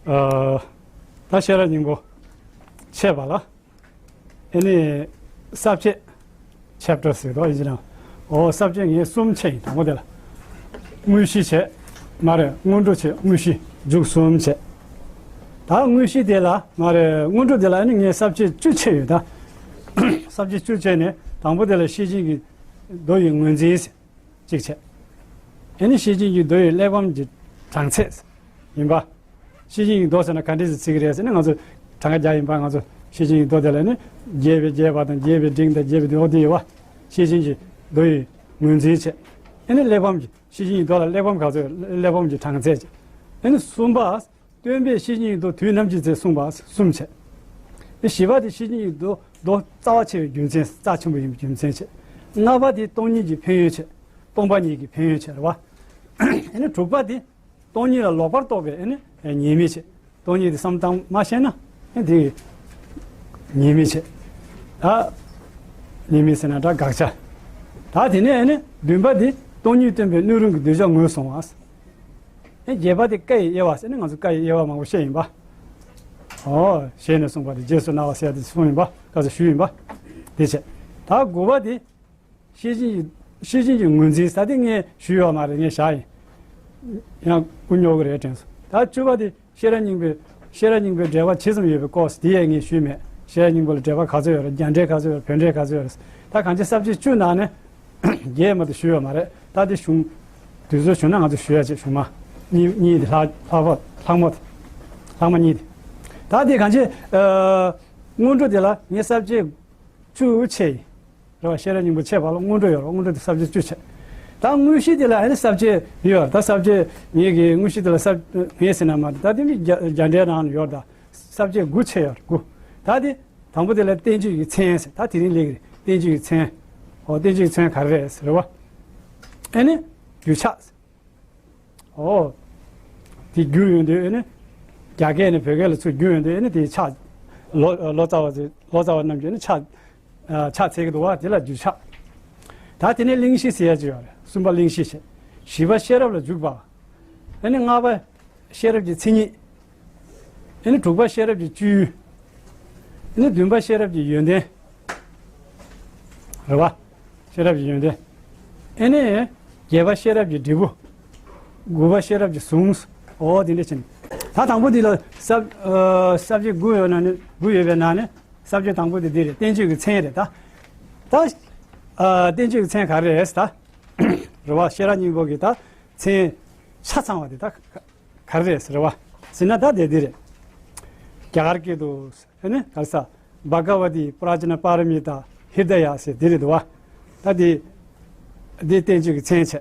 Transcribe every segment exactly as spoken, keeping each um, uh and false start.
ཨ། ད་ཤེས་རབ་སྙིང་པོ་འཆད་པ་ལ། ཨེ་ནི་ས་བཅད། chapter ཟེར་དོ་ཡིན་ན། ཨོ་ས་བཅད་ངས་གསུམ་འཆད་ཡིན། དང་པོ་དེ་ལ་དངོས་གཞི་འཆད། མ་རེད། སྔོན་འགྲོ་འཆད། དངོས་གཞི་མཇུག་གསུམ་འཆད། ད་དངོས་གཞི་དེ་ལ་མ་རེད། སྔོན་འགྲོ་དེ་ལ་ཨེ་ནི་ངས་ས་བཅད་བཅུ་འཆད་ཡོད་ད། ས་བཅད་བཅུ་འཆད་ནས་དང་པོ་དེ་ལ་ཤེར་ཕྱིན་གྱི་མདོ་ཡི་ངོས་འཛིན་ཟེར། གཅིག་བྱས། ཨེ་ནི་ཤེར་ཕྱིན་གྱི་མདོ་ཡི་གླེགས་བམ་གྱི་གྲངས་ཚད་ཡིན་པ། ཤེར་ཕྱིན་གྱི་མདོ་ཟེར་ན་ག་འདྲས་ཟེར་ཚིག་རེད་ཟེར་ན། ང་ཚོ་གྲངས་ཀ་བརྒྱ་ཡིན་པ། ང་ཚོ་ཤེར་ཕྱིན་གྱི་མདོ་དེ་ལ་ནི་རྒྱས་པའི་རྒྱས་པ་དང་རྒྱས་པའི་འབྲིང་དང་རྒྱས་པའི་མདོ་དེ་ཡོད་པ། ཤེར་ཕྱིན་གྱི་མདོ་ཡི་ངོས་འཛིན་བྱས། ཨེ་ནི་གླེགས་བམ་གྱི། ཤེར་ཕྱིན་གྱི་མདོ་ལ་གླེགས་བམ་ག་ཚོད་ཡོད། གླེགས་བམ་གྱི་གྲངས་ཚད་བྱས། ཨེ་ནི་གསུམ་པ། སྟོན་པས་ཤེར་ཕྱིན་གྱི་མདོ་དུས་ནམ་གྱི་ཚེ་གསུངས་པ། གསུམ་བྱས། བཞི་པ་དེ་ཤེར་ཕྱིན་གྱི་མདོ་མདོ་རྩ་བ་ཆེ་བའི་རྒྱུ་མཚན། རྩ་ཆེན་པོ་ཡིན་པའི་རྒྱུ་མཚན་བྱས། ལྔ་པ་དེ་སྟོང་ཉིད་ཀྱི་ཕན་ཡོན་བྱས། སྟོང་པ་ཉིད་ཀྱི་ཕན་ཡོན་བྱས་རེད་བ། ཨེ་ནི་དྲུག་པ་དེ་སྟོང་ཉིད་ལ་ལོག་པར་རྟོག་པའི་ཨེ་ནི་ཉེས་དམིགས་བྱས། སྟོང་ཉིད་དེ་བསམ་སྟངས་མ་ཤེས་ན་ཨེ་དེ་ཉེས་དམིགས་བྱས། ད་ཉེས་དམིགས་ཟེར་ན་ད་དགག་བྱ། ད་དེ་ནས་ཨེ་ནི་བདུན་པ་དེ་སྟོང་ཉིད་སྟོན་པའི་སྣོད་རུང་གི་གདུལ་བྱ་ངོས་བཟུང་བ། ཨེ་བརྒྱད་པ་དེ་བཀའ་ཡི་དབྱེ་བ་ཟེར་ནས་ང་ཚོ་བཀའ་ཡི་དབྱེ་བ་མང་པོ་བཤད་ཡིན་པ། ཨོ་ཞལ་ནས་གསུངས་པ་དེ་རྗེས་སུ་གནང་བ་ཟེར་ཡ་དེ་གསུངས་ཡིན་པ། བཀའ་ཚོ་ཞུས་ཡིན་པ། དེ་བྱས། ད་དགུ་པ་དེ་ཤེར་ཕྱིན་གྱི་ཤེར་ཕྱིན་གྱི་ངོས་འཛིན་ཟེར་དེ་ངས་ཞུས་ཡོད་མ་རེད། ངས་བཞག་ཡིན། ཡང་སྐུ་ཉོ་གི་རེད་དྲན་སོང་། ད་བཅུ་པ་དེ་ཤེས་རབ་སྙིང་པོའི་ཤེས་རབ་སྙིང་པོའི་འགྲེལ་པ་ཇི་ཙམ་ཡོད་པའི་སྐོར་དེ་ཡང་ངས་ཞུས་མེད། ཤེས་རབ་སྙིང་པོ་ལ་འགྲེལ་པ་ག་ཚོད་ཡོད་རེད། རྒྱ་འགྲེལ་ག་ཚོད་ཡོད་རེད། བོད་འགྲེལ་ག་ཚོད་ཡོད་རེད། ད་གང་ཅི་ས་བཅད་བཅུ་ནང་ནས་བརྒྱད་མ་གཏོགས་ཞུས་ཡོད་མ་རེད། ད་དེ་གཞུང་དུས་ཚོད་བྱུང་ན་ང་ཚོ་ཞུ་ཡ་བྱེད། གཞུང་མ་གཉིས་གཉིས་དེ་ལྷག་ལྷག་པ་ལྷག་མ་དེ་ལྷག་མ་གཉིས་དེ། ད་དེ་གང་ཅི་ཨ་སྔོན་འགྲོ་དེ་ལ་ངས་ས་བཅད་བཅུ་འཆད་ཡིན། རེད་བ། ཤེས་རབ་སྙིང་པོ་འཆད་པ་ལ་སྔོན་འགྲོ་ཡོད་རེད། སྔོན་འགྲོ་དེ་ས་བཅད་བཅུ་འཆད། ད་དངོས་གཞི་དེ་ལ་ཨ་ནི་ས་བཅད་ཡོད་རེད། ད་ས་བཅད་ངེད་ཀྱི་དངོས་གཞི་དེ་ལ་ས་ངས་ཟེར་ན་མ་རེད། ད་དེ་ནི་རྒྱ་རྒྱ་འགྲེལ་ནང་ཡོད་རེད། ད་ས་བཅད་དགུ་འཆད་ཡོད་རེད། དགུ། ད་དེ་དང་པོ་དེ་ལ་བསྟན་བཅོས་ཀྱི་མཚན་ཟེར། ད་དེ་རིང་སླེབས་ཀྱི་རེད། བསྟན་བཅོས་ཀྱི་མཚན། ཨོ་བསྟན་བཅོས་ཀྱི་མཚན་ག་རེ་རེད་ཟེར་བ། ཨ་ནི་རྒྱུ་ཕྱག་ཟེར། ཨོ། དེ་བསྒྱུར་ཡོང་དུས་ཨེ་ནི། རྒྱ་སྐད་ནས་བོད་སྐད་ལ་ཚུར་བསྒྱུར་ཡོང་དུས་ཨེ་ནི་དེའི་ཕྱག་ལོ་ལོ་ཙཱ་བ་ཚོས་ལོ་ཙཱ་བ་རྣམས་ཀྱིས་ཨེ་ནི་ཕྱག་ཨ་ཕྱག་འཚལ་གྱི་འདུག་བ། དེ་ལ་རྒྱུ་ཕྱག་ད་དེ་ནས་གླེང་གཞི་ཟེར་ཡ་ཅིག་ཡོད་རེད། གསུམ་པ་གླེང་གཞི་བྱས། བཞི་པ་ཤེས་རབ་ལ་འཇུག་པ། ཨེ་ནི་ལྔ་པ་ཤེས་རབ་ཀྱི་མཚན་ཉིད། ཨེ་ནི་དྲུག་པ་ཤེས་རབ་ཀྱི་སྤྱོད་ཡུལ། ཨེ་ནི་བདུན་པ་ཤེས་རབ་ཀྱི་ཡོན་ཏན། རེད་བ། ཤེས་རབ་ཀྱི་ཡོན་ཏན། ཨེ་ནི། བརྒྱད་པ་ཤེས་རབ་ཀྱི་འབྲས་བུ། དགུ་པ་ཤེས་རབ་ཀྱི་གཟུངས། འོ་དེ་འདྲ་བྱས་ནས། ད་དང་པོ་འདི་ལ་ས་ཨ་ས་བཅད་དགུ་ཡོད་ན་ནི་དགུ་ཡོད་པའི་ནང་ནས་ས་བཅད་དང་པོ་དེ་འདི་རེད། བསྟན་བཅོས་ཀྱི་མཚན་རེད་ད། ད་ཨ་བསྟན་བཅོས་ཀྱི་མཚན་ག་རེ་རེད་ད། རེད་བ། ཤེས་རབ་སྙིང་པོ་གི་ད་མཚན་ཆ་ཚང་བ་དེ་ད་ག་རེ་རེད་ཟེར་བ། ཟེར་ན་ད་དེ་འདི་རེད། རྒྱ་གར་སྐད་དུ། ཨེ་ནི་ག་རེ་ཟ། བྷ་ག་ཝ་ཏི་པྲ་ཛྙཱ་པཱ་ར་མི་ཏཱ་ཧྲྀ་ད་ཡ་ཟེར་དེ་རེད་འདུག་བ། ད་དེ་དེ་བསྟན་བཅོས་ཀྱི་མཚན་བྱས།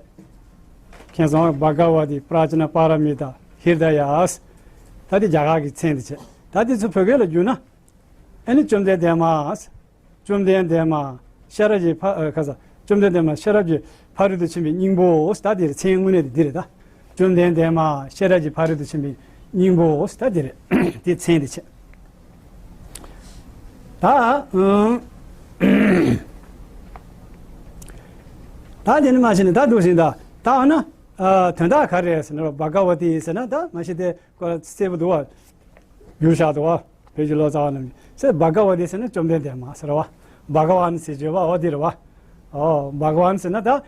མཁྱེན་སོང་། བྷ་ག་ཝ་ཏི་པྲ་ཛྙཱ་པཱ་ར་མི་ཏཱ་ཧྲྀ་ད་ཡ། ད་དེ་རྒྱ་གར་གྱི་མཚན་དེ་བྱས། ད་དེ་ཚོ་བོད་སྐད་ལ་བསྒྱུར་ན། ཨེ་ནི་བཅོམ་ལྡན་འདས་མ། བཅོམ་ལྡན་འདས་མ་ཤེས་རབ་ཀྱི་ཕ་ཨ་ག་ས། བཅོམ་ལྡན་འདས་མ་ཤེས་རབ་ཀྱི་ཕ་རོལ་ཏུ་ཕྱིན་པའི་སྙིང་པོའོ། ད་དེ་རེད། མཚན་དངོས་གནས་དེ་འདི་རེད་ད། བཅོམ་ལྡན་འདས་མ་ཤེས་རབ་ཀྱི་ཕ་རོལ་ཏུ་ཕྱིན་པའི་སྙིང་པོའོ། ད་དེ་རེད། དེ་མཚན་དེ་བྱས། ད་ཨང་། ད་དེ་ནི་མ་ཤེས་ནས་ད་འདུག་ཟིན་ད། ད་ཨ་ན་ཨ་དོན་དག་ག་རེ་ཟེར་ན་བྷ་ག་ཝ་ཏི་ཟེར་ན་ད་མ་ཤེས་དེ་ཀོ་གསལ་པོ་འདུག་བ། བསྒྱུར་བཞག་འདུག་བ། བོད་ཀྱི་ལོ་ཙཱ་བ་རྣམས་ཀྱིས། ཟེར་བྷ་ག་ཝ་ཏི་ཟེར་ན་བཅོམ་ལྡན་འདས་མ་ཟེར་བ། བྷ་ག་ཝཱན་ཟེར་བརྗོད་པ་འོ་འདི་རེད་བ། ཨོ་བྷ་ག་ཝཱན་ཟེར་ན་ད་རྒྱ་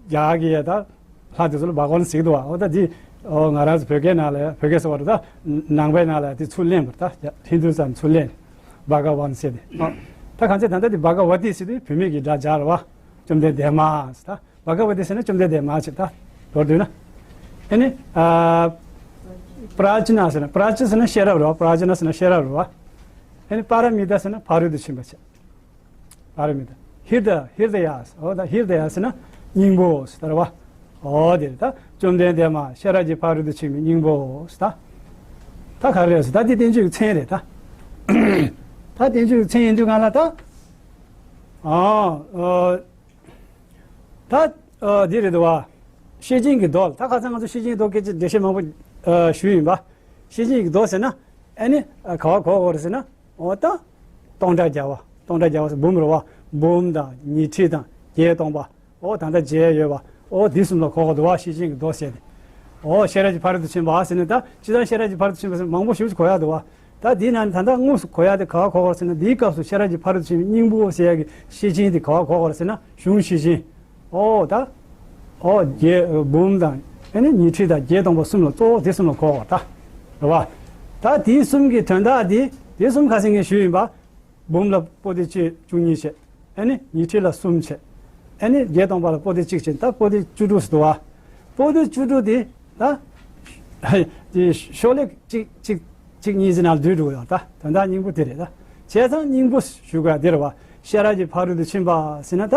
གར་གྱི་ཡ་ད་ལྷ་དེ་ཚོ་ལ་བྷ་ག་ཝཱན་ཟེར་གྱི་འདུག་བ། འོ་ད་འདི་ཨོ་ང་རང་ཚོ་བོད་སྐད་ནང་ལ་བོད་སྐད་ཟེར་བ་རེད་ད། ནང་པའི་ནང་ལ་དེ་ཚུར་ལེན་པ་རེད་ད། ཧིན་དུ་ཙམ་ཚུར་ལེན། བྷ་ག་ཝཱན་ཟེར་ཏེ། ཨོ་ད་གང་ཚེ་ད་ལྟ་དེ་བྷ་ག་ཝ་ཏི་ཟེར་དུས་བོད་མི་གི་སྒྲ་སྦྱར་བ། བཅོམ་ལྡན་འདས་མ་ཟེར་ད། བྷ་ག་ཝ་ཏི་ཟེར་ན་བཅོམ་ལྡན་འདས་མ་ཟེར་ད། མདོར་བསྡུས་ན། ཨེ་ནི། ཨ། པྲ་ཛྙཱ་ཟེར་ན། པྲ་ཛྙཱ་ཟེར་ན་ཤེས་རབ་རེད་བ། པྲ་ཛྙཱ་ཟེར་ན་ཤེས་རབ་རེད་བ། ཨེ་ནི་པཱ་ར་མི་ཏཱ་ཟེར་ན་ཕ་རོལ་ཏུ་ཕྱིན་པ་བྱས། པཱ་ར་མི་ཏཱ། ཧྲྀ་ད། ཧྲྀ་ད་ཡ་ཟེར། འོ་ད་ཧྲྀ་ད་ཡ་ཟེར་ན་སྙིང་པོ་ཟེར་ད་རེད་བ། འོ་དེ་རེད་ད། བཅོམ་ལྡན་འདས་མ་ཤེས་རབ་ཀྱི་ཕ་རོལ་ཏུ་ཕྱིན་པའི་སྙིང་པོ་ཟེར་ད། ད་ག་རེ་རེད་ཟེར་ད་དེ་བསྟན་བཅོས་ཀྱི་མཚན་རེད་ད། ད་བསྟན་བཅོས་ཀྱི་མཚན་ཡིན་དུས་གང་ལ་ད། ཨ། ཨ། ད་ཨ་འདི་རེད་འདུག་བ། ཤེར་ཕྱིན་གྱི་མདོ་ལ་ད་ཁ་སང་ང་ཚོ་ཤེར་ཕྱིན་གྱི་མདོ་སྐད་ཆ་འགྲེལ་བཤད་མང་པོ་ཨ་ཞུས་ཡིན་པ། ཤེར་ཕྱིན་གྱི་མདོ་ཟེར་ན་ཨ་ནི་ཨ་ག་བ་གོ་དགོས་རེད་ཟེར་ན། འོ་ད་སྟོང་ཕྲག་བརྒྱ་པ། སྟོང་ཕྲག་བརྒྱ་པ་ཟེར་འབུམ་རེད་བ། འབུམ་དང་ཉི་ཁྲི་དང་བརྒྱད་སྟོང་པ། འོ་ད་ལྟ་མཇལ་ཡོད་པ། འོ་འདི་གསུམ་ལ་གོ་དགོས་འདུག་བ། ཤེར་ཕྱིན་གྱི་མདོ་ཟེར་ཏེ། འོ་ཤེས་རབ་ཀྱི་ཕ་རོལ་ཏུ་ཕྱིན་པ་ཟེར་ནས་ད་སྤྱིར་བཏང་ཤེས་རབ་ཀྱི་ཕ་རོལ་ཏུ་ཕྱིན་པ་ཟེར་མང་པོ་ཞིག་གོ་ཡག་འདུག་བ། ད་འདིའི་ནང་ནས་ད་ལྟ་དངོས་སུ་གོ་ཡག་དེ་ག་བ་གོ་དགོས་རེད་ཟེར་ན། འདིའི་སྐབས་སུ་ཤེས་རབ་ཀྱི་ཕ་རོལ་ཏུ་ཕྱིན་པའི་སྙིང་པོ་ཟེར་ཡག་གི་ཤེར་ཕྱིན་དེ་ག་བ་གོ་དགོས་རེད་ཟེར་ན། གཞུང་ཤེར་ཕྱིན། ཨོ་ད། ཨོ་བརྒྱད་འབུམ་དང་ཨ་ནི་ཉི་ཁྲི་དང་བརྒྱད་སྟོང་པ་གསུམ་ལ་གཙོ་བོ་དེ་གསུམ་ལ་གོ་དགོས་རེད་ད། རེད་བ། ད་དེ་གསུམ་གྱི་དོན་དག་དེ་དེ་གསུམ་ཁ་སང་ངས་ཞུས་ཡིན་པ། འབུམ་ལ་པོ་ཏི་བཅུ་བཅུ་གཉིས་བྱས། ཨ་ནི་ཉི་ཁྲི་ལ་གསུམ་བྱས། ཨ་ནི་བརྒྱད་སྟོང་པ་ལ་པོ་ཏི་གཅིག་བྱས། ད་པོ་ཏི་བཅུ་དྲུག་ཟེར་འདུག་བ། པོ་ཏི་བཅུ་དྲུག་དེ་ད་དེ་ཤོག་ལེབ་གཅིག་གཅིག་གཅིག་གཉིས་ཟེར་ན་བསྡུས་འགྲོ་གི་ཡོད་ད། དོན་དག་སྙིང་པོ་དེ་རེད་ད། བྱས་ཙང་སྙིང་པོ་ཞུ་དགོས་དེ་རེད་བ། ཤེས་རབ་ཀྱི་ཕ་རོལ་ཏུ་ཕྱིན་པ་ཟེར་ན་ད།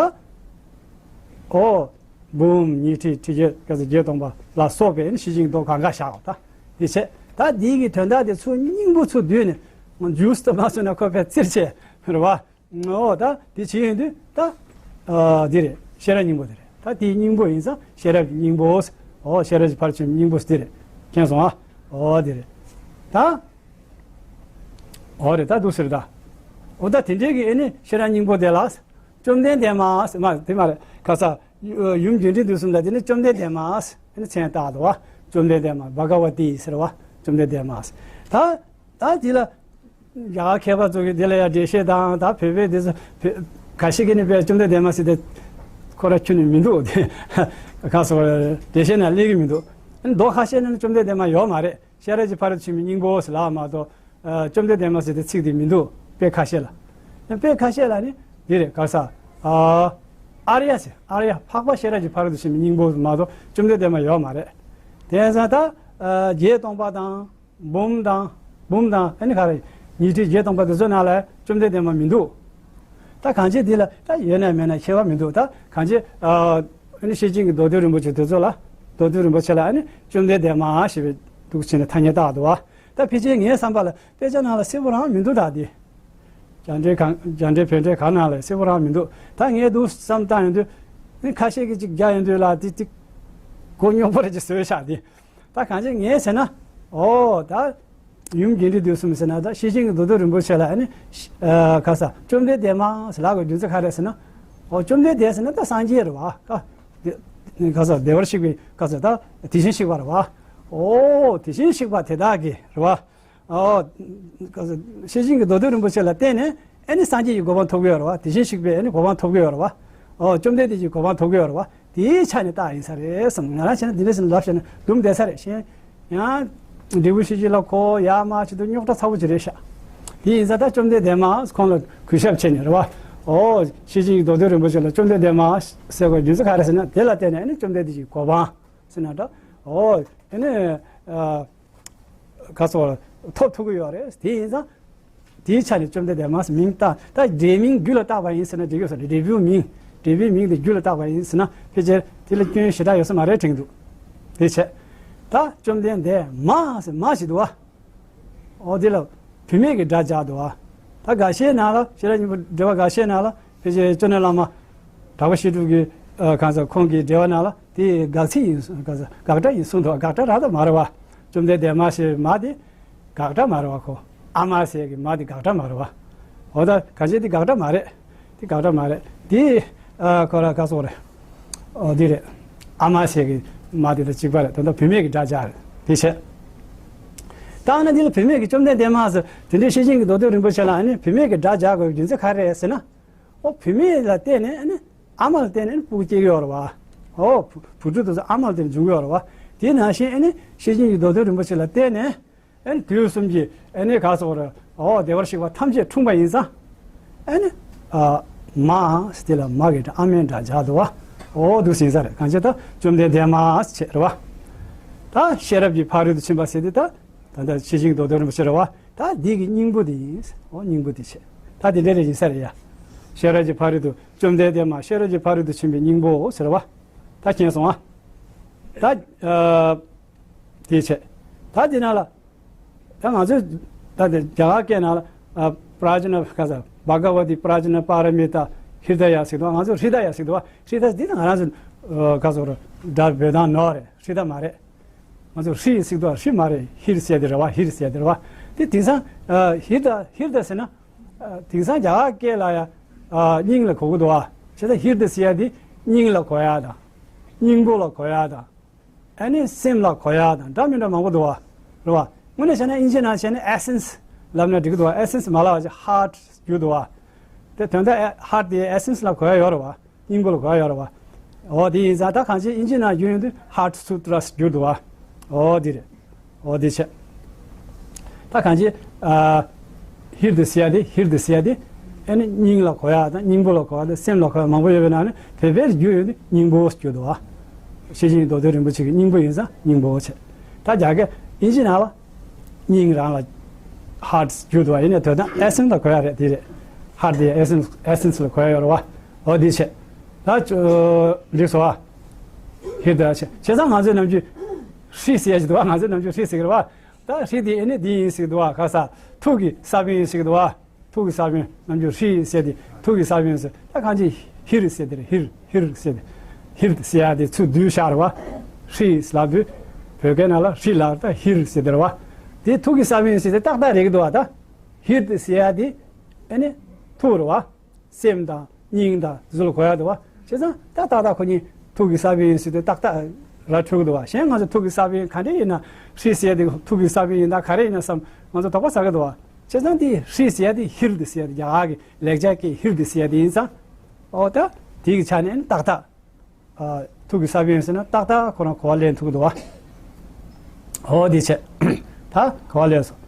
ཨོ། འབུམ་ཉི་ཁྲི་ཁྲི་བརྒྱད་བརྒྱད་སྟོང་པ་ལ་སོགས་པའི་ཤེར་ཕྱིན་མདོ་གང་ག་བཞག་ད། དེ་བྱས་ད་འདི་གི་དོན་དག་དེ་ཚུར་སྙིང་པོ་ཚུར་བསྡུས་ནས་མཇུག་ཏུ་མ་སོང་ན་ཁོ་ཕར་བཙིར་བྱས་རེད་བ། ཨོ་ད་དེ་བྱེད་ཡོང་དུས་ད། ཨ་འདི་རེད། ཤེས་རབ་སྙིང་པོ་དེ་རེད། ད་དེའི་སྙིང་པོ་ཡིན་ཙང་ཤེས་རབ་ཀྱི་སྙིང་པོ། ཨོ་ཤེས་རབ་ཀྱི་ཕ་རོལ་ཏུ་ཕྱིན་པའི་སྙིང་པོ་དེ་རེད། མཁྱེན་སོང་ཨ། ཨོ་དེ་རེད། ད། ཨོ་རེད་ད་འདུག་ཟེར་ད། ཨོ་ད་དེ་འདྲའི་གི་ཨ་ནི་ཤེས་རབ་སྙིང་པོ་དེ་ལ། བཅོམ་ལྡན་འདས་མ་ཟེར་མ་དེ་མ་རེད་ག་ས། ཡུམ་དགེ་འདུན་དུས་གསུམ་ལ་དེ་ནི་བཅོམ་ལྡན་འདས་མ་ཟེར་ནས་མཚན་བཏགས་འདུག་བ། བཅོམ་ལྡན་འདས་མ་བྷ་ག་ཝ་ཏི་ཟེར་བ། བཅོམ་ལྡན་འདས་མ་ཟེར། ད་ད་དེ་ལ་རྒྱ་གར་མཁས་པ་ཚོ་གིས་དེ་ལ་ཡང་འགྲེལ་བཤད་དང་ད་བོད་པའི་དེ་ཚོ་བོད་ཁ་ཤས་ཀྱིས་ནི་བས་བཅོམ་ལྡན་འདས་མ་ཟེར་ཏེ་ཁོ་ར་ཁྱོན་ནས་མི་འདུག་དེ་ག་སོ་འགྲེལ་བཤད་ནང་སླེབས་ཀྱི་མི་འདུག་མདོ་ཁ་ཤས་ནང་ནི་བཅོམ་ལྡན་འདས་མ་ཡོད་མ་རེད། ཤེས་རབ་ཀྱི་ཕ་རོལ་ཏུ་ཕྱིན་པའི་སྙིང་པོ་ཟེར་ལབ་མ་གཏོགས། ཨ་བཅོམ་ལྡན་འདས་མ་ཟེར་ཏེ་ཚིག་དེ་མི་འདུག་དཔེ་ཁ་ཤས་ལ། དཔེ་ཁ་ཤས་ལ་ནི་འདི་རེད་ག་ས། ཨ་ཨཱརྱ་ཟེར་ཨཱརྱ་འཕགས་པ་ཤེས་རབ་ཀྱི་ཕ་རོལ་ཏུ་ཕྱིན་པའི་སྙིང་པོ་མ་གཏོགས་བཅོམ་ལྡན་འདས་མ་ཡོད་མ་རེད། དེ་ཙང་ད་ཨ་བརྒྱད་སྟོང་པ་དང་འབུམ་དང་འབུམ་དང་ཨ་ནི་ག་རེ་ཉི་ཁྲི་བརྒྱད་སྟོང་པ་དེ་ཚོ་ནང་ལ་བཅོམ་ལྡན་འདས་མ་མི་འདུག་ད་གང་ཅི་འདི་ལ་ད་ཡོད་ན་མེད་ན་ཁྱད་པར་མི་འདུག་ད་གང་ཅི་ཨ་ནི་ཤེར་ཕྱིན་གྱི་མདོ་སྡེ་རིན་པོ་ཆེ་དེ་ཚོ་ལ་མདོ་སྡེ་རིན་པོ་ཆེ་ལ་ཨ་ནི་བཅོམ་ལྡན་འདས་མ་ཞེས་པའི་འདུག་བྱས་ནས་ཐ་སྙད་བཏགས་འདུག་བ། ད་ཕལ་ཆེར་ངའི་བསམ་པ་ལ་དཔེ་ཆ་ནང་ལ་གསལ་པོ་རང་མི་འདུག་ད་དེ། རྒྱ་འགྲེལ་གང་རྒྱ་འགྲེལ་བོད་འགྲེལ་གང་ནང་ལ་གསལ་པོ་རང་མི་འདུག་ད་ངས་འདུག་བསམ་བཏང་ཡོང་དུས་ནི་ཁ་ཤས་ཀྱིས་ཅིག་རྒྱག་ཡོང་དུས་ལ་དེ་ཅིག་གོ་རྙོག་པོ་རེ་ཅིག་བཟོས་བཞག་དེ། ད་གང་ཅི་ངས་ཟེར་ན། ཨོ་ད། ཡུམ་དགེ་འདུན་དུས་གསུམ་ཟེར་ན་ད་ཤེར་ཕྱིན་གྱི་མདོ་སྡེ་རིན་པོ་ཆེ་ལ་ཨ་ནི། ཨ་ག་ས་བཅོམ་ལྡན་འདས་མ་ཟེར་ལབ་དགོས་རྒྱུ་མཚན་ག་རེ་ཟེར་ན། ཨོ་བཅོམ་ལྡན་འདས་ཟེར་ན་ད་སངས་རྒྱས་རེད་བ། ཨ་དེ་ག་ས་བདེ་བར་གཤེགས་པའི་ག་ས་ད་དེ་བཞིན་གཤེགས་པ་རེད་བ། ཨོ་དེ་བཞིན་གཤེགས་པ་དེ་དག་གིས་རེད་བ། ཨོ་ག་ས་ཤེར་ཕྱིན་གྱི་མདོ་སྡེ་རིན་པོ་ཆེ་ལ་བརྟེན་ནས་ཨ་ནི་སངས་རྒྱས་ཀྱི་གོ་འཕང་ཐོབ་ཀྱི་ཡོད་རེད་བ། དེ་བཞིན་གཤེགས་པའི་ཨ་ནི་གོ་འཕང་ཐོབ་ཀྱི་ཡོད་རེད་བ། ཨོ་བཅོམ་ལྡན་འདས་ཀྱི་གོ་འཕང་ཐོབ་ཀྱི་ཡོད་རེད་བ། དེའི་ཆ་ནས་བཏགས་ཡིན་ས་རེད་བསམ། ང་རང་བྱས་ན་འདི་འདྲ་ཞིག་ལབ་བྱས་ན་སྡུམ་བསྡད་ས་རེད་ཤེས། ཡང་། འབྲས་བུ་ཤེར་ཕྱིན་ལ་གོ་ཡ་མ་བྱེད་དུ་རྙོག་དྲ་ཚ་པོ་ཅིག་རེད་ཤག་དེ་ཡིན་ཙང་ད་བཅོམ་ལྡན་འདས་མ་ཁོང་ལ་གུས་ཞབས་བྱས་ནས་རེད་བ། ཨོ་ཤེར་ཕྱིན་གྱི་མདོ་སྡེ་རིན་པོ་ཆེ་ལ་བཅོམ་ལྡན་འདས་མ་ཟེར་དགོས་རྒྱུ་མཚན་ག་རེ་ཟེར་ན་དེ་ལ་བརྟེན་ནས་ཨ་ནི་བཅོམ་ལྡན་འདས་ཀྱི་གོ་འཕང་ཟེར་ན་འདྲ། ཨོ་ཨ་ནི། ཨ། ག་སོགས་ཐོབ་ཐུབ་ཀྱི་ཡོད་རེད། དེ་ཡིན་ཙང་། དེའི་ཆ་ནས་བཅོམ་ལྡན་འདས་མ་ཟེར་མིང་བཏགས། ད་འབྲས་མིང་རྒྱུད་ལ་བཏགས་པ་ཡིན་ཟེར་ན་འགྲིག་ཡོད་ས་རེད། འབྲས་བུ་མིང་། འབྲས་བུའི་མིང་དེ་རྒྱུད་ལ་བཏགས་པ་ཡིན་ཟེར་ན་ཕལ་ཆེར་དེ་ལ་སྐྱོན་ཞེ་དྲག་ཡོད་ས་མ་རེད་དྲན་འདུག་དེ་བྱས། ད་བཅོམ་ལྡན་འདས་མ་ཟེར་མ་ཞིག་འདུག་བ། ཨོ་དེ་ལ་བུད་མེད་ཀྱི་སྒྲ་སྦྱར་འདུག་བ། ད་དགག་བྱའི་ནང་ལ་ཤེས་རབ་སྙིང་པོ་འགྲེལ་པ་དགག་བྱའི་ནང་ལ་ཕལ་ཆེར་ཅོ་ནེ་བླ་མ། གྲགས་པ་བཤད་སྒྲུབ་ཀྱི་ཨ་གང་ཟག་ཁོང་གི་འགྲེལ་པ་ནང་ལ་དེ་དགག་ཚིག་ཡིན་གང་ཟག་དགག་སྒྲ་ཡིན་གསུངས་འདུག་དགག་སྒྲ་རང་ད་མ་རེད་བ། བཅོམ་ལྡན་འདས་མ་ཞེས་མ་དེ་དགག་སྒྲ་མ་རེད་བ་ཁོ། ཨ་མ་ཟེར་གི་མ་དེ་དགག་སྒྲ་མ་རེད་བ། འོ་ད་གང་བྱས་དེ་དགག་སྒྲ་མ་རེད། དེ་དགག་སྒྲ་མ་རེད་དེ། ཨ་ཁོ་ར་ག་སོགས་རེད། འོ་དེ་རེད། ཨ་མ་ཟེར་གི་མ་དེ་དང་གཅིག་པ་རེད། ད་ལྟ་བུད་མེད་ཀྱི་སྒྲ་སྦྱར་རེད་དེ་བྱས། ད་ཨ་ན་དེ་ལ་བུད་མེད་ཀྱི་བཅོམ་ལྡན་འདས་མ་ཟེར་དེ་འདྲའི་ཤེར་ཕྱིན་གྱི་མདོ་སྡེ་རིན་པོ་ཆེ་ལ་ཨ་ནི་བུད་མེད་ཀྱི་སྒྲ་སྦྱར་དགོས་རྒྱུ་མཚན་ག་རེ་རེད་ཟེར་ན། ཨོ་བུད་མེད་ལ་བརྟེན་ནས་ཨ་ནི་ཨ་མ་ལ་བརྟེན་ནས་ཨ་ནི་སྤུ་གུ་སྐྱེ་གི་ཡོད་རེད་བ། ཨོ་བུ་བུ་ཕྲུག་དེ་ཚོ་ཨ་མ་ལ་བརྟེན་ནས་འབྱུང་གི་ཡོད་རེད་བ། དེ་ནང་བཞིན་ཨ་ནི་ཤེར་ཕྱིན་གྱི་མདོ་སྡེ་རིན་པོ་ཆེ་ལ་བརྟེན་ནས་ཨ་ནི་དུས་གསུམ་གྱི་ཨ་ནི་ག་སོགས་རེད། ཨོ་བདེ་བར་གཤེགས་པ་ཐམས་ཅད་འཁྲུངས་པ་ཡིན་ཙང་ཨ་ནི་ཨ་མ་དེ་ལ་མ་གི་སྒྲ་ཨ་མའི་སྒྲ་སྦྱར་འདུག་བ། ཨོ་འདུག་ཟིན་ས་རེད། གང་བྱས་ད་བཅོམ་ལྡན་འདས་མ་བྱས་རེད་བ། ད་ཤེས་རབ་ཀྱི་ཕ་རོལ་ཏུ་ཕྱིན་པ་ཟེར་དེ་ད་ད་ལྟ་ཤེར་ཕྱིན་གྱི་མདོ་སྡེ་རིན་པོ་ཆེ་རེད་བ། ད་འདི་གི་སྙིང་པོ་དེ་ཡིན། ཨོ་སྙིང་པོ་དེ་བྱས། ད་དེ་འདྲ་རེ་ཡིན་ས་རེད་ཡ། ཤེས་རབ་ཀྱི་ཕ་རོལ་ཏུ་བཅོམ་ལྡན་འདས་མ་ཤེས་རབ་ཀྱི་ཕ་རོལ་ཏུ་ཕྱིན་པའི་སྙིང་པོ་ཟེར་བ། ད་མཁྱེན་སོང་ཨ། ད་ཨ་དེ་བྱས། ད་དེ་ན་ལ་ད་ང་ཚོས་ད་དེ་རྒྱ་གར་སྐད་ནང་ལ་ཨ་པྲ་ཛྙཱ་ག་ས་བྷ་ག་ཝ་ཏི་པྲ་ཛྙཱ་པཱ་ར་མི་ཏཱ་ཧྲྀ་ད་ཡ་ཟེར་དུས་ང་ཚོས་ཧྲྀ་ད་ཡ་ཟེར་དུས་བ། ཧྲྀ་ད་འདི་ད་ང་རང་ཚོ་ཨ་ག་ཟེར་སྒྲ་འབོད་སྟངས་ནོར་རེད། ཧྲྀ་ད་མ་རེད། ང་ཚོ་ཧྲི་ཟེར་དུས་ཧྲི་མ་རེད། ཧིར་ཟེར་དེ་རེད་བ། ཧིར་ཟེར་དེ་རེད་བ། དེ་དེང་སང་ཨ་ཧིར་ད་ཧིར་ད་ཟེར་ན་ཨ་དེང་སང་རྒྱ་གར་སྐད་ལ་ཡ་ཨ་སྙིང་ལ་གོ་གི་འདུག་བ། བྱས་ཙང་ཧིར་ད་ཟེར་ཡ་དེ་སྙིང་ལ་གོ་ཡ་དང་། སྙིང་པོ་ལ་གོ་ཡ་དང་། ཨ་ནི་སེམས་ལ་གོ་ཡ་དང་འདྲ་མི་འདྲ་མང་པོ་འདུག་བ། རེད་བ། དངོས་གནས་བྱས་ན་ཨིན་ཇི་ནང་བྱས་ན་ཨེ་སེན་སི་ལབ་ན་འགྲིག་གི་འདུག་བ། ཨེ་སེན་སི་མ་ལབ་པ་བྱས་ཧར་ཊི་བསྒྱུར་འདུག་བ། དེ་དོན་དག་ཧར་ཊི་དེ་ཨེ་སེན་སི་ལ་གོ་ཡ་ཡོད་རེད་བ། སྙིང་པོ་ལ་གོ་ཡ་ཡོད་རེད་བ། འོ་དེ་ཡིན་ཙང་ད་གང་ཅི་ཨིན་ཇི་ནང་བསྒྱུར་ཡོང་དུས་ཧར་ཊི་སུ་ཏྲ་ཟེར་བསྒྱུར་འདུག་བ། འོ་དེ་རེད། འོ་དེ་བྱས། ད་གང་ཅི། ཨ། ཧིར་དི་ཟེར་ཡ་དེ། ཧིར་དི་ཟེར་ཡ་དེ། ཨ་ནི་སྙིང་ལ་གོ་ཡ་དང་སྙིང་པོ་ལ་གོ་ཡ་དང་སེམས་ལ་གོ་ཡ་མང་པོ་ཡོད་པའི་ནང་ནས་བོད་པའི་བསྒྱུར་ཡོང་དུས་སྙིང་པོ་ཟེར་བསྒྱུར་འདུག་བ། ཤེར་ཕྱིན་རྡོར་གདན་རིན་པོ་ཆེ་གི་སྙིང་པོ་ཡིན་ཙང་སྙིང་པོ་བྱས། ད་རྒྱ་སྐད་ཨིན་ཇི་ནང་ལ་སྙིང་རང་ལ་ཧར་ཊི་བསྒྱུར་འདུག་བ། ཡིན་ནའི་དོན་དག་ཨེ་སེན་སི་ལ་གོ་ཡ་རེད། དེ་རེད། ཧར་ཊི་དེ་ཨེ་སེན་སི། ཨེ་སེན་སི་ལ་གོ་ཡ་ཡོད་རེད་བ། འོ་དེ་བྱས། ད་ཅོ་འགྲིག་སོང་བ། ཧིར་དི་བྱས། བྱས་ཙང་ང་ཚོའི་ནམ་རྒྱུན་ཧྲི་ཟེར་ཡ་ཞིག་འདུག་བ། ང་ཚོའི་ནམ་རྒྱུན་ཧྲི་ཟེར་གི་རེད་བ། ད་ཧྲི་དེ་ཨ་ནི་འདི་ཡིན་ཟེར་གི་འདུག་བ། ག་ས་ཐུགས་ཀྱི་ས་བོན་ཡིན་ཟེར་གི་འདུག་བ། ཐུགས་ཀྱི་ས་བོན། ནམ་རྒྱུན་ཧྲི་ཟེར་དེ་ཐུགས་ཀྱི་ས་བོན་ཟེར། ད་གང་ཅི་ཧིར་ཟེར་དེ་རེད། ཧིར། ཧིར་ཟེར་དེ། ཧིར་ཟེར་ཡ་དེ་ཚུར་བསྡུས་བཞག་རེད་བ། ཧྲི་ལབ་དུས་བོད་སྐད་ནང་ལ་ཧྲི་ལབ། ད་ཧིར་ཟེར་དེ་རེད་བ། དེ་ཐུགས་ཀྱི་ས་བོན་ཟེར་དེ་ཏག་ཏག་རེད་གི་འདུག་བ། ད་ཧིར་དི་ཟེར་ཡ་དེ་ཨ་ནི་ཐུགས་རེད་བ། སེམས་དང་སྙིང་དང་དེ་ཚོ་ལ་གོ་ཡ་འདུག་བ། བྱས་ཙང་ད་ཏག་ཏག་ཁོ་གཉིས་ཐུགས་ཀྱི་ས་བོན་ཡིན་ཟེར་དུས་ཏག་ཏག་ར་འཕྲོད་ཀྱི་འདུག་བ། གཞན་ང་ཚོ་ཐུགས་ཀྱི་ས་བོན་ག་འདྲ་ཡིན་ན། ཧྲི་ཟེར་དེ་ཐུགས་ཀྱི་ས་བོན་ཡིན་ད་ག་རེ་ཡིན་ན་བསམ་ང་ཚོ་དོགས་པ་ཟ་གི་འདུག་བ། བྱས་ཙང་དེ་ཧྲི་ཟེར་ཡ་དེ་ཧིར་དི་ཟེར་ཡ་དེ། རྒྱ་གར་གྱི་ལེགས་སྦྱར་སྐད་ཧིར་དི་ཟེར་ཡ་དེ་ཡིན་ཙང་། ཨོ་ད་དེ་གི་ཆ་ནས་ཏག་ཏག་ཨ། ཐུགས་ཀྱི་ས་བོན་ཟེར་ན་ཏག་ཏག་ཁོ་རང་གོ་བ་ལེན་ཐུབ་ཀྱི་འདུག་བ། ཨོ་དེ་བྱས། ད་གོ་བ་ལེན་སོང་།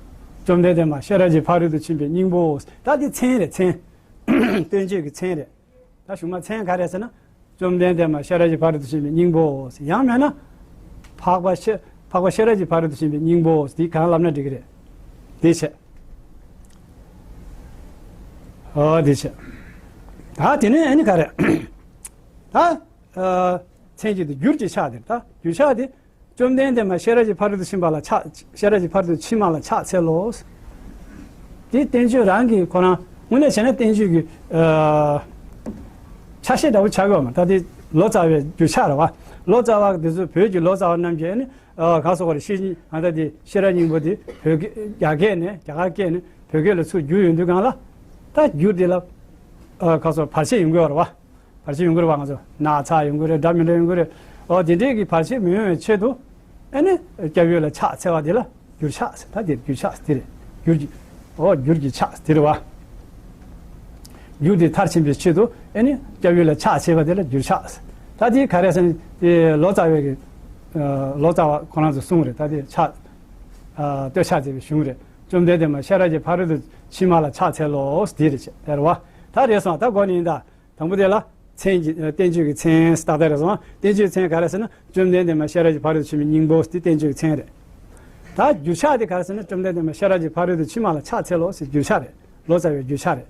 བཅོམ་ལྡན་འདས་མ་ཤེས་རབ་ཀྱི་ཕ་རོལ་ཏུ་ཕྱིན་པའི་སྙིང་པོའོ། ད་དེ་མཚན་རེད། མཚན། བསྟན་བཅོས་ཀྱི་མཚན་རེད། ད་གཞུག་མ་མཚན་ག་རེ་ཟེར་ན། བཅོམ་ལྡན་འདས་མ་ཤེས་རབ་ཀྱི་ཕ་རོལ་ཏུ་ཕྱིན་པའི་སྙིང་པོའོ། ཡང་མིན་ན། འཕགས་པ་ཤེས། འཕགས་པ་ཤེས་རབ་ཀྱི་ཕ་རོལ་ཏུ་ཕྱིན་པའི་སྙིང་པོའོ། དེ་གང་ལབ་ན་འགྲིག་གི་རེད། དེ་བྱས། ཨོ་དེ་བྱས། ད་དེ་ནས་ཨ་ནི་ག་རེ། ད། ཨ། མཚན་གྱི་དེ་འགྱུར་གྱི་ཕྱག་དེ་རེད། ད་འགྱུར་ཕྱག་དེ། བཅོམ་ལྡན་འདས་མ་ཤེས་རབ་ཀྱི་ཕ་རོལ་ཏུ་ཕྱིན་པ་ལ་ཕྱག་ཤེས་རབ་ཀྱི་ཕ་རོལ་ཏུ་ཕྱིན་མ་ལ་ཕྱག་འཚལ་ལོ། དེ་བསྟན་བཅོས་རང་གི་ཁོ་རང་དངོས་གནས་བྱས་ན་བསྟན་བཅོས་ཀྱི། ཨ། ཆ་ཤས་འདྲ་པོ་ཆགས་ཡོད་མ་རེད། ད་དེ་ལོ་ཙཱ་བའི་འགྱུར་ཕྱག་རེད་བ། ལོ་ཙཱ་བ་དེ་ཚོ་བོད་ཀྱི་ལོ་ཙཱ་བ་རྣམས་ཀྱིས་ནི། ཨ། ག་སོགས་རེད། ཤེས་ཨ་ད་དེ་ཤེས་རབ་སྙིང་པོ་དེ་བོད་སྐད་རྒྱ་སྐད་ནས་རྒྱ་གར་སྐད་ནས་བོད་སྐད་ལ་ཚུར་བསྒྱུར་ཡོང་དུས་སྒང་ལ། ད་འགྱུར་དེ་ལ། ཨ། ག་སོགས་བར་ཆད་ཡོང་གི་ཡོད་རེད་བ། བར་ཆད་ཡོང་གི་རེད་བ། ང་ཚོ་ན་ཚ་ཡོང་གི་རེད། འདྲ་མི་འདྲ་ཡོང་གི་རེད། ཨོ་དེ་འདྲས་ཀྱི་བར་ཆད་མི་ཡོང་བའི་ཆེད་དུ། ཨ་ནི་སྐྱབས་ཡུལ་ལ་ཕྱག་འཚལ་བ་དེ་ལ་འགྱུར་ཕྱག་ཟེར། ད་དེ་འགྱུར་ཕྱག་ཟེར་དེ་རེད། འགྱུར་གྱི། ཨོ་འགྱུར་གྱི་ཕྱག་ཟེར་དེ་རེད་བ། འགྱུར་དེ་མཐར་ཕྱིན་པའི་ཆེད་དུ་ཨ་ནི་སྐྱབས་ཡུལ་ལ་ཕྱག་འཚལ་བ་དེ་ལ་འགྱུར་ཕྱག་ཟེར། ད་དེ་ག་རེ་ཟེར་ན་དེ་ལོ་ཙཱ་བའི་གི། ཨ། ལོ་ཙཱ་བ་ཁོ་རང་ཚོས་གསུངས་རེད། ད་དེ་ཕྱག་ཨ། བསྟོད་ཕྱག་མཛད་པའི་གཞུང་རེད། བཅོམ་ལྡན་འདས་མ་ཤེས་རབ་ཀྱི་ཕ་རོལ་ཏུ་ཕྱིན་མ་ལ་ཕྱག་འཚལ་ལོ་ཟེར་དེ་རེད་ཟེར་བ། ད་རེད་སོང་། ད་གོ་ནི་ཡིན་ད། དང་པོ་དེ་ལ་མཚན་གྱི། ཨ། བསྟན་བཅོས་ཀྱི་མཚན་ཏག་ཏག་རེད་སོང་། བསྟན་བཅོས་མཚན་ག་རེ་ཟེར་ན་བཅོམ་ལྡན་འདས་མ་ཤེས་རབ་ཀྱི་ཕ་རོལ་ཏུ་ཕྱིན་པའི་སྙིང་པོ་ཟེར་དེ་བསྟན་བཅོས་ཀྱི་མཚན་རེད། ད་འགྱུར་ཕྱག་དེ་ག་རེ་ཟེར་ན་བཅོམ་ལྡན་འདས་མ་ཤེས་རབ་ཀྱི་ཕ་རོལ་ཏུ་ཕྱིན་མ་ལ་ཕྱག་འཚལ་ལོ་ཟེར་འགྱུར་ཕྱག་རེད། ལོ་ཙཱ་བའི་འགྱུར་ཕྱག་རེད།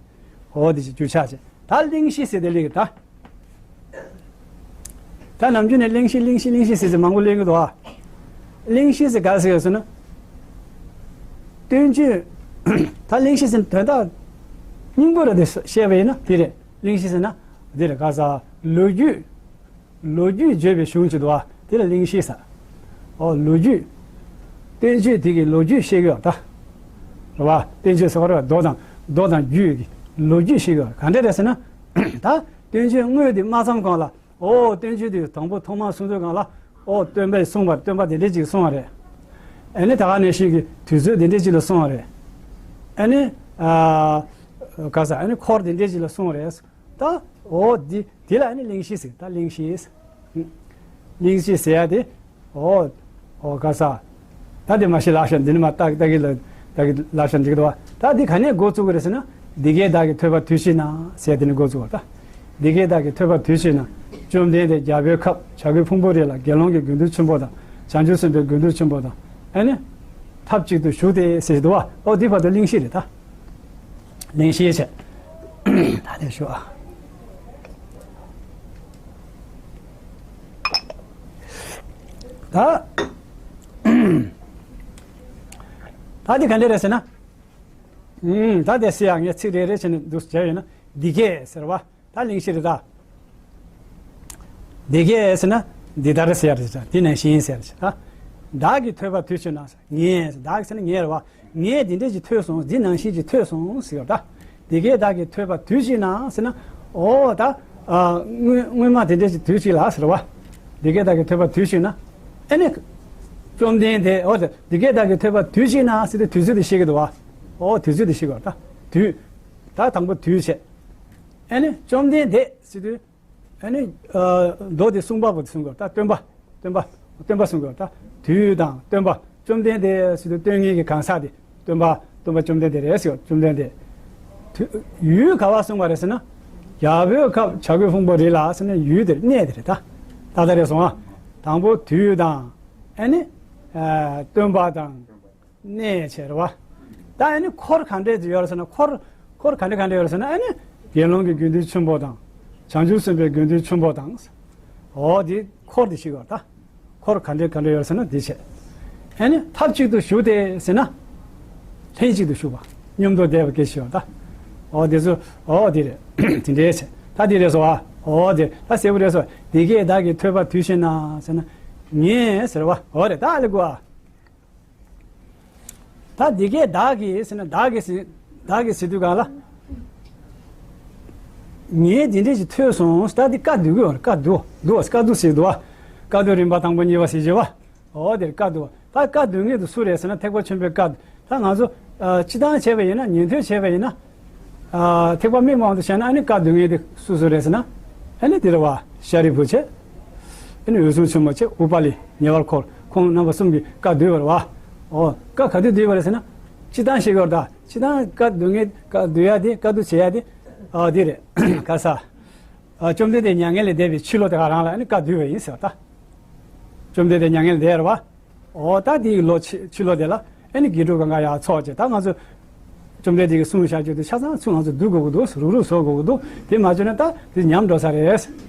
འོ་དེ་ཅིག་འགྱུར་ཕྱག་བྱས། ད་གླེང་གཞི་ཟེར་དེ་ལེགས་ད། ད་ནམ་རྒྱུན་ནས་གླེང་གཞི་གླེང་གཞི་གླེང་གཞི་ཟེར་ཟེར་མང་པོ་གླེང་གི་འདུག་ཨ། གླེང་གཞི་ཟེར་ག་ཟེར་ཡོད་ཟེར་ན། བསྟན་བཅོས། ད་གླེང་གཞི་ཟེར་ན་དོན་དག་སྙིང་པོ་ར་དེ་བཤད་པ་ཡིན་ན་དེ་རེད། གླེང་གཞི་ཟེར་ན་དེ་རེད། ག་ས་ལོ་རྒྱུས། ལོ་རྒྱུས་བརྗོད་པའི་གཞུང་ཅིག་འདུག་ཨ། དེ་ལ་གླེང་གཞི་ཟེར། ཨོ་ལོ་རྒྱུས། བསྟན་བཅོས་དེ་གི་ལོ་རྒྱུས་བཤད་ཀྱི་ཡོད་ད། རེད་བ། བསྟན་བཅོས་ཟེར་བ་རེད་བ། མདོ་དང་མདོ་དང་རྒྱུད་ཀྱི་ལོ་རྒྱུས་བཤད་ཀྱི་ཡོད། ག་འདྲ་རེད་ཟེར་ན། ད་བསྟན་བཅོས་དངོས་དེ་མ་བརྩམས་གོང་ལ། ཨོ་བསྟན་བཅོས་དེ་དང་པོ་ཐོག་མར་གསུང་དུས་སྒང་ལ། ཨོ་སྟོན་པས་གསུངས་པ། སྟོན་པ་དེ་འདྲས་ཅིག་གསུངས་པ་རེད། ཨ་ནི་ད་ག་ནང་བཞིན་གྱི་དུས་ཚོད་དེ་འདྲས་ཅིག་ལ་གསུངས་པ་རེད། ཨ་ནི། ཨ། ག་ས། ཨ་ནི་འཁོར་དེ་འདྲས་ཅིག་ལ་གསུངས་པ་རེད། ད་ཨོ་འདི་འདི་ལ་ཨ་ནི་གླེང་གཞི་ཟེར། ད་གླེང་གཞི། གླེང་གཞི་ཟེར་ཡ་དེ། ཨོ། ཨོ་ག་ས། ད་དེ་མ་ཤེས་ལབ་ཤག་འདི་ནི་མ་ཏག་ཏག་གི་ལ་ཏག་གི་ལབ་ཤག་འགྲིག་འདུག་བ། ད་འདི་ག་ནས་འགོ་བཙུགས་ཀྱི་རེད་ཟེར་ན། འདི་སྐད་བདག་གིས་ཐོས་པ་དུས་གཅིག་ན་ཟེར་དེ་ནས་འགོ་བཙུགས་པ་ད། འདི་སྐད་བདག་གིས་ཐོས་པ་དུས་གཅིག་ན། བཅོམ་ལྡན་འདས་རྒྱལ་པོའི་ཁབ་བྱ་རྒོད་ཕུང་པོའི་རི་ལ་དགེ་སློང་གི་དགེ་འདུན་ཆེན་པོ་དང་། བྱང་ཆུབ་སེམས་དཔའི་དགེ་འདུན་ཆེན་པོ་དང་། ཨ་ནི། ཐབས་གཅིག་ཏུ་བཞུགས་ཏེ་ཟེར་འདུག་བ། ཨོ་འདི་བར་དུ་གླེང་གཞི་རེད་ད། གླེང་གཞི་བྱས། ད་དེ་ཞུ་ཨ། ད། ད་འདི་ག་འདྲ་རེད་ཟེར་ན། ཨུམ། ད་དེ་སེ་ཡང་ངས་ཚིག་རེ་རེ་བྱས་ནས་འདུག་བྱས་ཡོད་ན་འདི་སྐད་ཟེར་བ། ད་གླེང་གཞི་རེད་ད། འདི་སྐད་ཟེར་ན་འདི་ལྟར་ཟེར་རེད་ད། འདི་ནང་བཞིན་ཟེར་རེད་ད། བདག་གིས་ཐོས་པ་དུས་གཅིག་ན་ཟེར། ངས་ཟེར། བདག་ཟེར་ན་ངས་རེད་བ། ངས་འདི་འདྲས་ཅིག་ཐོས་སོང་། འདི་ནང་བཞིན་ཅིག་ཐོས་སོང་ཟེར་ཡོད་ད། འདི་སྐད་བདག་གིས་ཐོས་པ་དུས་གཅིག་ན་ཟེར་ན། ཨོ་ད། ཨ། སྔོན་སྔོན་མ་དེ་འདྲས་ཅིག་དུས་གཅིག་ལ་ཟེར་བ། འདི་སྐད་བདག་གིས་ཐོས་པ་དུས་གཅིག་ན། ཨ་ནི། བཅོམ་ལྡན་འདས། འོ་དེ་འདི་སྐད་བདག་གིས་ཐོས་པ་དུས་གཅིག་ན་ཟེར་དུས་དུས་ཚོད་དེ་བཤད་ཀྱི་འདུག་བ། འོ་དུས་ཚོད་དེ་བཤད་ཀྱི་བ་ད། དུས། ད་དང་པོ་དུས་བྱས། ཨ་ནི་བཅོམ་ལྡན་འདས་ཟེར་དུས། ཨ་ནི། མདོ་དེ་གསུངས་པ་པོ་དེ་གསུང་གི་བ་ད། སྟོན་པ། སྟོན་པ། སྟོན་པ་གསུང་གི་བ་ད། དུས་དང་སྟོན་པ། བཅོམ་ལྡན་འདས་ཟེར་དུས་སྟོན་མཁན་གྱི་གང་ཟག་དེ། སྟོན་པ། སྟོན་པ་བཅོམ་ལྡན་འདས་རེད་ཟེར་བ། བཅོམ་ལྡན་འདས། དུས། ཡུལ་ག་བ་གསུངས་པ་རེད་ཟེར་ན། རྒྱ་བོད་ཁབ་བྱ་རྒོད་ཕུང་པོ་རི་ལ་ཟེར་ན་ཡུལ་དེར་གནས་དེ་རེད་ད། ད་ལྟ་རེད་སོང་ཨ། དང་པོ་དུས་དང་། ཨ་ནི། སྟོན་པ་དང་། གནས་བྱས་རེད་བ། ད་ཨ་ནི་འཁོར་ག་འདྲས་ཡོད་རེད་ཟེར་ན། འཁོར། འཁོར་ག་འདྲས་ག་འདྲས་ཡོད་རེད་ཟེར་ན། ཨ་ནི་དགེ་སློང་གི་དགེ་འདུན་ཆེན་པོ་དང་། བྱང་ཆུབ་སེམས་དཔའི་དགེ་འདུན་ཆེན་པོ་དང་། འོ་དེ་འཁོར་དེ་ཞིག་ཡོད་ད། འཁོར་ག་འདྲས་ག་འདྲས་ཡོད་རེད་ཟེར་ན་དེ་བྱས། ཨ་ནི་ཐབས་གཅིག་ཏུ་བཞུགས་ཏེ་ཟེར་ན། ལྷན་ཅིག་ཏུ་བཞུགས་པ། མཉམ་དུ་བསྡད་པ་སྐད་ཆ་ཡོད་ད། འོ་དེ་ཚོ། འོ་དེ་རེད། དེ་འདྲས་བྱས། ད་དེ་རེད་སོ། འོ་དེ་ད་གསལ་པོ་རེད་སོ། འདི་སྐད་བདག་གིས་ཐོས་པ་དུས་གཅིག་ན་ཟེར་ན། ངས་ཟེར་བ། འོ་རེད་ད་ལེ་གོ་ཨ། ད་འདི་སྐད་བདག་གིས་ཟེར་ན། བདག་གིས་ཟེར། བདག་གིས་ཟེར་དུས་གང་ལ། ངས་འདི་འདྲས་ཞིག་ཐོས་སོང་། ད་འདི་བཀའ་བསྡུ་གི་ཡོད་རེད། བཀའ་བསྡུ། བསྡུ་བ། བཀའ་བསྡུ་ཟེར་འདུག་བ། བཀའ་བསྡུ་རིམ་པ་དང་པོ་གཉིས་པ་ཟེར་བྱས་བ། འོ་དེར་བཀའ་བསྡུ་བ། ད་བཀའ་བསྡུ་མཁན་དེ་སུ་རེད་ཟེར་ན། ཐེག་པ་ཆེན་པོའི་བཀའ། ད་ང་ཚོ་ཨ་སྤྱི་བཏང་བྱས་པ་ཡིན་ན། ཉན་ཐོས་བྱས་པ་ཡིན་ན། ཨ་ཐེག་པ་དམིགས་མང་དུ་བྱས་ན། ཨ་ནི་བཀའ་བསྡུ་མཁན་དེ་སུ་སུ་རེད་ཟེར་ན། ཨ་ནི་དེ་རེད་བ། ཤཱ་རིའི་བུ་བྱས། ཨ་ནི་འོད་སྲུང་ཆེན་མོ་བྱས། ཨུ་པ་ལི། ཉེ་བར་འཁོར། ཁོང་རྣམ་པ་གསུམ་གྱིས་བཀའ་བསྡུས་པ་རེད་བ། འོ། བཀའ་ག་དུས་བསྡུས་པ་རེད་ཟེར་ན། སྤྱི་བཏང་བཤད་ཀྱི་ཡོད་རེད་ད། སྤྱི་བཏང་བཀའ་བསྡུ་མཁན། བཀའ་བསྡུ་ཡ་དེ། བཀའ་བསྡུ་བྱེད་ཡ་དེ། ཨ་དེ་རེད། ག་ས། ཨ་བཅོམ་ལྡན་འདས་མྱ་ངན་ལས་འདས་པའི་ཕྱི་ལོ་དེ་ག་རང་ལ་ཨ་ནི་བཀའ་བསྡུས་པ་ཡིན་ཟེར་བ་ད། བཅོམ་ལྡན་འདས་མྱ་ངན་ལས་འདས་རེད་བ། འོ་ད་དེའི་ལོ་ཕྱི་ཕྱི་ལོ་དེ་ལ་ཨ་ནི་དགེ་ཕྲུག་གང་ག་ཡར་ཚོགས་བྱས། ད་ང་ཚོ་བཅོམ་ལྡན་འདས་ཀྱིས་གསུངས་བཞག་རྒྱུ་དེ་ཆ་ཚང་ཚུར་ང་ཚོ་བསྡུ་དགོས་ཀྱི་འདུག་རུག་རུག་བཟོ་དགོས་ཀྱི་འདུག་དེ་མ་བྱུང་ན་ད་དེ་ཉམས་འགྲོ་ས་རེད།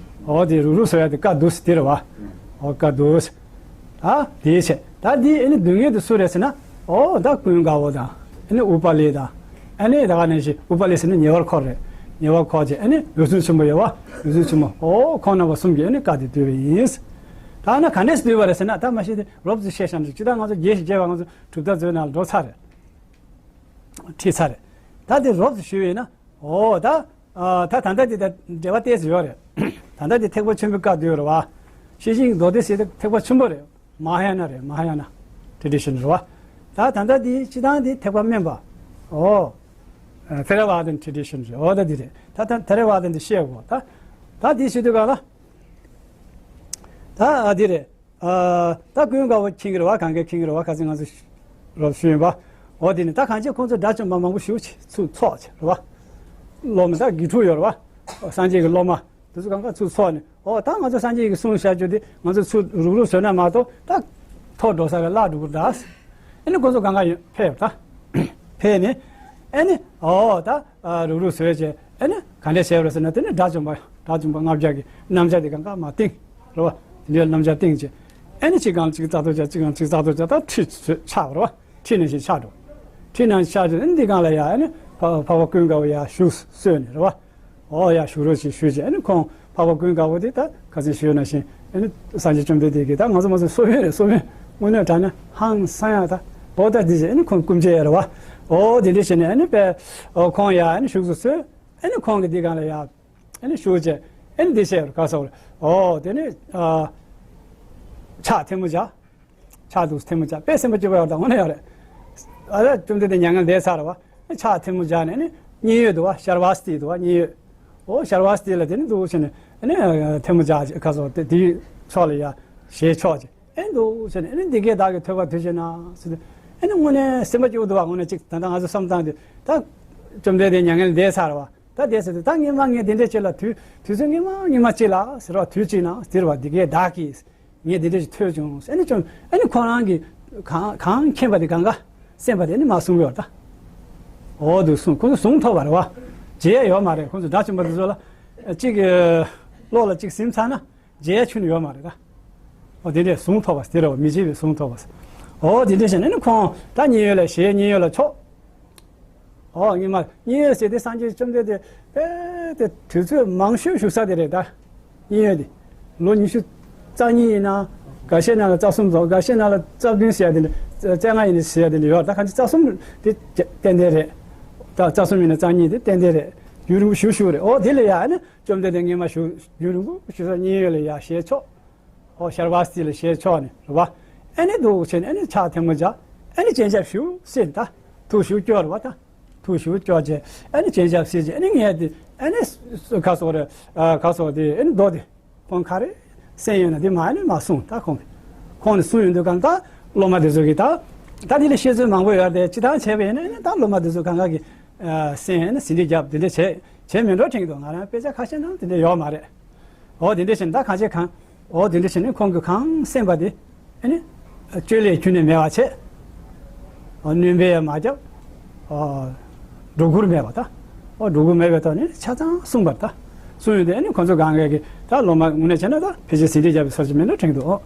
འོ་དེ་རུག་རུག་བཟོ་ཡ་དེ་བཀའ་བསྡུ་ཟེར་དེ་རེད་བ། འོ་བཀའ་བསྡུ་ཟེར། ད་དེའི་ཆེད་ད་འདི་ཨ་ནི་བསྡུ་མཁན་དེ་སུ་རེད་ཟེར་ན། འོ་ད་ཀུན་དགའ་བོ་དང་། ཨ་ནི་ཨུ་པ་ལི་དང་། ཨ་ནི་ད་ག་ནང་བཞིན་ཨུ་པ་ལི་ཟེར་ན་ཉེ་བར་འཁོར་རེད། ཉེ་བར་འཁོར་བྱས། ཨ་ནི་འོད་སྲུང་ཆེན་པོ་ཡོད་བ། འོད་སྲུང་ཆེན་པོ། འོ་ཁོང་རྣམ་པ་གསུམ་གྱིས་ཨ་ནི་བཀའ་དེ་བསྡུས་པ་ཡིན། ད་ན་ག་འདྲས་བསྡུས་པ་རེད་ཟེར་ན། ད་མ་གཞི་དེ་རོབ་ཙམ་བཤད་བཞག་ན། སྤྱིར་བཏང་ང་ཚོ་བརྒྱད་ཞིག་བརྒྱབ་པ་ང་ཚོ་གྲུབ་མཐའ་མཛོད་ནང་ལ་འགྲོ་ཚར་རེད། ཁྲིད་ཚར་རེད། ད་དེ་རོབ་ཙམ་ཞུས་པ་ཡིན་ན། འོ་ད། ཨ་ད་ད་ལྟ་འདི་དང་འབྲེལ་བ་ཏོག་ཙམ་ཡོད་རེད། ད་ལྟ་འདི་ཐེག་པ་ཆེན་པོའི་བཀའ་བསྡུས་རེད་བ། ཤེར་ཕྱིན་མདོ་སྡེ་ཟེར་དེ་ཐེག་པ་ཆེན་པོ་རེད། མ་ཧཱ་ཡ་ན་རེད། མ་ཧཱ་ཡ་ན་ཊི་རེ་ཌི་ཤན་རེད་བ། ད་ད་ལྟ་འདི་སྤྱིར་བཏང་འདི་ཐེག་པ་དམན་པ། འོ། ཨ་ཐེ་ར་ཝ་དན་ཊི་རེ་ཌི་ཤན་རེད། འོ་ད་འདི་རེད། ད་ད་ཐེ་ར་ཝ་དན་འདི་བཤད་དགོས། ད་ད་འདི་བཤད་དུས་ག་ལ། ད་ཨ་འདི་རེད། ཨ་ད་ཀུན་དགའ་བོ་མཁྱེན་གྱི་རེད་བ། གང་གས་མཁྱེན་གྱི་རེད་བ། ཁ་སང་ང་ཚོ་རོབ་ཞུས་ཡིན་པ། འོ་དེ་ནི་ད་གང་ཅི་ཁོང་ཚོ་དགྲ་བཅོམ་པ་མང་པོ་ཞེ་པོ་ཅིག་ཚུར་འཚོགས་བྱས་རེད་བ། སློབ་མ་ད་དགེ་ཕྲུག་ཡོད་རེད་བ། སངས་རྒྱས་ཀྱི་སློབ་མ་དེ་ཚོ་གང་ག་ཚུར་འཚོགས་ནས། འོ་ད་ང་ཚོ་སངས་རྒྱས་ཀྱིས་གསུངས་བཞག་རྒྱུ་དེ་ང་ཚོ་ཚུར་རུག་རུག་བཟོས་ན་མ་གཏོགས་ད་ཐོར་འགྲོ་ས་རེད། བརླག་འགྲོ་གི་རེད་ད། ཨ་ནི་ཁོང་ཚོ་གང་ག་ཡོད་ཕེབས་ཡོད་ད། ཕེབས་ནས་ཨ་ནི་འོ་ད་རུག་རུག་བཟོས་བྱས། ཨ་ནི་ག་འདྲས་བྱས་པ་རེད་ཟེར་ན། དེ་ནི་དགྲ་བཅོམ་པ། དགྲ་བཅོམ་པ་ལྔ་བརྒྱ་གི་རྣམ་གཞག་དེ་གང་ག་མར་བཏིང་རེད་བ། དེ་འདྲའི་རྣམ་གཞག་བཏིང་བྱས། ཨ་ནི་གཅིག་གང་གཅིག་རྩ་གཏོར་བྱས། གཅིག་གང་གཅིག་རྩ་གཏོར་བྱས། ད་ཁྲི་ཆགས་པ་རེད་བ། ཁྲི་ནང་བཞིན་ཆགས་འགྲོ། ཁྲི་ནང་བཞིན་ཆགས་འགྲོ། ཨ་ནི་འདི་སྒང་ལ་ཡ་ཨ་ནི་འཕགས་པ་ཀུན་དགའ་བོ་ཡ་བཞུགས་གསོལ་ནས་རེད་བ། འོ་ཡ་བཞུགས་རོགས་ཞེས་ཞུས་བྱས། ཨ་ནི་ཁོང་འཕགས་པ་ཀུན་དགའ་བོ་དེ་ད་ཁ་སང་ཞུས་ནང་བཞིན། ཨ་ནི་སངས་རྒྱས་བཅོམ་ལྡན་འདས་ཀྱིས་ད་ང་ཚོ་མ་ཚོ་གསོ་བྱེད་རེད། གསོ་བྱེད་དངོས་གནས་དྲང་གནས་ཧང་སང་ཡ་ད། འོ་ད་འདི་བྱས་ཨ་ནི་ཁོང་སྐུ་མཇལ་ཡ་རེད་བ། འོ་དེ་འདྲ་བྱས་ནས་ཨ་ནི་དཔེ་འོ་ཁོང་ཡ་ཨ་ནི་བཞུགས་སུ་གསོལ། ཨ་ནི་ཁོང་གིས་འདི་སྒང་ལ་ཡ་ཨ་ནི་བཞུགས་བྱས། ཨ་ནི་འདི་བྱས་རེད། ག་ས་རེད། འོ་དེ་ནི་ཨ་ཕྱག་ཐལ་མོ་སྦྱར། ཕྱག་འདུག་ཐལ་མོ་སྦྱར། དཔེ་སེམས་པ་སྐྱིད་པོ་ཡོད་ད། དངོས་གནས་ཡོད་རེད། ཨ་ད་བཅོམ་ལྡན་འདས་མྱ་ངན་འདས་ཚར་བ། ཕྱག་ཐལ་མོ་སྦྱར་ནས་ཨ་ནི་མཉན་ཡོད་འདུག་བ། ཤར་བ་སྟི་འདུག་བ། མཉན་ཡོད། འོ་ཤར་བ་སྟི་ལ་དེ་ནི་འདུག་བྱས་ནས་ཨ་ནི་ཐལ་མོ་སྦྱར། ག་ས་རེད། དེའི་ཕྱོགས་ལ་ཡ་ཞལ་ཕྱོགས་བྱས། ཨེ་འདུག་ཟེར་ནས། ཨེ་ནི་འདི་སྐད་བདག་གིས་ཐོས་པ་དུས་གཅིག་ན་ཟེར་ཏེ། ཨེ་ནི་དངོས་གནས་སེམས་པ་སྐྱིད་པོ་འདུག་བ། དངོས་གནས་ཅིག་ད་ལྟ་ང་ཚོ་བསམ་སྟངས་དེ། ད་བཅོམ་ལྡན་འདས་མྱ་ངན་འདས་ཚར་བ། ད་འདས་ཟེར་ཏེ་ད་སྔོན་མ་ངས་འདི་འདྲས་ཅིག་ལ་དུས་དུས་ཚོད་སྔོན་མ་སྔོན་མ་ཅིག་ལ་ཟེར་བ། དུས་གཅིག་ན་ཟེར་བ། འདི་སྐད་བདག་གིས་ངས་འདི་འདྲས་ཅིག་ཐོས་བྱུང་། ཨེ་ནི་བཅོམ་ཨེ་ནི་ཁོ་རང་གིས་གང་གང་མཁྱེན་པ་དེ་གང་ག་སེམས་པ་དེ་ཨེ་ནི་མར་གསུང་གི་ཡོད་ད། འོ་འདུག་གསུང་། ཁོ་ཚོ་གཟུངས་ཐོབ་པ་རེད་བ། བརྗེད་ཡ་ཡོད་མ་རེད། ཁོ་ཚོ་དགྲ་བཅོམ་པ་དེ་ཚོ་ལ་གཅིག་གི་བློ་ལ་གཅིག་ཟིན་ཚར་ན། བརྗེད་ཡ་ཁྱོན་ནས་ཡོད་མ་རེད་ད། འོ་དེ་འདྲས་གཟུངས་ཐོབ་པ་དེ་རེད་བ། མི་བརྗེད་པའི་གཟུངས་ཐོབ་པ། འོ་དེ་འདྲས་བྱས་ནས་ནི་ཁོང་ད་མཉན་ཡོད་ལ་ཞལ་མཉན་ཡོད་ལ་ཕྱོགས། འོ་སྔོན་མ་མཉན་ཡོད་ཟེར་དེ་སངས་རྒྱས་བཅོམ་ལྡན་འདས་དཔེ་དེ་དུས་ཚོད་མང་ཤོས་བཞུགས་ས་དེ་རེད་ད། མཉན་ཡོད་དེ་ལོ་ཉི་ཤུ་རྩ་གཉིས་ཡིན་ན། འགའ་ཤས་ནང་ལ་རྩ་གསུམ་དང་། འགའ་ཤས་ནང་ལ་རྩ་བདུན་ཟེར་ཡ་དེ་འདྲ། རྩ་ལྔ་ཡིན་ན་ཟེར་ཡ་དེ་འདྲ་ཡོད། ད་གང་ཅི་རྩ་གསུམ་དེ་ཏན་ཏན་རེད། ད་རྩ་གསུམ་ཡིན་ན་རྩ་གཉིས་དེ་ཏན་ཏན་རེད། རྒྱུན་རིང་པོ་བཞུགས་བཞུགས་རེད། འོ་དེ་ལ་ཡ་ཨ་ནི་བཅོམ་ལྡན་འདས་སྔོན་མ་བཞུགས་རྒྱུན་རིང་པོ་བཞུགས་ས་མཉན་ཡོད་ལ་ཡ་ཞལ་ཕྱོགས། ཧོ་ཤར་བ་སི་ལ་ཞེས་ཕྱོགས་ནས་རེད་བ། ཨེ་ནི་འདུག་ཕྱིན་ཨེ་ནི་ཕྱག་ཐལ་མོ་སྦྱར། ཨེ་ནི་སྤྱན་ཆབ་ཞུ་ཟེར་ད། ཐུགས་ཞུ་སྐྱོར་བ་ད། ཐུགས་ཞུ་སྐྱོར་བྱས་ཨེ་ནི་སྤྱན་ཆབ་ཟེར་བྱས་ཨེ་ནི་ངས་དེ་ཨེ་ནི་ཁ་སོག་རེ་ཁ་སོག་དེ་ཨེ་ནི་རྡོ་དེ་ཁོང་ག་རེ་སེམས་ཡོད་ན་དེ་མ་ཨེ་ནི་མ་གསུངས་ད་ཁོང་གིས། ཁོང་ནས་གསུངས་ཡོང་དུས་གང་ད་སློབ་མ་དེ་ཚོ་གིས་ད་ད་དེ་ལ་བཤད་ཚུལ་མང་པོ་ཡོད་རེད། ཅི་ཐང་བྱས་པ་ཡིན་ན་ཨེ་ནི་ད་སློབ་མ་དེ་ཚོ་གང་ག་གིས་སེམས་ཨེ་ནི་ཟིན་བྲིས་རྒྱབ་དེ་འདྲ་བྱས་བྱས་མེད་འགྲོ་དྲན་གྱི་འདུག་ང་རང་དཔེ་ཆ་ཁ་ཤས་ནང་དེ་འདྲ་ཡོད་མ་རེད། འོ་དེ་འདྲ་བྱས་ནས་ད་གང་བྱེད་གང་། འོ་དེ་འདྲ་བྱས་ནས་ཁོང་གིས་གང་གསན་པ་དེ་ཨ་ནི་བཅོས་ལས་ཁྱོན་ནས་མེད་པ་བྱས། འོ་སྣོན་པ་ཡང་མ་བརྒྱབ། འོ་སྒྲོ་སྐུར་མེད་པ་ད། འོ་སྒྲོ་སྐུར་མེད་པའི་ཐོག་ནས་ཆ་ཚང་གསུངས་པར་ད། གསུངས་ཡོང་དུས་ཨ་ནི་ཁོང་ཚོ་གང་ག་གིས་ད་སློབ་མ་དངོས་གནས་བྱས་ན་ད་ཕལ་ཆེར་ཟིན་བྲིས་བརྒྱབ་པའི་སོར་ཅིག་མིན་འགྲོ་དྲན་གྱི་འདུག་འོ་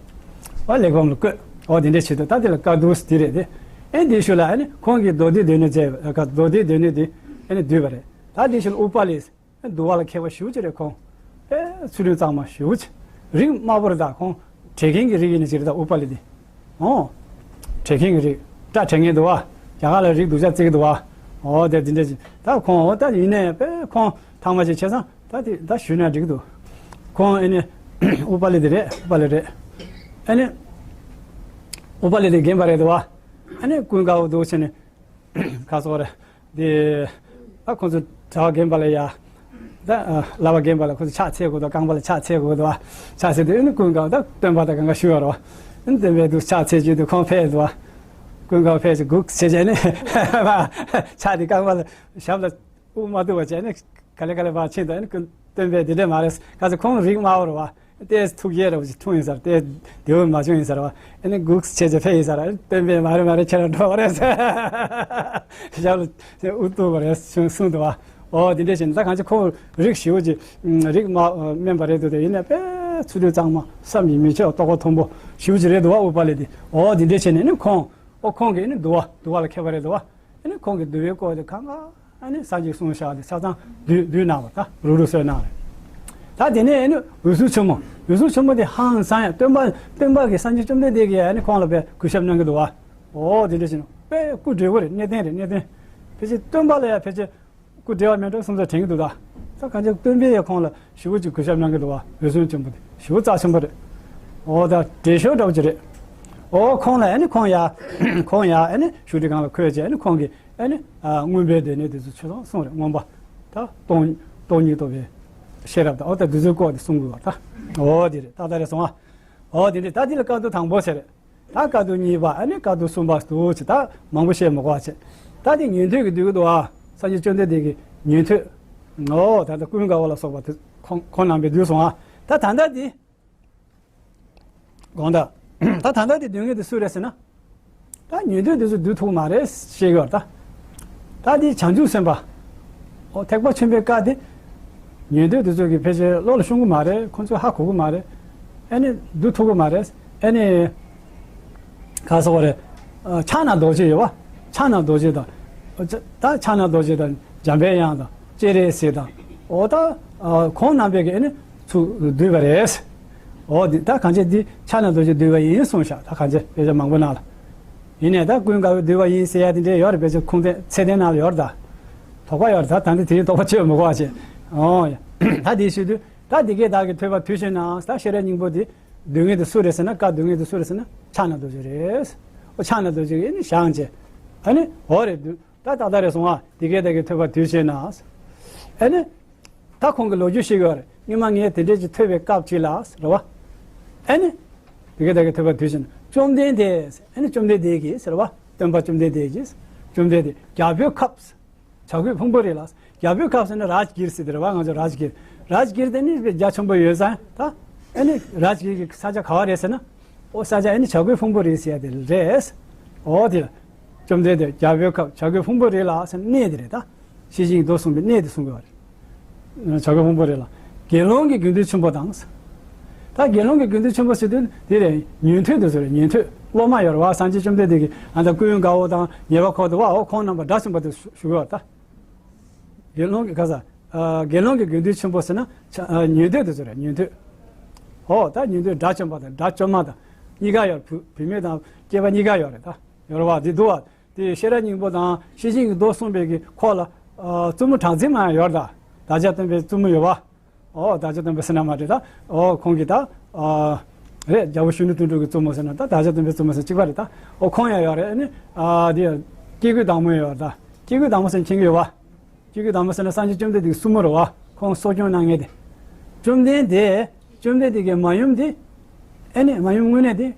གླེགས་བམ་ལ་བཀོད། འོ་དེ་འདྲ་བྱེད་དུས་ད་དེ་ལ་དཀའ་སྡུག་དེ་རེད་དེ། ཨ་ནི་དེའི་ཤུལ་ལ་ཨ་ནི་ཁོང་གིས་མདོ་སྡེ་སྡེ་སྣོད་བྱས་མདོ་སྡེ་སྡེ་སྣོད་དེ་ཨ་ནི་བསྡུས་པ་རེད། ད་དེའི་ཤུལ་ལ་ཨུ་པ་ལི། འདུལ་བ་ལ་མཁས་པ་ཞེ་པོ་ཅིག་རེད་ཁོང་། དཔེ་ཚུལ་ཁྲིམས་གཙང་མ་ཞེ་པོ་ཅིག་རིགས་དམའ་པོ་རེད་ད་ཁོང་། བྲེག་མཁན་གྱི་རིགས་ཡིན་ན་ཅིག་རེད་ད་ཨུ་པ་ལི་དེ། ཨོ། བྲེག་མཁན་གྱི་རིགས། སྐྲ་བྲེག་མཁན་འདུག་བ། རྒྱ་གར་ལ་རིགས་སྡུག་ཅག་བརྩི་གི་འདུག་བ། ཨོ་དེ་དེ་འདྲ་ཅིག་ད་ཁོང་ཨོ་ད་ཡིན་ནའི་དཔེ་ཁོང་ཐང་མ་ཅིག་བྱས་ཙང་ད་དེ་ད་ཞུས་ན་འགྲིག་གི་འདུག་ཁོང་ཨེ་ནི་ཨུ་པ་ལི་དེ་རེད་ཨུ་པ་ལི་རེད། ཨེ་ནི་ཨུ་པ་ལི་དེ་རྒན་པ་རེད་འདུག་བ། ཨེ་ནི་ཀུན་དགའ་བོ་འདུག་བྱས་ནས། ཁ་སོག་རེད། དེ། ཨ་ཁོང་ཚོ་གྲྭ་པ་རྒན་པ་ལ་ཡ། ད་ལྷ་པ་རྒན་པ་ལ་ཁོ་ཚོ་ཕྱག་འཚལ་དགོས་དང་རྐང་པ་ལ་ཕྱག་འཚལ་དགོས་དང་ཕྱག་འཚལ་དུས་ཨ་ནི་ཀུན་དགའ་བོ་ད་སྟོན་པ་དང་གང་ག་ཞུ་བ་རེད་བ། ཨ་ནི་སྟོན་པས་འདུག་ཕྱག་འཚལ་རྒྱུ་དུ་ཁོང་ཕེབས་འདུག་བ། ཀུན་དགའ་བོ་ཕེབས་ཤིག་སྒུག་བྱས་བྱས་ནས་ཕྱག་དེ་རྐང་པ་ལ་ཞབས་ལ་དབུ་མ་བཏུད་པ་བྱས་ནས་ག་ལེ་ག་ལེ་བ་ཕྱིན་དང་ཨ་ནི་ཀུན་སྟོན་པས་དེ་འདྲས་མ་རེད་ག་ཚོད་ཁོང་རིགས་དམའ་བོ་རེད་བ། ཏེས་ཐུགས་རྗེ་རབ་ཀྱི་འཁྲུངས་ཡིན་ཟེར་ཏེ་དེའུ་མ་བྱུང་ཡིན་ཟེར་བ། ཨ་ནི་སྒུག་བྱས་བྱས་ཕེབས་ཡིན་ཟེར་སྟོན་པས་མ་རེད་མ་རེད་ཁྱེད་རང་འགྲོ་བ་རེད་ཟེར། ཞབས་ལ་དབུ་གཏུགས་པ་རེད་གསུངས་འདུག་བ། ཨོ་དེ་འདྲས་བྱས་ནས་ད་གང་ཅི་ཁོ་རིགས་ཞེ་པོ་ཅིག་རིགས་མ་དམན་པ་རེད་འདུག་དེ་ཡིན་ན་དཔེ་ཚུལ་ཁྲིམས་གཙང་མ་བསམ་གྱིས་མི་ཁྱབ་རྟོགས་པ་མཐོན་པོ་ཞེ་པོ་ཅིག་རེད་འདུག་བ་ཨུ་པ་ལི་དེ། ཨོ་དེ་འདྲས་བྱས་ནས་ནི་ཁོང་ཨོ་ཁོང་གིས་ནི་འདུལ་བ་འདུལ་བ་ལ་མཁས་པ་རེད་འདུག་བ། ཨ་ནི་ཁོང་གིས་འདུལ་བའི་སྐོར་དེ་གང་ག་ཨ་ནི་སངས་རྒྱས་གསུངས་བཞག་དེ་ཆ་ཚང་བསྡུས་བསྡུས་གནང་བ་ད་རུག་རུག་བཟོས་གནང་རེད། ད་དེ་ནས་ཨ་ནི་འོད་སྲུང་ཆེན་མོ། འོད་སྲུང་ཆེན་མོ་དེ་ཧང་སང་ཡང་སྟོན་པ་སྟོན་པ་གིས་སངས་རྒྱས་བཅོམ་ལྡན་འདས་ཀྱིས་ཨ་ནི་ཁོང་ལ་དཔེ་གུས་ཞབས་གནང་གི་འདུག་བ། ཨོ་དེ་འདྲ་བྱས་ན་དཔེ་སྐུ་བགྲེས་པོ་རེད། གནས་བརྟན་རེད། གནས་བརྟན། ཕལ་ཆེར་སྟོན་པ་ལ་ཡང་ཕལ་ཆེར་སྐུ་བགྲེས་པ་མེད་འགྲོ་བསམ་ཚུལ་དྲན་གྱི་འདུག་ད་ད་གང་ཅི་སྟོན་པས་ཡང་ཁོང་ལ་ཞེ་པོ་ཅིག་གུས་ཞབས་གནང་གི་འདུག་བ། འོད་སྲུང་ཆེན་པོ་དེ་ཞེ་པོ་རྩ་ཆེན་པོ་རེད། ཨོ་ད་བགྲེས་ཤོས་འདྲ་བོ་ཅིག་རེད། ཨོ་ཁོང་ལ་ཨ་ནི་ཁོང་ཡ་ཁོང་ཡ་ཨ་ནི་བཞུགས་ཁྲི་སྒང་ལ་འཁོད་བྱས་ཨ་ནི་ཁོང་གིས་ཨ་ནི་ཨ་མངོན་པའི་སྡེ་སྣོད་དེ་ཚོ་ཆོས་ཚང་གསུངས་རེད། མངོན་པ་ད་སྟོང་སྟོང་ཉིད་རྟོགས་པའི་ཤེས་རབ་དང་ཨོ་ད་དེ་ཚོའི་སྐོར་དེ་གསུང་དགོས་པ་ད། ཨོ་དེ་རེད། ད་ད་རེད་སོང་ཨ། ཨོ་དེ་འདྲས་ད་དེ་ལ་བཀའ་བསྡུ་དང་པོ་ཟེར་རེད། ད་བཀའ་བསྡུ་གཉིས་པ་ཨ་ནི་བཀའ་བསྡུ་གསུམ་པ་འདུག་ཅེས་ད་མང་པོ་བཤད་མི་དགོས་པ་བྱས། ད་དེ་ཉན་ཐོས་ཀྱི་འདུལ་གྱི་འདུག་ཨ། སངས་རྒྱས་བཅོམ་ལྡན་འདས་ཀྱི་ཉན་ཐོས། ཨོ་ད་ལྟ་ཀུན་དགའ་བོ་ལ་སོགས་པ་དེ་ཁོང་ཁོང་རྣམ་པས་འདུལ་སོང་ཨ། ད་ད་ལྟ་དེ་དགོངས་དག་ད་ད་ལྟ་དེ་འདུལ་མཁན་དེ་སུ་རེད་ཟེར་ན། ད་ཉན་ཐོས་དེ་ཚོ་འདུལ་ཐུབ་ཀྱི་མ་རེད་ཞེས་ཡོད་ད། ད་དེ་བྱང་ཆུབ་སེམས་དཔའ། ཨོ་ཐེག་པ་ཆེན་པོའི་བཀའ་དེ། ཉན་ཐོས་དེ་ཚོ་གིས་ཕལ་ཆེར་བློ་ལ་ཤོང་གི་མ་རེད། ཁོང་ཚོས་ཧ་གོ་གི་མ་རེད། ཨ་ནི་འདུལ་ཐུབ་ཀྱི་མ་རེད། ཨ་ནི། ག་སོགས་རེད། ཨ་ཕྱག་ན་རྡོ་རྗེ་ཡོད་པ། ཕྱག་ན་རྡོ་རྗེ་དང་། ཨོ་ད་ཕྱག་ན་རྡོ་རྗེ་དང་འཇམ་པའི་དབྱངས་དང་སྤྱན་རས་གཟིགས་དང་། ཨོ་ད་ཨ་ཁོང་རྣམ་པས་ཀྱིས་ཨ་ནི་ཚུར་བསྡུས་པ་རེད། ཨོ་འདི་ད་གང་ཅི་འདི་ཕྱག་ན་རྡོ་རྗེས་བསྡུས་པ་ཡིན་གསུངས་ཤག་ད་གང་ཅི་དཔེ་ཆ་མང་པོ་ནང་ལ། ཡིན་ནའི་ད་ཀུན་དགའ་བོས་བསྡུས་པ་ཡིན་ཟེར་ཡ་དེ་འདྲའི་ཡོད་རེད། དཔེ་ཆ་ཁུངས་ལྡན་ཚད་ལྡན་ནང་ལ་ཡོད་རེད་ད། དོགས་པ་ཡོད་རེད་ད། ད་འདི་དེ་རིང་དོགས་པ་བྱེད་མི་དགོས་པ་བྱེད། ཨོ་ཡ། ད་དེ་ཞུ་དུས་ད་འདི་སྐད་བདག་གིས་ཐོས་པ་དུས་གཅིག་ན་ད་ཤེས་རབ་སྙིང་པོ་འདི་བསྡུ་མཁན་དེ་སུ་རེད་ཟེར་ན། བཀའ་བསྡུ་མཁན་དེ་སུ་རེད་ཟེར་ན་ཕྱག་ན་རྡོ་རྗེ་རེད། ཨོ་ཕྱག་ན་རྡོ་རྗེ་གིས་ནི་བཞེངས་བྱས། ཨ་ནི་འོ་རེད་འདུག་ད་ཏག་ཏག་རེད་སོང་ཨ། འདི་སྐད་བདག་གིས་ཐོས་པ་དུས་གཅིག་ན། ཨ་ནི། ད་ཁོང་གིས་ལོ་རྒྱུས་ཤིག་ཡོད་རེད། སྔོན་མ་ངས་དེ་འདྲས་ཅིག་ཐོས་པའི་སྐབས་ཅིག་ལ་རེད་བ། ཨ་ནི། འདི་སྐད་བདག་གིས་ཐོས་པ་དུས་གཅིག་ན། བཅོམ་ལྡན་འདས། ཨ་ནི་བཅོམ་ལྡན་འདས་ཀྱིས་ཟེར་བ། སྟོན་པ་བཅོམ་ལྡན་འདས་ཀྱིས། བཅོམ་ལྡན་འདས་རྒྱལ་པོའི་ཁབ། བྱ་རྒོད་ཕུང་པོའི་རི་ལ། རྒྱལ་པོའི་ཁབ་ཟེར་ན་རཱཇ་གིར་ཟེར་དེ་རེད་བ། ང་ཚོ་རཱཇ་གིར། རཱཇ་གིར་དེ་ནི་རྒྱ་ཆེན་པོ་ཡོད་ས་ད། ཨ་ནི་རཱཇ་གིར་གྱི་ས་ཆ་ག་བ་རེད་ཟེར་ན། ཨོ་ས་ཆ་ཨ་ནི་བྱ་རྒོད་ཕུང་པོའི་རི་ཟེར་ཡ་དེ་རེད། ཨོ་དེ་ལ། བཅོམ་ལྡན་འདས་རྒྱལ་པོའི་ཁབ་བྱ་རྒོད་ཕུང་པོའི་རི་ལ་ཟེར་གནས་དེ་རེད་ད། ཤེར་ཕྱིན་གྱི་མདོ་གསུངས་པའི་གནས་དེ་གསུང་གི་བ་རེད། བྱ་རྒོད་ཕུང་པོའི་རི་ལ། དགེ་སློང་གི་དགེ་འདུན་ཆེན་པོ་དང་། ད་དགེ་སློང་གི་དགེ་འདུན་ཆེན་པོ་ཟེར་དུས་དེ་རེད། ཉན་ཐོས་དེ་ཚོ་རེད། ཉན་ཐོས་སློབ་མ་ཡོད་རེད་བ། སངས་རྒྱས་བཅོམ་ལྡན་འདས་ཀྱི་ཨ་ད་ཀུན་དགའ་བོ་དང་ཉེ་བར་འཁོར་དུ་བ་འོ་ཁོང་རྣམ་པ་དགྲ་བཅོམ་པ་དེ་ཞུ་གི་བ་ད། དགེ་སློང་གི་ག་ས། ཨ་དགེ་སློང་གི་དགེ་འདུན་ཆེན་པོ་ཟེར་ན་ཆ་ཨ་ཉན་ཐོས་དེ་ཚོ་རེད། ཉན་ཐོས། ཨོ་ད་ཉན་ཐོས་དགྲ་བཅོམ་པ་དང་དགྲ་བཅོམ་མ་དང་གཉིས་ཀ་ཡོད། བུ་བུད་མེད་དང་སྐྱེས་པ་གཉིས་ཀ་ཡོད་རེད་ད། ཡོད་རེད་བ། དེ་འདུག་བ། དེ་ཤེས་རབ་སྙིང་པོ་དང་ཤེར་ཕྱིན་གྱི་མདོ་གསུངས་པའི་གི་ཁོག་ལ་ཨ་བཙུན་མོ་གྲངས་འཛིན་མ་ཡང་ཡོད་རེད་ད། བདག་ཅག་སྟོན་པའི་བཙུན་མོ་ཡོད་བ། ཨོ་བདག་ཅག་སྟོན་པ་ཟེར་ན་མ་རེད་ད། ཨོ་ཁོང་གིས་ད་ཨ་ རེད། རྒྱལ་པོ་གཞོན་ནུ་དོན་གྲུབ་ཀྱི་བཙུན་མོ་ཟེར་ན་ད་བདག་ཅག་སྟོན་པའི་བཙུན་མོ་ཟེར་གཅིག་པ་རེད་ད། ཨོ་ཁོང་ཡང་ཡོད་རེད། ཨ་ནི་ཨ་དེ་ཡང་སྐྱེ་དགུའི་བདག་མོ་ཡོད་རེད་ད། སྐྱེ་དགུའི་བདག་མོ་ཟེར་ན་མཁྱེན་གྱི་ཡོད་པ། སྐྱེ་དགུའི་བདག་མོ་ཟེར་ན་སངས་རྒྱས་བཅོམ་ལྡན་འདས་ཀྱི་བཙུན་མོ་རེད་བ། ཁོང་གསོ་སྐྱོང་གནང་མཁན་དེ། བཅོམ་ལྡན་འདས། བཅོམ་ལྡན་འདས་ཀྱི་མ་ཡུམ་དེ། ཨེ་ནི་མ་ཡུམ་དངོས་གནས་དེ།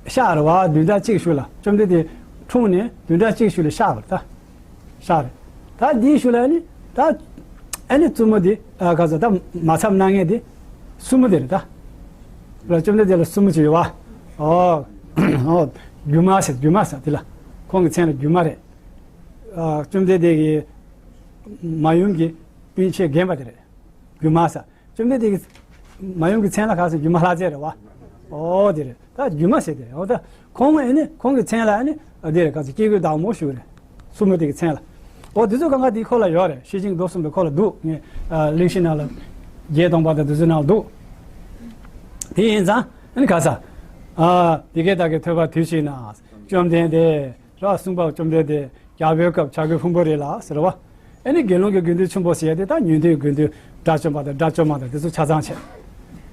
གཤགས་རེད་བ། བདུན་ཕྲག་གཅིག་གཞུག་ལ་བཅོམ་ལྡན་འདས་འཁྲུངས་ནས་བདུན་ཕྲག་གཅིག་གཞུག་ལ་གཤགས་པ་རེད་ད། གཤགས་རེད། ད་འདིའི་གཞུག་ལ་ཨེ་ནི་ད། ཨེ་ནི་བཙུན་མོ་དེ་ཨ་ག་ཚོད་ད་མ་ཚབ་གནང་མཁན་དེ། བཙུན་མོ་དེ་རེད་ད། ལ་བཅོམ་ལྡན་འདས་ལ་བཙུན་མོ་ཅིག་ཡོད་བ། ཨོ། ཨོ། སྒྱུ་མ་ཟེར། སྒྱུ་མ་ཟེར་དེ་ལ། ཁོང་གི་མཚན་ལ་སྒྱུ་མ་རེད། ཨ་བཅོམ་ལྡན་འདས་ཀྱི་མ་ཡུམ་གྱི་སྤུན་མཆེད་རྒན་པ་དེ་རེད། སྒྱུ་མ་ཟེར། བཅོམ་ལྡན་འདས་ཀྱི་མ་ཡུམ་གྱི་མཚན་ལ་ག་ཟེར། སྒྱུ་མ་ལྷ་མཛེས་རེད་བ། ཨོ་དེ་རེད། ད་སྒྱུ་མ་ཟེར་དེ་རེད། ཨོ་ད་ཁོང་ཨེ་ནི་ཁོང་གི་མཚན་ལ་ཨེ་ནི་ཨ་དེ་རེད། ག་ཟེར། སྐྱེ་དགུའི་བདག་མོ་ཞུ་རེད། བཙུན་མོ་དེ་གི་མཚན་ལ། ཨོ་དེ་ཚོ་གང་ག་དེའི་ཁོ་ལ་ཡོད་རེད། ཤེར་ཕྱིན་མདོ་གསུམ་པའི་ཁོ་ལ་འདུག་ངས་ཨ་གླེང་གཞི་ནང་ལ་བརྒྱད་སྟོང་པ་དང་དེ་ཚོའི་ནང་ལ་འདུག་དེ་ཡིན་ཙང་ཨ་ནི་ག་ཟེར། ཨ་འདི་སྐད་བདག་གིས་ཐོས་པ་དུས་གཅིག་ན། བཅོམ་ལྡན་འདས། ར་གསུངས་པ། བཅོམ་ལྡན་འདས་རྒྱལ་པོའི་སྐབས་བྱ་རྒོད་ཕུང་པོའི་རི་ལ་ཟེར་བ། ཨེ་ནི་དགེ་སློང་གི་དགེ་འདུན་ཆེན་པོ་ཟེར་ཡ་དེ་ད་ཉན་ཐོས་དགེ་འདུན་དགྲ་བཅོམ་པ་དང་དགྲ་བཅོམ་མ་དང་དེ་ཚོ་ཆ་ཚང་བྱས།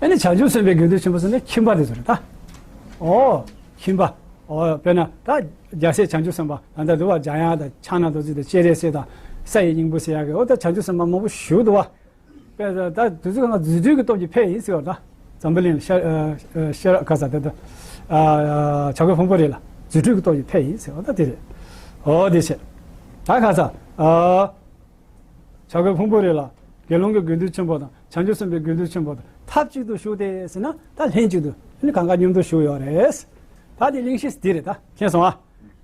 ཨེ་ནི་བྱང་ཆུབ་སེམས་དཔའི་དགེ་འདུན་ཆེན་པོ་ཟེར་ན་ཁྱིམ་པ་དེ་ཚོ་རེད་ད། ཨོ། ཁྱིམ་པ། ཨོ་དཔེར་ན་ད་རྒྱལ་སྲས་བྱང་ཆུབ་སེམས་དཔའ་ད་ལྟ་འདུལ་བ་འཇམ་དབྱངས་དང་ཕྱག་ན་རྡོ་རྗེ་དང་སྤྱན་རས་གཟིགས་དང་ས་ཡི་སྙིང་པོ་ཟེར་ཡ་གི་ཨོ་ད་བྱང་ཆུབ་སེམས་དཔའ་མང་པོ་བཞུགས་འདུག་བ། དཔེ་ད་དུས་ཚོད་གང་ག་རྫུ་འཕྲུལ་གྱི་སྟོབས་ཀྱིས་ཕེབས་ཡིན་ཟེར་བ་ད། འཛམ་བུ་གླིང་ལ་ཤར་ཤར་ག་ས་དེ་ད། བྱ་རྒོད་ཕུང་པོའི་རི་ལ་རྫུ་འཕྲུལ་གྱི་སྟོབས་ཀྱིས་ཕེབས་ཡིན་ཟེར་བ་ད་དེ་རེད། ཨོ་དེ་བྱས། ད་ག་ས། བྱ་རྒོད་ཕུང་པོའི་རི་ལ་དགེ་སློང་གི་དགེ་འདུན་ཆེན་པོ་དང་བྱང་ཆུབ་སེམས་དཔའི་དགེ་འདུན་ཆེན་པོ་དང་ཐབས་གཅིག་ཏུ་བཞུགས་ཏེ་ཟེར་ན་ད་ལྷན་གཅིག་ཏུ་ནི་གང་ག་མཉམ་དུ་བཞུགས་ཡོད་རེད། ད་དེ་གླེང་གཞི་འདི་རེད་ད། མཁྱེན་སོང་ཨ།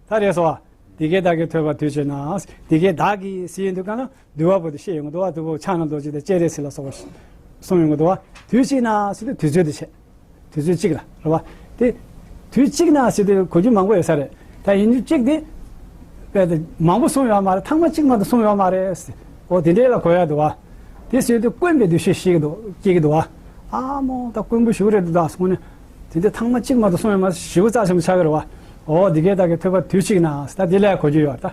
ད་རེད་སོང་ཨ། འདི་སྐད་བདག་གིས་ཐོས་པ་དུས་གཅིག་ན། འདི་སྐད་བདག་གིས་ཟེར་ཡོང་དུས་གང་ན་འདུལ་བ་པོ་དེ་བཤད་ཡོང་གི་འདུག་བ། འདུལ་བ་པོ་ཕྱག་ན་རྡོ་རྗེ་དང་སྤྱན་རས་གཟིགས་ལ་སོགས་པ་གསུངས་ཡོང་གི་འདུག་བ། དུས་གཅིག་ན་ཟེར་དུས་དུས་ཚོད་དེ་བཤད། དུས་ཚོད་གཅིག་ལ་རེད་བ། དེ་དུས་གཅིག་ན་ཟེར་དུས་གོ་རྒྱུ་མང་པོ་ཡོད་ས་རེད། ད་ཡིན་རྒྱུ་གཅིག་དེ། དཔེ་དེ་མང་པོ་གསུངས་ཡོད་མ་རེད། ཐེངས་མ་གཅིག་མ་གཏོགས་གསུངས་ཡོད་མ་རེད། འོ་དེ་འདྲའི་ལ་གོ་ཡ་འདུག་བ། དེ་ཟེར་དུས་དཀོན་པའི་འདུ་ཤེས་ཤིག་འདུག་སྐྱེ་གི་འདུག་བ། ཨ་མོ་ད་དཀོན་པོ་ཞིག་རེད་འདུག་ད་སོང་ནས། དེ་འདྲ་ཐེངས་མ་གཅིག་མ་གཏོགས་གསུངས་ཡོད་མ་རེད། ཞེ་པོ་རྩ་ཆེན་པོ་ཆགས་ཀྱི་རེད་བ། འོ་འདི་སྐད་བདག་གིས་ཐོས་པ་དུས་གཅིག་ན་ཟེར་ད་དེ་ལ་གོ་རྒྱུ་ཡོད་ད།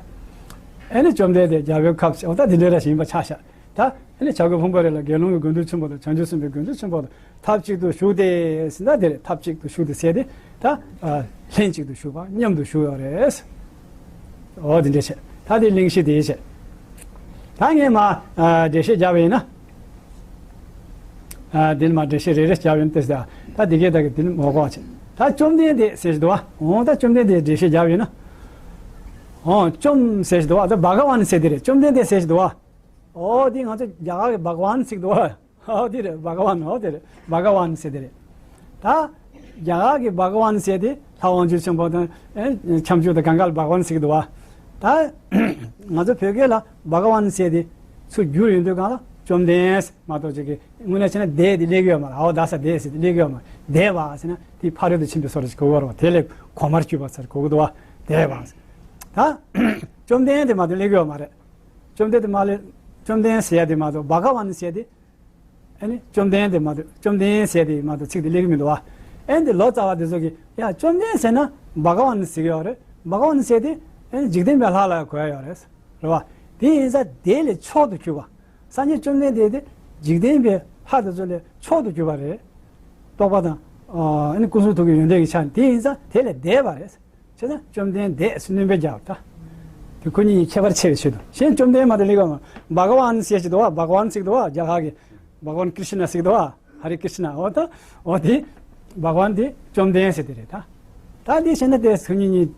ཨེ་ནི་བཅོམ་ལྡན་འདས་རྒྱལ་པོའི་ཁབ་ཟེར་འོ་ད་དེ་འདྲའི་ར་ཞིག་ཡིན་པ་ཆ་བཞག་ད་ཨ་ནི་བྱ་རྒོད་ཕུང་པོའི་རི་ལ་དགེ་སློང་གི་དགེ་འདུན་ཆེན་པོ་དང་བྱང་ཆུབ་སེམས་དཔའི་དགེ་འདུན་ཆེན་པོ་དང་ཐབས་གཅིག་ཏུ་བཞུགས་ཏེ་ཟེར་ན་དེ་རེད། ཐབས་གཅིག་ཏུ་བཞུགས་ཏེ་ཟེར་ཏེ་ད་ལྷན་གཅིག་ཏུ་བཞུགས་པ་མཉམ་དུ་བཞུགས་ཡོད་རེད། འོ་དེ་འདྲ་བྱས། ད་དེ་གླེང་གཞི་དེ་བྱས། ད་ངས་མ་འགྲེལ་བཤད་བརྒྱབ་པ་ཡིན་ན། དེ་ནི་མ་འགྲེལ་བཤད་རེ་རེ་བརྒྱབ་ཡོང་དུས་ད་ད་དེ་གས་ད་གས་དེ་ནི་མ་གོ་བ་བྱས། ད་བཅོམ་ལྡན་འདས་ཟེར་གྱི་འདུག་བ། འོ་ད་བཅོམ་ལྡན་འདས་འགྲེལ་བཤད་བརྒྱབ་ཡོད་ན། འོ་བཅོམ་ཟེར་གྱི་འདུག་བ། ད་བྷ་ག་ཝཱན་ཟེར་དེ་རེད། བཅོམ་ལྡན་འདས་ཟེར་གྱི་འདུག་བ། ཨོ་དེ་ང་ཚོ་རྒྱ་གར་གྱི་བྷ་ག་ཝཱན་ཟེར་གྱི་འདུག་བ། ཨོ་དེ་རེད། བྷ་ག་ཝཱན། ཨོ་དེ་རེད། བྷ་ག་ཝཱན་ཟེར་དེ་རེད། ད་རྒྱ་གར་གྱི་བྷ་ག་ཝཱན་ཟེར་དེ་ལྷ་དབང་ཕྱུག་ཆེན་པོ་དང་ཨེ་ཁྱབ་འཇུག་དང་གང་ག་ལ་བྷ་ག་ཝཱན་ཟེར་གྱི་འདུག་བ། ད་ང་ཚོ་བོད་སྐད་ལ་བྷ་ག་ཝཱན་ཟེར་དེ་ཚུར་བསྒྱུར་ཡོང་དུས་གང་ལ་བཅོམ་ལྡན་མ་གཏོགས་ཅིག་གི་དངོས་གནས་བྱས་ན་འདས་དེ་སླེབས་ཀྱི་ཡོད་མ་རེད། ཨོ་ད་ས་འདས་ཟེར་དེ་སླེབས་ཀྱི་ཡོད་མ་རེད། འདས་པ་ཟེར་ན་དེ་ཕ་རོལ་ཏུ་ཕྱིན་པའི་བཟོ་འདྲ་ཞིག་གོ་གི་རེད་བ། དེ་ལས་གོང་མར་གྱུར་པ་ཟེར་གོ་གི་འདུག་བ། འདས་པ་ཟེར། ད་བཅོམ་ལྡན་དེ་མ་གཏོགས་སླེབས་ཀྱི་ཡོད་མ་རེད། བཅོམ་ལྡན་དེ་མ་ལས་བཅོམ་ལྡན་ཟེར་ཡ་དེ་མ་གཏོགས་བྷ་ག་ཝཱན་ཟེར་ཡ་དེ། ཨ་ནི་བཅོམ་ལྡན་དེ་མ་གཏོགས་བཅོམ་ལྡན་ཟེར་ཡ་དེ་མ་གཏོགས་ཚིག་དེ་སླེབས་ཀྱི་མི་འདུག་བ། ཨ་ནི་དེ་ལོ་ཙཱ་བ་དེ་ཚོ་གིས་ཡ་བཅོམ་ལྡན་ཟེར་ན་བྷ་ག་ཝཱན་ཟེར་གྱི་ཡོད་རེད། བྷ་ག་ཝཱན་ཟེར་ཡ་དེ་ཨ་ནི་འཇིག་རྟེན་པའི་ལྷ་ལ་གོ་ཡ་ཡོད་རེད། རེད་བ། དེ་ཡིན་ཙང་དེ་ལས་མཆོག་ཏུ་གྱུར་པ། སངས་རྒྱས་བཅོམ་ལྡན་འདས་དེ་འཇིག་རྟེན་པའི་ལྷ་དེ་ཚོ་ལས་མཆོག་ཏུ་གྱུར་པ་རེད། རྟོགས་པ་དང་། ཨ་ནི་ཀུན་རྫོབ་ཐུགས་ཀྱི་ཡོན་ཏན་གྱི་ཆ་ནས། དེ་ཡིན་ཙང་དེ་ལས་འདས་པ་རེད། བྱས་ཙང་བཅོམ་ལྡན་འདས་ཟེར་སྣོན་པ་བརྒྱབ་ད། དེ་ཁོ་གཉིས་ཁྱད་པར་ཕྱེ་བའི་ཆེད་དུ། གཞན་བཅོམ་ལྡན་མ་གཏོགས་སླེབས་ཀྱི་ཡོད་མ་རེད། བྷ་ག་ཝཱན་ཟེར་གྱི་འདུག་བ། བྷ་ག་ཝཱན་ཟེར་གྱི་འདུག་བ། རྒྱ་གར་གྱི་བྷ་ག་ཝཱན་ཀྲི་ཤི་ན་ཟེར་གྱི་འདུག་བ། ཧ་རེ་ཀྲི་ཤི་ན། འོ་ད་འོ་དེ་བྷ་ག་ཝཱན་དེ་བཅོམ་ལྡན་ཟེར་དེ་རེད་ད། ད་དེ་བྱས་ན་དེ་ཁོ་གཉིས་གཉིས་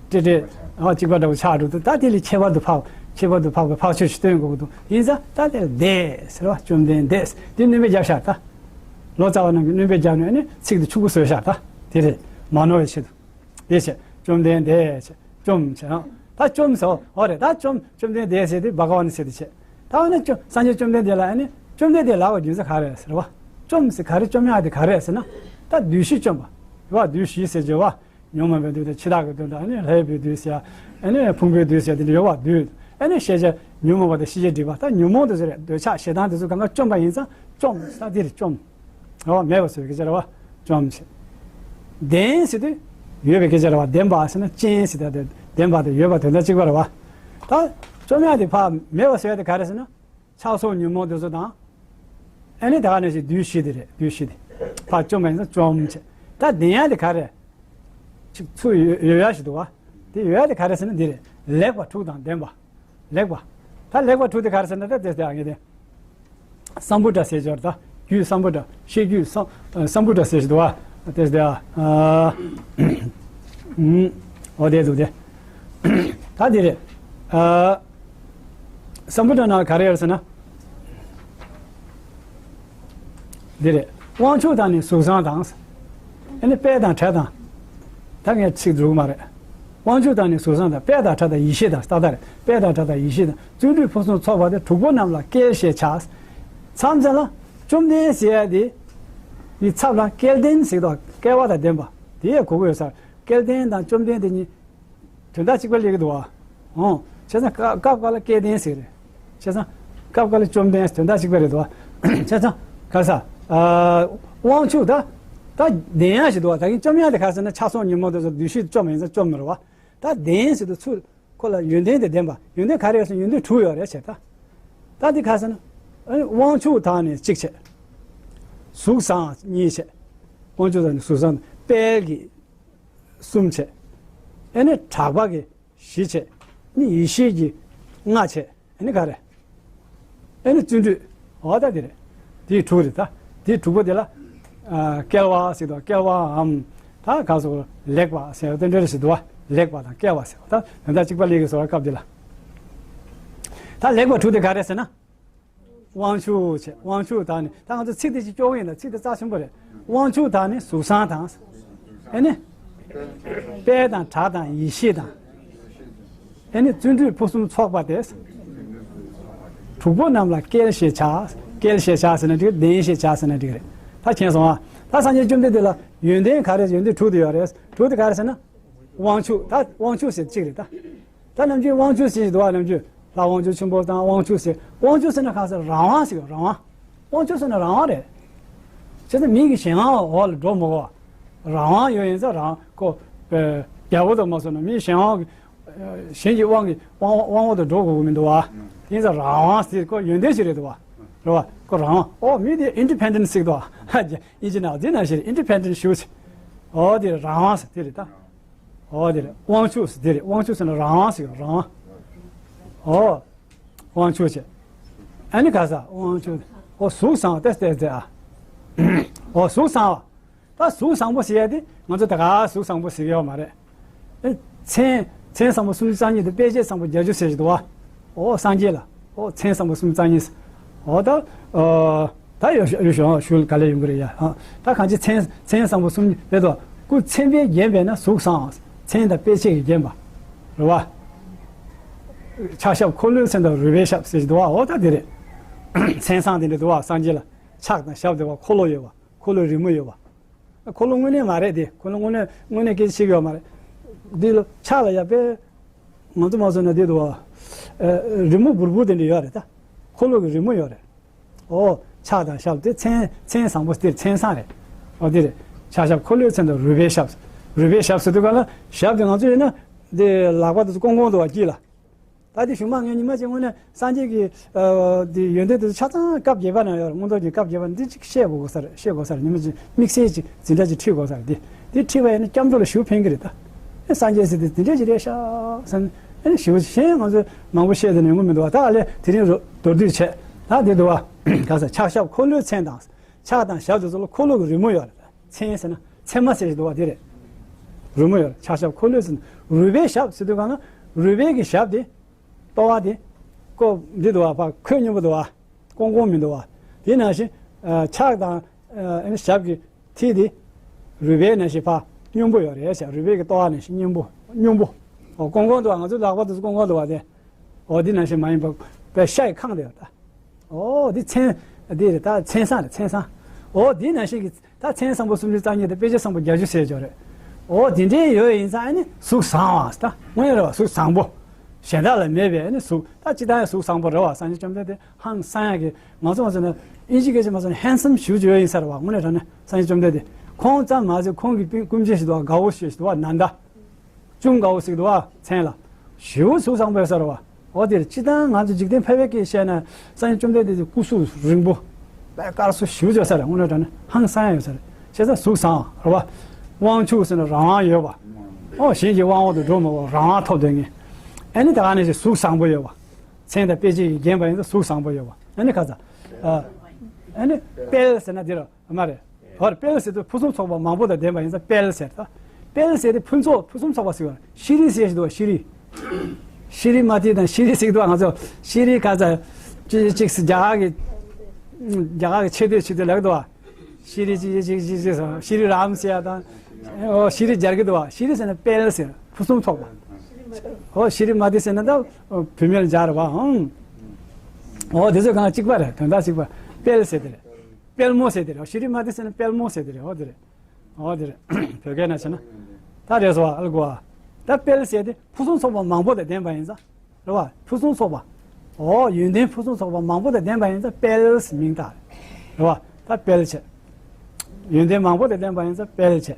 ཏྲེ་ཏྲེ་ཨ་གཅིག་པ་འདྲ་བོ་ཆགས་འགྲོ་འདུག་ད་དེ་ལས་ཁྱད་པར་དུ་འཕགས། ཁྱད་པར་དུ་འཕགས་པའི་འཕགས་ཆོས་ཤིག་སྟོན་དགོས་ཀྱི་འདུག་ཡིན་ཙང་ད་དེ་འདས་ཟེར་བ། བཅོམ་ལྡན་འདས་དེ་སྣོན་པ་བརྒྱབ་ཤག་ད། ལོ་ཙཱ་བ་རྣམས་ཀྱིས་སྣོན་པ་བརྒྱབ་ནས་ནི་ཚིག་དེ་ཆུང་ཀུ་བཟོས་ཤག་ད། དེ་རེད། མ་ནོར་བའི་ཆེད་དུ། དེ་བྱས། བཅོམ་ལྡན་འདས་བྱས། བཅོམ་བྱས་ཨང་། ད་བཅོམ་ཟེར། འོ་རེད། ད་བཅོམ། བཅོམ་ལྡན་འདས་ཟེར་དེ་བྷ་ག་ཝཱན་ཟེར་དེ་བྱས། ད་འོ་ན་བཅོམ། སངས་རྒྱས་བཅོམ་ལྡན་འདས་ལ་ཨ་ནི་བཅོམ་ལྡན་འདས་ལབ་པའི་རྒྱུ་མཚན་ག་རེ་རེད་ཟེར་བ། བཅོམ་ཟེར་ག་རེ། བཅོམ་ཡག་དེ་ག་རེ་རེད་ཟེར་ན། ད་བདུད་བཞི་བཅོམ་པ་རེད་བ། བདུད་བཞི་ཟེར་བརྗོད་བ། ཉོན་མོངས་པའི་བདུད་དང་། འཆི་བདག་གི་བདུད་དང་། ཨ་ནི་ལྷའི་བུའི་བདུད་ཟེར། ཨ་ནི་ཕུང་པོའི་བདུད་ཟེར་དེ་འདྲ་ཡོད་བ། བདུད། ཨ་ནི་ཤེས་བྱ་ཉོན་མོངས་པ་དང་ཤེས་བྱའི་སྒྲིབ་པ། ད་ཉོན་མོངས་དེ་ཚོ་རེད། འདོད་ཆགས་ཞེ་སྡང་དེ་ཚོ་གང་ག་བཅོམ་པ་ཡིན་ཙང་བཅོམ་ཟེར་དེ་རེད། བཅོམ། རེད་བ། མེད་པ་བཟོ་བའི་སྐད་ཆ་རེད་བ། བཅོམ་ཟེར། ལྡན་ཟེར་དུས་ཡོད་པའི་སྐད་ཆ་རེད་བ། ལྡན་པ་ཟེར་ན་ཅན་ཟེར་ད་དེ། ལྡན་པ་དང་ཡོད་པ་དོན་དག་གཅིག་པ་རེད་བ། ད་བཅོམ་ཡག་དེ་ཕར་མེད་པ་བཟོ་ཡག་དེ་ག་རེ་ཟེར་ན། ཆགས་སོགས་ཉོན་མོངས་དེ་ཚོ་དང་། ཨ་ནི་ད་ག་ནང་བཞིན་བདུད་བཞི་དེ་རེད། བདུད་བཞི་དེ། ཕར་བཅོམ་པ་ཡིན་ཙང་བཅོམ་བྱས། ད་ལྡན་ཡག་དེ་ག་རེ། ཅིག་ཚུར་ཡོད་ཡོད་ཡག་ཞིག་འདུག་བ། དེ་ཡོད་ཡག་དེ་ག་རེ་ཟེར་ན་འདི་རེད། ལེགས་པ་དྲུག་དང་ལྡན་པ། ལེགས་པ། ད་ལེགས་པ་དྲུག་དེ་ག་རེ་ཟེར་ན་ད་དེ་དེ་ཨ་ངེས་དེ། སམ་བུ་ཏྲ་ཟེར་ཞོར་ད། རྒྱུད་སམ་བུ་ཏྲ། བཤད་རྒྱུད་སམ་སམ་བུ་ཏྲ་ཟེར་ཞིག་འདུག་བ། དེ་དེ་ཨ། ཨུམ། འོ་དེ་འདུག་དེ། ད་དེ་རེད། ཨ། སམ་བུ་ཏྲ་ནང་ག་རེ་ཡོད་ཟེར་ན། འདི་རེད། དབང་ཕྱུག་དང་ནི་གཟུགས་བཟང་དང་། ཨ་ནི་དཔལ་དང་གྲལ་དང་། ད་ངས་ཚིག་འཛུགས་མ་རེད། དབང་ཕྱུག་དང་ནི་གཟུགས་བཟང་དང་དཔལ་དང་གྲལ་དང་ཡེ་ཤེས་དང་ཏག་ཏག་རེད། དཔལ་དང་གྲལ་དང་ཡེ་ཤེས་དང་བརྩོན་འགྲུས་ཕུན་སུམ་ཚོགས་པ་དེ་དྲུག་པོ་རྣམས་ལ་སྐལ་ཞེས་བྱ། མཚམས་མཚམས་ལ་བཅོམ་ལྡན་ཟེར་ཡ་དེ། ཡི་ཚབ་ལ་སྐལ་ལྡན་ཟེར་དོ། སྐལ་བ་དང་ལྡན་པ། དེ་ཡང་གོ་གི་ཡོད་ས་རེད། སྐལ་ལྡན་དང་བཅོམ་ལྡན་དེ་གཉིས། དོན་དག་གཅིག་པ་སླེབས་ཀྱི་འདུག་བ། འོང་། བྱས་ཙང་སྐབས་སྐབས་འགའ་ལ་སྐལ་ལྡན་ཟེར་རེད། བྱས་ཙང་སྐབས་འགའ་ལ་བཅོམ་ལྡན་དོན་དག་གཅིག་པ་རེད་འདུག་བ། བྱས་ཙང་ག་ས། དབང་ཕྱུག་ད། ད་ལྡན་ཡག་ཞིག་འདུག་བ། ད་གིན་བཅོམ་ཡག་དེ་ག་ཟེར་ན་ཆགས་སོགས་ཉོན་མོངས་དེ་ཚོ་འདུ་ཤེས་བཅོམ་ཡིན་ཙང་བཅོམ་མི་རུང་བ། ད་ལྡན་ཟེར་དུས་ཚུར་ཁོ་ལ་ཡོན་ཏན་དེ་ལྡན་པ། ཡོན་ཏན་ག་རེ་ཡོད་ཟེར་ན་ཡོན་ཏན་དྲུག་ཡོད་རེད་བྱས་ད། ད་འདི་ག་ཟེར་ན། ཨ་ནི་དབང་ཕྱུག་དང་ནི་གཅིག་བྱས། གཟུགས་བཟང་གཉིས་བྱས། དབང་ཕྱུག་དང་ནི་གཟུགས་བཟང་དཔལ་གྱི། གསུམ་བྱས། ཨེ་ནི་གྲགས་པ་གི་བཞི་བྱས། ནི་ཡེ་ཤེས་ཀྱི་ལྔ་བྱས། ཨེ་ནི་ག་རེ། ཨེ་ནི་བརྩོན་འགྲུས། འོ་ད་འདི་རེད། དེའི་དྲུག་རེད་ད། དེའི་དྲུག་པོ་དེ་ལ། ཨ། སྐལ་བ་ཟེར་དུས་སྐལ་བའམ། ད་ག་སོ་ལེགས་པ་ཟེར་དེ་འདྲ་ཟེར་དུས་ལེགས་པ་དང་སྐལ་བ་ཟེར་བ་ད་དོན་དག་གཅིག་པ་ལེགས་ཀྱི་བཟོ་བ་སྐབས་འདི་ལ། ད་ལེགས་པ་དྲུག་དེ་ག་རེ་ཟེར་ན། དབང་ཕྱུག་བྱས། དབང་ཕྱུག་དང་ནི། ད་ང་ཚོ་ཚིག་དེ་ཅིག་སྐྱོ་བོ་ཡིན་ན་ཚིག་དེ་རྩ་ཆེན་པོ་རེད། དབང་ཕྱུག་དང་ནི་གཟུགས་བཟང་དང་། ཨེ་ནི། དཔལ་དང་གྲགས་དང་ཡེ་ཤེས་དང་། ཨེ་ནི་བརྩོན་འགྲུས་ཕུན་སུམ་ཚོགས་པ་སྟེ། དྲུག་པོ་རྣམས་ལ་སྐལ་ཞེས་བྱ། སྐལ་ཞེས་བྱ་ཟེར་ན་འགྲིག་ལྡན་ཞེས་བྱ་ཟེར་ན་འགྲིག་རེད། ད་མཁྱེན་སོང་ཨ། ད་སངས་རྒྱས་བཅོམ་ལྡན་འདས་ལ་ཡོན་ཏན་ག་རེ་ཡོན་ཏན་དྲུག་དེ་ཡོད་རེད། དྲུག་དེ་ག་རེ་ཟེར་ན། དབང་ཕྱུག་ད་དབང་ཕྱུག་ཟེར་གཅིག་རེད་ད། ད་ནམ་རྒྱུན་དབང་ཕྱུག་ཟེར་གྱི་འདུག་བ། ནམ་རྒྱུན་ལྷ་དབང་ཕྱུག་ཆེན་པོ་དང་དབང་ཕྱུག་ཟེར། དབང་ཕྱུག་ཟེར་ན་གང་ཟེར་རང་དབང་ཟེར་གྱི་རང་དབང་། དབང་ཕྱུག་ཟེར་ན་རང་དབང་རེད། བྱས་ཙང་མི་གི་གཞན་དབང་འོག་ལ་འགྲོ་མི་དགོས་བ། རང་དབང་ཡོད་ཡིན་ཙང་རང་ཁོ། རྒྱལ་པོ་དང་མ་སོང་ན་མི་གཞན་དབང་གི། གཞན་གྱི་དབང་གི་དབང་དབང་འོག་ཏུ་འགྲོ་དགོས་ཀྱི་མི་འདུག་བ། དེ་ཡིན་ཙང་རང་དབང་ཟེར་ཁོ་ཡོན་ཏན་ཞིག་རེད་འདུག་བ། རེད་བ། ཁོ་རང་དབང་ཨོ་མི་དེ་ཨིན་ཌི་པེན་ཌེན་ཊི་ཟེར་གྱི་འདུག་བ། ཨིན་ཇི་ནང་འདི་ནང་བཞིན་ཨིན་ཌི་པེན་ཌེན་ཊི་ཞུ་ཟེར། ཨོ་དེ་རང་དབང་ཟེར་དེ་རེད་ད། ཨོ་དེ་རེད། དབང་ཕྱུག་ཟེར་དེ་རེད། དབང་ཕྱུག་ཟེར་ན་རང་དབང་ཟེར་རང་དབང་། ཨོ། དབང་ཕྱུག་བྱས། ཨ་ནི་ག་ས་དབང་ཕྱུག་ཨོ་གཟུགས་བཟང་བ་ཏེ་ཏེ་ཏེ་ཨ། ཨོ་གཟུགས་བཟང་བ། ད་གཟུགས་བཟང་པོ་ཟེར་ཡ་དེ་ང་ཚོ་ད་ག་གཟུགས་བཟང་པོ་ཟེར་ཡོད་མ་རེད། ཨེ། མཚན་མཚན་བཟང་པོ་སུམ་ཅུ་རྩ་གཉིས་དང་དཔེ་བྱད་བཟང་པོ་བརྒྱད་ཅུ་ཟེར་གྱི་འདུག་བ། ཨོ་སངས་རྒྱས་ལ། ཨོ་མཚན་བཟང་པོ་སུམ་ཅུ་རྩ་གཉིས། ཨོ་ད། ཨ། ད་ཡོ་ཡོ་ཞུ་ཞུ་ག་ལེ་ཡོང་གི་རེད་ཡ། ཨ། ད་གང་ཅི་མཚན་མཚན་བཟང་པོ་སུམ་ཅུ་རེད་དོ། སྐུ་མཚན་དཔེས་བརྒྱན་པས་ན་གཟུགས་བཟང་། མཚན་དང་དཔེ་བྱད་ཀྱིས་བརྒྱན་པ། རེད་བ། ཕྱག་ཞབས་འཁོར་ལོའི་མཚན་དང་རུས་པའི་ཞབས་ཟེར་གྱི་འདུག་བ། ཨོ་ད་དེ་རེད། མཚན་བཟང་དེ་འདྲ་འདུག་བ་སངས་རྒྱས་ལ། ཕྱག་དང་ཞབས་དེ་བ་འཁོར་ལོ་ཡོད་བ། འཁོར་ལོ་རི་མོ་ཡོད་བ། འཁོར་ལོ་དངོས་གནས་མ་རེད་དེ། འཁོར་ལོ་དངོས་གནས་དངོས་གནས་སྐད་ཆ་བཤད་ཀྱི་ཡོད་མ་རེད། འདི་ལ་ཕྱག་ལ་ཡ་དཔེ། ང་ཚོ་མ་བཟོས་ན་འདི་འདུག་བ། ཨ། རི་མོ་འབུར་འབུར་དེ་འདྲ་ཡོད་རེད་ད། འཁོར་ལོ་གི་རི་མོ་ཡོད་རེད། ཨོ། ཕྱག་དང་ཞབས་དེ་མཚན་མཚན་བཟང་པོ་དེ་མཚན་བཟང་རེད། ཨོ་དེ་རེད། ཕྱག་ཞབས་འཁོར་ལོའི་མཚན་དང་རུས་པའི་ཞབས། རུས་པའི་ཞབས་ཟེར་དུས་ག་ལ་ཞབས་དེ་ང་ཚོ་ཡིན་ན། འདི་ལག་པ་དེ་ཚོ་ཀོང་ཀོང་འདུག་བ་དཀྱིལ་ལ། ད་དེ་གཞུག་མ་ངས་ཉི་མ་གཅིག་དངོས་གནས་སངས་རྒྱས་ཀྱི། ཨ། དེ་ཡོན་ཏན་དེ་ཆ་ཚང་སྐབས་བརྒྱད་པ་ན་ཡོད་རེད། མངོན་རྟོགས་ཀྱི་སྐབས་བརྒྱད་པ་ན་འདི་གཅིག་བཤད་དགོས་དགོས་ས་རེད། བཤད་དགོས་ས་རེད། ཉི་མ་གཅིག་དམིགས་བསལ་གྱི་འཛིན་གྲྭ་གཅིག་ཁྲིད་དགོས་ས་རེད་དེ། དེ་ཁྲིད་པ་ཡིན་ན་སྐྱབས་འགྲོ་ལ་ཞུ་ཕན་གྱི་རེད་ད། ཨེ་སངས་རྒྱས་ཟེར་དེ་དེ་འདྲས་ཅིག་རེད་ཤག་བསམ། ཨེ་ཞུ་གཞན་ང་ཚོས་མང་པོ་བཤད་དེ་ནས་ཡོང་གི་མི་འདུག་བ། ད་ཨ་ལས་དེ་རིང་རོ་མདོར་བསྡུས་བྱས། ད་དེ་འདུག་བ། ག་ས་ཕྱག་ཞབས་འཁོར་ལོའི་མཚན་དང་། ཕྱག་དང་ཞབས་དེ་ཚོ་ལ་འཁོར་ལོ་གི་རི་མོ་ཡོད་རེད། མཚན་ཟེར་ན་མཚན་མ་ཟེར་གྱི་འདུག་བ་དེ་རེད། རི་མོ་ཡོད་རེད། ཕྱག་ཞབས་འཁོར་ལོའི་ཟེར་ན་རུས་པའི་ཞབས་ཟེར་དུས་གང་ན་རུས་པའི་གི་ཞབས་དེ། ལྟོ་བ་དེ། ཀོ་འདི་འདུག་བ། ཕར་ཁོད་སྙོམས་པོ་འདུག་བ། ཀོང་ཀོང་མི་འདུག་བ། དེ་ནང་བཞིན། ཨ། ཕྱག་དང་། ཨ། ཞབས་ཀྱི་མཐིལ་དེ། རུས་པའི་ནང་བཞིན་ཕར་སྙོམས་པོ་ཡོད་རེད་ཟེར། རུས་པའི་གི་ལྟོ་བ་ནང་བཞིན་སྙོམས་པོ་སྙོམས་པོ། ཨོ་ཀོང་ཀོང་འདུག་བ། ང་ཚོའི་ལག་པ་དེ་ཚོ་ཀོང་ཀོང་འདུག་བ་དེ། ཨོ་འདི་ནང་བཞིན་མ་ཡིན་པ་དཔེ་ཤ་ཡི་ཁང་དེ་ཡོད་ད། ཨོ་འདི་མཚན། འདི་རེད་ད། མཚན་བཟང་རེད། མཚན་བཟང་། ཨོ་འདི་ནང་བཞིན་གྱི་ད་མཚན་བཟང་པོ་སུམ་ཅུ་རྩ་གཉིས་དང་དཔེ་བྱད་བཟང་པོ་བརྒྱད་ཅུ་ཟེར་ཅོག་རེད། ཨོ་དེ་འདྲའི་ཡོད་ཡིན་ཙང་ཨ་ནི་གཟུགས་བཟང་བ་ད་དངོས་ཡོད་རེད་བ། གཟུགས་བཟང་པོ། གཞན་དག་ལ་མེད་པའི་ཨ་ནི་གཟུགས། ད་སྤྱིར་བཏང་ཡང་གཟུགས་བཟང་པོ་རེད་བ། སངས་རྒྱས་བཅོམ་ལྡན་འདས་ཧང་སང་ཡག་གི་ང་ཚོ་ང་ཚོ་ནི་ཨིན་ཇི་སྐད་ཆ་མ་སོང་ན་ཧན་སམ་ཞེ་པོ་ཅིག་ཡོད་ཡིན་ས་རེད་བ། དངོས་གནས་དྲང་གནས་སངས་རྒྱས་བཅོམ་ལྡན་འདས་ཁོང་ཙམ་མ་ཟད་ཁོང་གི་སྤུན་སྐུ་མཆེད་ཞིག་འདུག་བ། དགའ་བོ་ཞེས་ཞིག་འདུག་བ། ནན་ད། ཅུང་དགའ་བོ་ཟེར་གྱི་འདུག་བ། མཚན་ལ། ཞེ་པོ་གཟུགས་བཟང་པོ་ཡོད་ས་རེད་བ། འོ་དེར་སྤྱིར་བཏང་ང་ཚོ་འཇིག་རྟེན་ཕལ་པའི་སྐད་བཤད་ན་སངས་རྒྱས་བཅོམ་ལྡན་འདས་ཀྱི་སྐུ་གཟུགས་རིང་པོ། དཔེ་དཀར་སོ་ཞེ་པོ་ཅིག་ཡོད་ས་རེད། དངོས་གནས་དྲང་གནས་ཧང་སང་ཡོད་ས་རེད། བྱས་ཙང་གཟུགས་བཟང་བ་རེད་བ། དབང་ཕྱུག་ཟེར་ན་རང་དབང་ཡོད་པ། ཨོ་གཞན་གྱི་དབང་འོག་ཏུ་འགྲོ་མི་དགོས། རང་དབང་ཐོབ་སྡོད་མཁན། ཨ་ནི་ད་ག་ནང་བཞིན་གཟུགས་བཟང་པོ་ཡོད་པ། མཚན་དང་དཔེ་བྱད་ཀྱིས་བརྒྱན་པ་ཡིན་ཙང་གཟུགས་བཟང་པོ་ཡོད་པ། ཨ་ནི་ཁ་ཚ། ཨ་ཨ་ནི་དཔལ་ཟེར་ན་འདི་རེད། མ་རེད། ཧོར་དཔལ་ཟེར་དུས་ཕུན་སུམ་ཚོགས་པ་མང་པོ་དང་ལྡན་པ་ཡིན་ཙང་དཔལ་ཟེར་ད། དཔལ་ཟེར་དེ་ཕུན་ཚོགས་ཕུན་སུམ་ཚོགས་པ་ཟེར་བ། ཤེས་རིག་ཟེར་ཞིག་འདུག་བ། ཤེས་རིག་ཤེས་རིག་མ་ཏི་དང་ཤེས་རིག་ཟེར་འདུག་བ། ང་ཚོ་ཤེས་རིག་ག་ཚ་ཅི་ཅིག་རྒྱ་གར་གྱི་རྒྱ་གར་གྱི་ཆེ་བསྟོད་ཆེ་བསྟོད་ལབ་འདུག་བ། ཤེས་རིག་ཅི་ཅི་ཅི་ཅི་ཅི་ཟེར། ཤེས་རིག་རམ་ཟེར་ཡ་དང་། ཨོ་ཤེས་རིག་སྦྱར་གི་འདུག་བ། ཤེས་རིག་ཟེར་ན་དཔལ་ཟེར། ཕུན་སུམ་ཚོགས་པ། ཨོ་ཤེས་རིག་མ་ཏི་ཟེར་ན་ད་བུད་མེད་ལ་སྦྱར་བ། ཨང་། ཨོ་དེ་ཚོ་གང་གཅིག་པ་རེད། དོན་དག་གཅིག་པ། དཔལ་ཟེར་དེ་རེད། དཔལ་མོ་ཟེར་དེ་རེད། ཤེས་རིག་མ་ཏི་ཟེར་ན་དཔལ་མོ་ཟེར་དེ་རེད། ཨོ་དེ་རེད། ཨོ་དེ་རེད། བོད་སྐད་ནང་བྱས་ན། ད་རེད་སོ་ཨ་ལ་གོ་ཨ། ད་དཔལ་ཟེར་དེ་ཕུན་སུམ་ཚོགས་པ་མང་པོ་དང་ལྡན་པ་ཡིན་ཙང་། རེད་བ། ཕུན་སུམ་ཚོགས་པ། ཨོ་ཡོན་ཏན་ཕུན་སུམ་ཚོགས་པ་མང་པོ་དང་ལྡན་པ་ཡིན་ཙང་དཔལ་ཟེར་མིང་བཏགས་རེད། རེད་བ། ད་དཔལ་བྱས། ཡོན་ཏན་མང་པོ་དང་ལྡན་པ་ཡིན་ཙང་དཔལ་བྱས།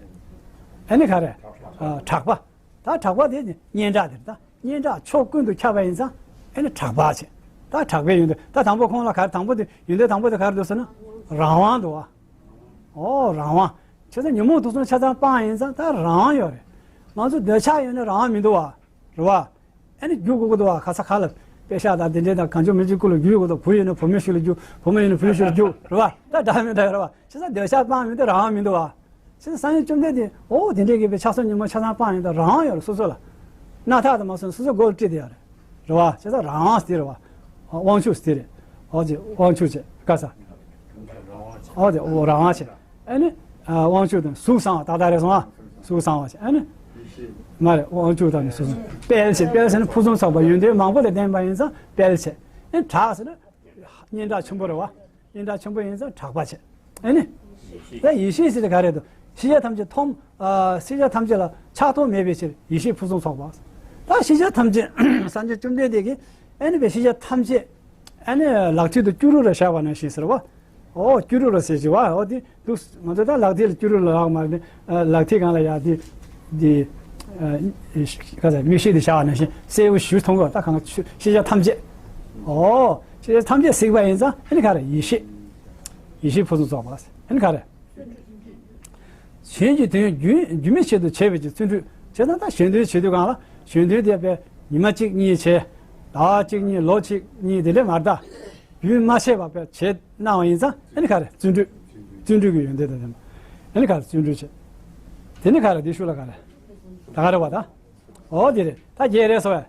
ཨ་ནི་ག་རེ། ཨ་གྲགས་པ། ད་གྲགས་པ་དེ་ནི་སྙན་གྲགས་དེ་རེད། ད་སྙན་གྲགས་ཕྱོགས་ཀུན་ཏུ་ཁྱབ་པ་ཡིན་ཙང་ཨ་ནི་གྲགས་པ་བྱས། ད་གྲགས་པའི་ཡོན་ཏན་ད་དང་པོ་ཁོང་ལ་ག་རེ། དང་པོ་དེ་ཡོན་ཏན་དང་པོ་དེ་ག་རེ་འདུག་ཟེར་ན་རང་དབང་འདུག་བ། ཨོ་རང་དབང་། བྱས་ཙང་ཉོན་མོངས་དུག་གསུམ་ཆ་ཚང་སྤངས་ཡིན་ཙང་ད་རང་དབང་ཡོད་རེད། ང་ཚོ་འདོད་ཆགས་ཡོད་ན་རང་དབང་མི་འདུག་བ། རེད་བ། ཨ་ནི་རྒྱུག་དགོས་ཀྱི་འདུག་བ། ག་ས་ག་ལ་པེ་ཤག་དང་དེ་འདྲས་དང་གང་བྱུང་མི་བྱུང་ཀུན་ལ་རྒྱུག་དགོས་འདུག་བུ་ཡིན་ན་བུ་མོའི་ཤུལ་ལ་རྒྱུག་བུ་མོ་ཡིན་ན་བུ་ཡི་ཤུལ་ལ་རྒྱུག་རེད་བ། ད་འདྲ་མི་འདྲ་རེད་བ། བྱས་ཙང་འདོད་ཆགས་སྤངས་མི་འདུག་རང་དབང་མི་འདུག་བ། བྱས་ཙང་སངས་རྒྱས་བཅོམ་ལྡན་འདས་ཨོ་དེ་འདྲས་ཀྱི་པའི་ཆགས་སོགས་ཉོན་མོངས་ཆ་ཚང་སྤངས་ཡིན་ཙང་རང་དབང་ཡོད་རེད། སོ་སོ་ལ་སྣ་ཐག་དང་མ་སོན་སོ་སོ་མགོ་ལ་དཀྲིས་བསྡད་ཡོད་རེད། རེད་བ། བྱས་ཙང་རང་དབང་ཟེར་རེད་བ། དབང་ཕྱུག་ཟེར་རེད། ཨོ་ཅེ་དབང་ཕྱུག་ཅེ་ག་ས། ཨོ་དེ་ཨོ་རང་དབང་ཆེ། ཨ་ནི། ཨ་དབང་ཕྱུག་དང་གཟུགས་བཟང་བ་ཏག་ཏག་རེད་སོང་ཨ། གཟུགས་བཟང་བ་ཆེ། ཨ་ནི། མ་རེད། དབང་ཕྱུག་དང་ནི་གཟུགས་བཟང་། དཔལ་ཆེ། དཔལ་ཟེར་ན་ཕུན་སུམ་ཚོགས་པ་ཡོན་ཏན་མང་པོ་དང་ལྡན་པ་ཡིན་ཙང་དཔལ་ཆེ། ཨ་ནི་གྲགས་ཟེར་ན། སྙན་གྲགས་ཆེན་པོ་རེད་བ། སྙན་གྲགས་ཆེན་པོ་ཡིན་ཙང་གྲགས་པ་ཆེ། ཨ་ནི། ད་ཡེ་ཤེས་ཟེར་དེ་ག་རེད་དོ། ཤེས་བྱ་ཐམས་ཅད་ཐོག་ཨ་ཤེས་བྱ་ཐམས་ཅད་ལ་ཆགས་ཐོགས་མེད་པའི་ཕྱིར་ཡེ་ཤེས་ཕུན་སུམ་ཚོགས་པ། ད་ཤེས་བྱ་ཐམས་ཅད་སངས་རྒྱས་བཅོམ་ལྡན་འདས་ཀྱིས་ཨ་ནི་པའི་ཤེས་བྱ་ཐམས་ཅད། ཨ་ནི་ལག་མཐིལ་དུ་སྐྱུ་རུ་ར་བཞག་པ་ནང་བཞིན་ཟེར་བ། ཨོ་སྐྱུ་རུ་ར་ཟེར་གྱི་བ། ཨོ་དེ་འདུག་ང་ཚོ་ད་ལག་མཐིལ་ལ་སྐྱུ་རུ་ར་ལག་མ་རེད། ཨ་ལག་མཐིལ་སྒང་ལ་ཡ་དེ་དེ་ཨ་ག་ཚ་མིག་ཤེལ་དེ་བཞག་པ་ནང་བཞིན་གསལ་བོ་ཞུ་མཐོང་གི་བ། ད་གང་ཤེས་བྱ་ཐམས་ཅད། ཨོ་ཤེས་བྱ་ཐམས་ཅད་གཟིགས་པ་ཡིན་ཙང་ཨ་ནི་ག་རེ་ཡེ་ཤེས། ཡེ་ཤེས་ཕུན་སུམ་ཚོགས་པ་ཨ་ནི་ག་རེ། གཞན་གྱི་དོན་རྒྱུན་རྒྱུན་མི་ཆད་དུ་བྱས་པའི་ཀྱི་བརྩོན་འགྲུས་བྱས་ཙང་ད་གཞན་དོན་བྱེད་དུས་གང་ལ་གཞན་དོན་དེ་བས་ཉི་མ་གཅིག་གཉིས་བྱས། ཟླ་བ་གཅིག་གཉིས་ལོ་གཅིག་གཉིས་དེ་ལས་མ་ད་རྒྱུན་མ་ཆད་པ་བས་བྱས་གནང་བ་ཡིན་ཙང་ཨ་ནི་ག་རེ་བརྩོན་འགྲུས། བརྩོན་འགྲུས་ཀྱི་ཡོན་ཏན་དང་ལྡན་པ། ཨ་ནི་ག་རེ་བརྩོན་འགྲུས་བྱས། དེ་ནི་ག་རེ་དེ་ཤུ་ལ་ག་རེ། ད་ག་རེ་བ་ད། ཨོ་དེ་རེད། ད་བརྒྱད་རེད་སོ་བས།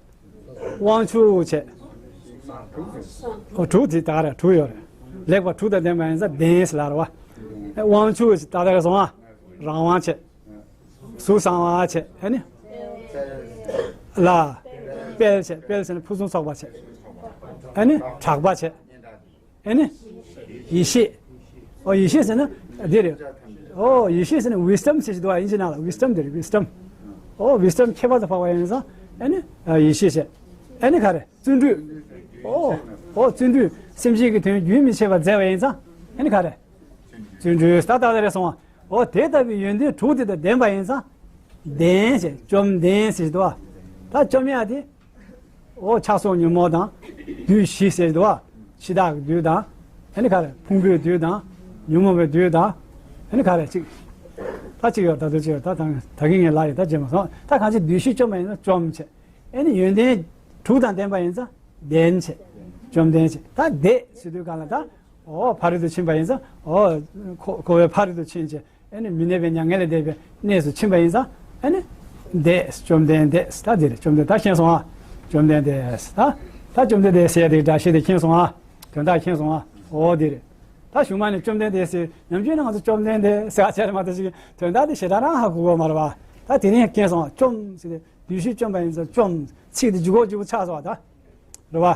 དབང་ཕྱུག་བྱས། ཨོ་དྲུག་དེ་ད་ག་རེ་དྲུག་ཡོད་རེད། ལེགས་པ་དྲུག་དང་ལྡན་པ་ཡིན་ཙང་ལྡན་ཟེར་ལ་རེད་བ། དབང་ཕྱུག་ད་ལྟ་རེད་སོང་ཨ། རང་དབང་བྱས། གཟུགས་བཟང་བ་བྱས་ཨ་ནི། ལ། དཔལ་བྱས། དཔལ་ཟེར་ན་ཕུན་སུམ་ཚོགས་པ་བྱས། ཨ་ནི་གྲགས་པ་བྱས། ཨ་ནི། ཡེ་ཤེས། ཨོ་ཡེ་ཤེས་ཟེར་ན་འདི་རེད། ཨོ་ཡེ་ཤེས་ཟེར་ན་wisdom ཟེར་གྱི་འདུག་བ། དབྱིན་ཇི་ནང་ལ་wisdom དེ་རེད། wisdom། ཨོ་wisdom ཁྱད་པར་དུ་འཕགས་པ་ཡིན་ཙང་ཨ་ནི་ཡེ་ཤེས་བྱས། ཨ་ནི་ག་རེ་བརྩོན་འགྲུས། ཨོ། ཨོ་བརྩོན་འགྲུས་སེམས་ཅན་གྱི་དོན་རྒྱུན་མི་ཆད་པར་མཛད་པ་ཡིན་ཙང་ཨ་ནི་ག་རེ། བརྩོན་འགྲུས་ད་ལྟ་རེད་སོང་བ། ཨོ་དེ་ལྟ་བུའི་ཡོན་ཏན་དྲུག་དེ་དང་ལྡན་པ་ཡིན་ཙང་ལྡན་བྱས། བཅོམ་ལྡན་ཟེར་གྱི་འདུག་བ། ད་བཅོམ་ཡ་དེ། ཨོ་ཆགས་སོགས་ཉོན་མོངས་དང་། བདུད་བཞི་ཟེར་འདུག་བ། འཆི་བདག་གི་བདུད་དང་། ཨ་ནི་ག་རེ་ཕུང་པོའི་བདུད་དང་། ཉོན་མོངས་པའི་བདུད་དང་། ཨ་ནི་ག་རེ་གཅིག་ད་གཅིག་ཡོད་ད་དུ་གཅིག་ཡོད་ད་ད་ད་གིན་ངས་ལབ་ཡོད་ད་བརྗེད་མ་སོང་། ད་གང་ཅི་བདུད་བཞི་བཅོམ་པ་ཡིན་ན་བཅོམ་བྱས། ཨ་ནི་ཡོན་ཏན་དྲུག་དང་ལྡན་པ་ཡིན་ཙང་ལྡན་བྱས། བཅོམ་ལྡན་བྱས། ད་འདས་ཟེར་དུས་གང་ལ་ད། ཨོ་ཕ་རོལ་ཏུ་ཕྱིན་པ་ཡིན་ཙང་ཨོ་འཁོར་འཁོར་བའི་ཕ་རོལ་ཏུ་ཕྱིན་བྱས། ཨ་ནི་མི་གནས་པའི་མྱ་ངན་ལས་འདས་པའི་གནས་སུ་ཕྱིན་པ་ཡིན་ཙང་ཨ་ནི་འདས། བཅོམ་ལྡན་འདས་ད་འདི་རེད། བཅོམ་ལྡན་ད་མཁྱེན་སོང་ཨ། བཅོམ་ལྡན་འདས་ད་ད་བཅོམ་ལྡན་འདས་ཟེར་ཡ་དེ་སྒྲ་བཤད་དེ་མཁྱེན་སོང་ཨ། དོན་དག་མཁྱེན་སོང་ཨ། ཨོ་འདི་རེད། ད་གཞུག་མ་ནས་བཅོམ་ལྡན་འདས་ཟེར་ཉམས་ཆུང་ན་ང་ཚོ་བཅོམ་ལྡན་འདས་ཟེར་བ་ཆ་རེ་མ་གཏོགས་ཤིག་དོན་དག་དེ་ཞེ་དྲག་རང་ཧ་གོ་གི་མ་རེད་བ། ད་དེ་ནས་མཁྱེན་སོང་ཨ། བཅོམ་ཟེར་ཏེ་བདུད་བཞི་བཅོམ་པ་ཡིན་ཙང་བཅོམ་ཚིག་དེ་ལྗིད་ཁོག་ལྗིད་པོ་ཆགས་སོང་བ་ད། རེད་བ།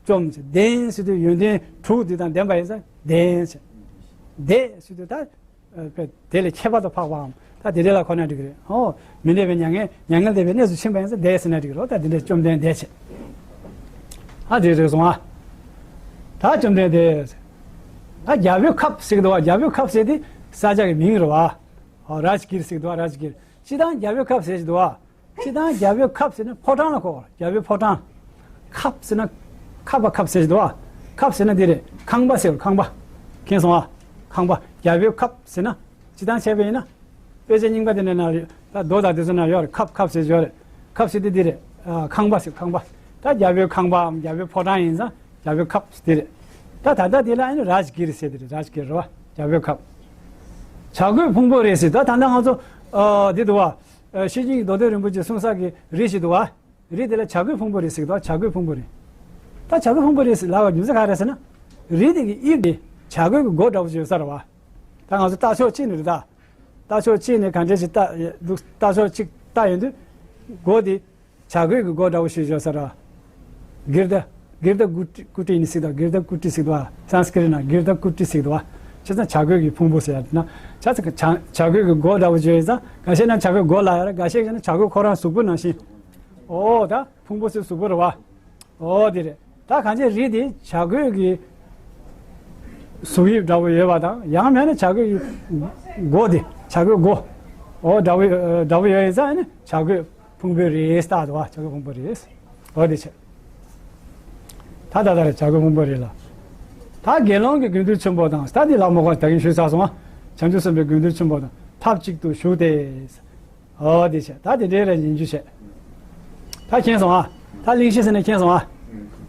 བཅོམ་ཟེར། ལྡན་ཟེར་དུས་ཡོན་ཏན་དྲུག་འདི་དང་ལྡན་པ་ཡིན་ཙང་ལྡན་ཟེར། འདས་ཟེར་དུས་ད། ཨ་དེ་ལས་ཁྱད་པར་དུ་འཕགས་པའམ་ད་དེ་འདྲ་ལ་གོ་ན་འགྲིག་གི་རེད། ཨོ། མི་གནས་པའི་མྱ་ངན་མྱ་ངན་འདས་པའི་གནས་སུ་ཕྱིན་པ་ཡིན་ཙང་འདས་ཟེར་ན་འགྲིག་གི་རེད། ད་དེ་འདྲ་བཅོམ་ལྡན་འདས་བྱས། ཨ་དེ་རེད་སོང་ཨ། ད་བཅོམ་ལྡན་འདས། ད་རྒྱལ་པོའི་ཁབ་ཟེར་གི་འདུག་བ། རྒྱལ་པོའི་ཁབ་ཟེར་དེ་ས་ཆ་གི་མིང་རེད་བ། ཨོ་རཱཇ་གིར་ཟེར་གི་འདུག་བ། རཱཇ་གིར། སྤྱིར་བཏང་རྒྱལ་པོའི་ཁབ་ཟེར་གི་འདུག་བ། སྤྱིར་བཏང་རྒྱལ་པོའི་ཁབ་ཟེར་ན་ཕོ་བྲང་ལ་གོ། རྒྱལ་པོའི་ཕོ་བྲང་། ཁབ་ཟེར་ན། ཁབ་པ་ཁབ་ཟེར་གྱི་འདུག་བ། ཁབ་ཟེར་ན་འདི་རེད། ཁང་པ་ཟེར་བ། ཁང་པ། མཁྱེན་སོང་ཨ། ཁང་པ། རྒྱལ་པོའི་ཁབ་ཟེར་ན། སྤྱིར་བཏང་བྱས་པ་ཡིན་ན། དཔེ་ཆ་རྙིང་པ་དེ་འདྲ་ན་ཡོད་རེད། ད་མདོ་དང་དེ་ཚོ་ན་ཡོད་རེད། ཁབ་ཁབ་ཟེར་ཡོད་རེད། ཁབ་ཟེར་དེ་འདི་རེད། ཨ། ཁང་པ་ཟེར་ཁང་པ། ད་རྒྱལ་པོའི་ཁང་པའམ་རྒྱལ་པོའི་ཕོ་བྲང་ཡིན་ཙང་རྒྱལ་པོའི་ཁབ་ཟེར་དེ་རེད། ད་ད་ལྟ་དེ་ལ་ཨ་ནི་རཱཇ་གིར་ཟེར་དེ་རེད། རཱཇ་གིར་རེད་བ། རྒྱལ་པོའི་ཁབ། བྱ་རྒོད་ཕུང་པོ་རེད་ཟེར། ད་ད་ལྟ་ང་ཚོ་ཨ་འདི་འདུག་བ། ཨ་ཤེར་ཕྱིན་གྱི་མདོ་སྟོད་རིན་པོ་ཆེ་གསུང་ས་གི་རི་ཞིག་འདུག་བ། རི་དེ་ལ་བྱ་རྒོད་ཕུང་པོ་རེད་ཟེར་གི་འདུག་བ། བྱ་རྒོད་ཕུང་པོ་རི། ད་བྱ་རྒོད་ཕུང་པོ་རི་ཟེར་ལབ་པའི་རྒྱུ་མཚན་ག་རེ་ཟེར་ན། རི་དེ་གི་དབྱིབས་དེ་བྱ་རྒོད་ཀྱི་མགོ་འདྲ་པོ་ཞིག་ཡོད་ས་རེད་བ། ད་ང་ཚོ་ལྟ་ཕྱོགས་གཅིག་ནས་རེད་ད། ལྟ་ཕྱོགས་གཅིག་ནས་གང་འདྲ་ཞིག་ལྟ་འདུག་ལྟ་ཕྱོགས་གཅིག་ལྟ་ཡོང་དུས། མགོ་དེ་བྱ་རྒོད་ཀྱི་མགོ་འདྲ་པོ་ཞིག་ཡོད་ས་རེད་བ། གིརྡ། གིརྡ་ཀུ་ཊི་ཀུ་ཊི་ནི་ཟེར་གི་འདུག་གིརྡ་ཀུ་ཊི་ཟེར་གི་འདུག་བ། སཾ་སྐྲྀཏ་ན་གིརྡ་ཀུ་ཊི་ཟེར་གི་འདུག་བ། བྱས་ཙང་བྱ་རྒོད་ཀྱི་ཕུང་པོ་ཟེར་ཡ་དེ་ན། བྱས་ཙང་བྱ་བྱ་རྒོད་ཀྱི་མགོ་འདྲ་པོ་ཅིག་ཡོད་ཙང་། འགའ་ཤས་ན་བྱ་རྒོད་མགོ་ལབ་ཡ་རེད། འགའ་ཤས་ན་བྱ་རྒོད་ཁོ་རང་གཟུགས་པོ་ནང་བཞིན། འོ་ད་ཕུང་པོ་ཟེར་གཟུགས་པོ་རེད་བ། འོ་དེ་རེད། ད་གང་ཅི་རི་དེ་བྱ་རྒོད་ཀྱི་གཟུགས་དབྱིབས་འདྲ་པོ་ཡོད་པ་དང་། ཡང་མིན་ན་བྱ་རྒོད་ཀྱི་མགོ་དེ་བྱ་རྒོད་མགོ་འོ་འདྲ་པོ་འདྲ་པོ་ཡོད་ཡིན་ཙང་ནི་བྱ་རྒོད་ཕུང་པོའི་རིས་ལྟར་དུ་བ། བྱ་རྒོད་ཕུང་པོའི་རིས། འོ་དེ་བྱས། ད་ད་ལྟ་རེད། བྱ་རྒོད་ཕུང་པོའི་རིས་ལ། ད་དགེ་སློང་གི་དགེ་འདུན་ཆེན་པོ་དང་། ད་འདི་ལ་མོ་ག་ད་གིན་ཞུས་ཚར་སོང་ཨ། བྱང་ཆུབ་སེམས་དཔའི་དགེ་འདུན་ཆེན་པོ་དང་ཐབས་གཅིག་ཏུ་བཞུགས་ཏེ། འོ་དེ་བྱས། ད་དེ་འདྲའི་རེ་ཡིན་རྒྱུ་བྱས། ད་མཁྱེན་སོང་ཨ། ད་གླེང་གཞི་ཟེར་ན་མཁྱེན་སོང་ཨ།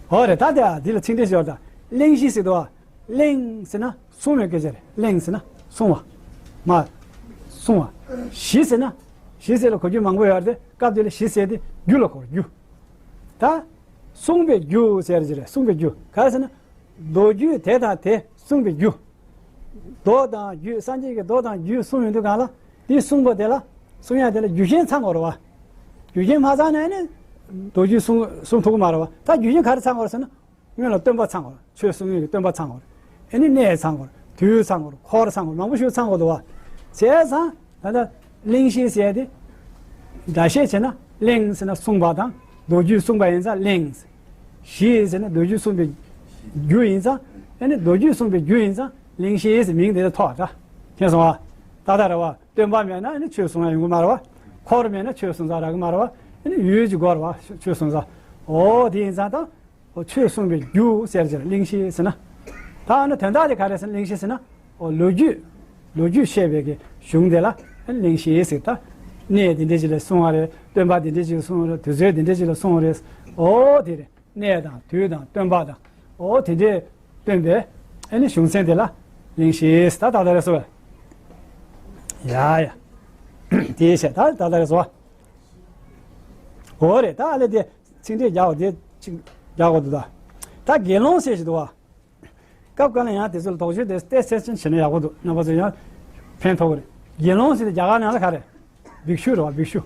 འོ་རེད། ད་དེ་འདི་ལ་ཚིག་འགྲེལ་ཞོར་ད། གླེང་གཞི་ཟེར་དུ་བ། གླེང་ཟེར་ན་གསུང་བའི་སྐད་ཆ་རེད། གླེང་ཟེར་ན་གསུང་བ། མ་གསུང་བ། གཞི་ཟེར་ན། གཞི་ཟེར་ལ་གོ་རྒྱུ་མང་པོ་ཡོད་རེད། སྐབས་དེ་ལ་གཞི་ཟེར་དེ་རྒྱུ་ལ་གོ་རྒྱུ། ད་གསུང་བའི་རྒྱུ་ཟེར་གྱི་རེད། གསུང་བའི་རྒྱུ་ག་རེ་ཟེར་ན། མདོ་རྒྱུད་དེ་དང་དེ་གསུང་བའི་རྒྱུ། མདོ་དང་རྒྱུད། སངས་རྒྱས་ཀྱི་མདོ་དང་རྒྱུད་གསུང་ཡོང་དུས་སྒང་ལ། དེ་གསུང་པ་དེ་ལ་གསུང་ཡ་དེ་ལ་རྒྱུ་རྐྱེན་ཚང་དགོས་རེད་བ། རྒྱུ་རྐྱེན་མ་ཚང་ན་ནི་མདོ་རྒྱུད་གསུང་གསུང་ཐུབ་ཀྱི་མ་རེད་བ། ད་རྒྱུ་རྐྱེན་ག་རེ་ཚང་དགོས་རེད་ཟེར་ན། སྔོན་ལ་སྟོན་པ་ཚང་དགོས་རེད། ཆོས་གསུང་མཁན་གྱི་སྟོན་པ་ཚང་དགོས་རེད། ཨ་ནི་གནས་ཚང་དགོས་རེད། དུས་ཚང་དགོས་རེད། འཁོར་ཚང་དགོས་རེད། མང་པོ་ཞིག་ཚང་དགོས་འདུག་བ། བྱས་ཙང་ད་ལྟ་གླེང་གཞི་ཟེར་ཡ་དེ། སྒྲ་བཤད་བྱས་ན་གླེང་ཟེར་ན་གསུངས་པ་དང་། མདོ་རྒྱུད་གསུངས་པ་ཡིན་ཙང་གླེང་། གཞི་ཟེར་ན་མདོ་རྒྱུད་གསུངས་པའི་རྒྱུ་ཡིན་ཙང་། ཨ་ནི་མདོ་རྒྱུད་གསུངས་པའི་རྒྱུ་ཡིན་ཙང་གླེང་གཞི་ཟེར་མིང་དེ་ལ་ཐོགས་ད། མཁྱེན་སོང་ཨ། ཏག་ཏག་རེད་བ། སྟོན་པ་མེད་ན་ཨ་ནི་ཆོས་གསུང་ཡ་ཡོང་གི་མ་རེད་བ། འཁོར་མེད་ན་ཆོས་གསུང་ས་རག་གི་མ་རེད་བ། ཨ་ནི་ཡུལ་གྱི་སྒོ་རེད་བ། ཆོས་གསུང་ས། འོ་དེ་ཡིན་ཙང་ད། འོ་ཆོས་གསུངས་པའི་རྒྱུ་ཟེར་གྱི་རེད། གླེང་གཞི་ཟེར་ན། ད་ཨ་ནི་དོན་དག་དེ་ག་རེ་ཟེར་ན། གླེང་གཞི་ཟེར་ན། འོ་ལོ་རྒྱུས། ལོ་རྒྱུས་བཤད་པའི་གི་གཞུང་དེ་ལ་གླེང་གཞི་ཟེར། ད་གནས་དེ་འདྲ་ཞིག་ལ་གསུངས་པ་རེད། སྟོན་པ་དེ་འདྲ་ཞིག་ལ་གསུངས་པ་རེད། དུས་ཚོད་དེ་འདྲ་ཞིག་ལ་གསུངས་པ་རེད། འོ་དེ་རེད། གནས་དང་དུས་དང་སྟོན་པ་དང་། འོ་དེ་འདྲས་སྟོན་པའི་ཨ་ནི་གཞུང་ཚན་དེ་ལ་གླེང་གཞི་ཟེར། ད་ད་ལྟ་རེད་སོ། ཡ་ཡ། དེ་བྱས་ད་ད་ལྟ་རེད་སོ། འོ་རེད། ད་ཨ་ལེ་དེ། ཚིག་འགྲེལ་རྒྱག་པ་དེ་གཅིག་རྒྱག་དགོས་འདུག་ད། ད་དགེ་སློང་ཟེར་ཞིག་འདུག་བ། སྐབས་འགའ་ལ་ཡང་དེ་ཚོ་ལ་དོགས་གཅོད་དེ་ཏོག་ཙམ་བྱས་ན་ཡག་པོ་འདུག་རྣམ་པ་ཚོ་ཡང་ཕན་ཐོགས་ཀྱི་རེད། དགེ་སློང་ཟེར་དེ་རྒྱ་གར་ནང་ལ་ག་རེ། བིག་ཤུ་རེད་བ། བིག་ཤུ།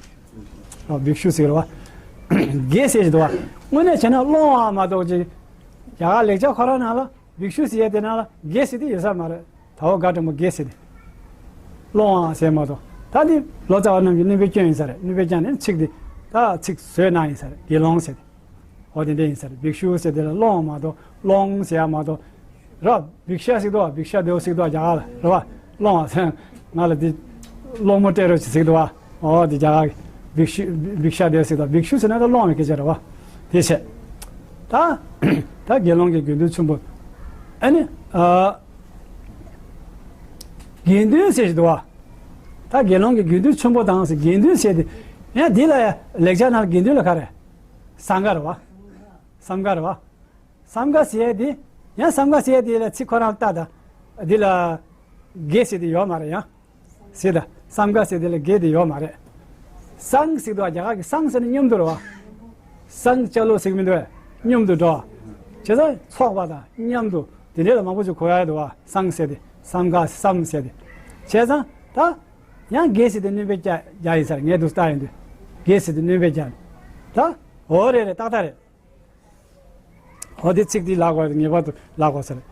ཨ་བིག་ཤུ་ཟེར་རེད་བ། དགེ་ཟེར་ཞིག་འདུག་བ། དངོས་གནས་བྱས་ན་སློང་བ་མ་གཏོགས་ཅིག་རྒྱ་གར་ལེགས་སྦྱར་ཁོ་རང་ནང་ལ་བིག་ཤུ་ཟེར་ཡས་དེ་ནང་ལ་དགེ་ཟེར་དེ་ཡོད་ས་མ་རེད། ད་འོ་ག་དྲང་མོ་དགེ་ཟེར་དེ། སློང་བ་ཟེར་མ་གཏོགས། ད་འདི་ལོ་ཙཱ་བ་རྣམས་ཀྱི་སྣོན་པའི་སྐྱོན་ཡིན་ས་རེད། སྣོན་པའི་སྐྱོན་ནི་ཚིག་འདི། ད་ཚིག་བཟོས་གནང་ཡིན་ས་རེད། དགེ་སློང་ཟེར་དེ། འོ་དེ་འདྲ་ཡིན་ས་རེད། བིག་ཤུ་ཟེར་དེ་ལ་སློང་བ་མ་གཏོགས་སློང་ཟེར་ཡ་མ་གཏོགས། ར་བིག་ཤ་ཟེར་འདུག་བ། བིག་ཤ་དེ་ཟེར་འདུག་བ། རྒྱ་གར་ལ་རེད་བ། སློང་བ་ཟེར། ང་ལ་འདི་སློང་མོ་སྤྲད་རོགས་བྱེད་ཟེར་འདུག་བ། འོ་འདི་རྒྱ་གར་གྱི་བིག་ཤུ། བིག་ཤ་དེ་ཟེར་འདུག་བིག་ཤུ་ཟེར་ན་ད་སློང་བའི་སྐད་ཆ་རེད་བ། དེ་བྱས། ད་ད་དགེ་སློང་གི་དགེ་འདུན་ཆེན་པོ། ཨ་ནི་ཨ་དགེ་འདུན་ཟེར་ཞིག་འདུག་བ། ད་དགེ་སློང་གི་དགེ་འདུན་ཆེན་པོ་དང་ཟེར། དགེ་འདུན་ཟེར་དེ། ཡང་འདི་ལ་ཡང་ལེགས་སྦྱར་ནང་དགེ་འདུན་ལ་ག་རེ། སངྒ་རེད་བ། སངྒ་རེད་བ། སངྒ་ཟེར་ཡས་དེ། ཡང་སངྒ་ཟེར་ཡས་དེ་ལ་ཚིག་ཁོ་རང་ལྟ་ད། འདི་ལ་དགེ་ཟེར་དེ་ཡོད་མ་རེད་ཡང་། ཟེར་ད། སངྒ་ཟེར་དེ་ལ་དགེ་དེ་ཡོད་མ་རེད། སངས་ཟེར་དུས་རྒྱ་གར་གྱི་སངས་ཟེར་ན་མཉམ་དུ་རེད་བ། སངས་ཅ་ལོ་ཟེར་གྱི་མི་འདུག་བས། མཉམ་དུ་འགྲོ་བ། བྱས་ཙང་ཚོགས་པ་དང་མཉམ་དུ་དེ་འདྲ་ལ་མང་པོ་ཞིག་གོ་ཡ་འདུག་བ། སངས་ཟེར་དེ། སངྒ་སམ་ཟེར་དེ། བྱས་ཙང་ད། ཡང་དགེ་ཟེར་དེ་སྣོན་པ་རྒྱག་རྒྱག་ཡིན་ས་རེད། ངས་འདུག་ལྟ་ཡོང་དུས། དགེ་ཟེར་དེ་སྣོན་པ་རྒྱག་ད། འོ་རེད་རེད། ཏག་ཏག་རེད། འོ་དེ་ཚིག་འདི་ལབ་དགོས་རེད། ངེས་པར་དུ་ལབ་དགོས་ས་རེད།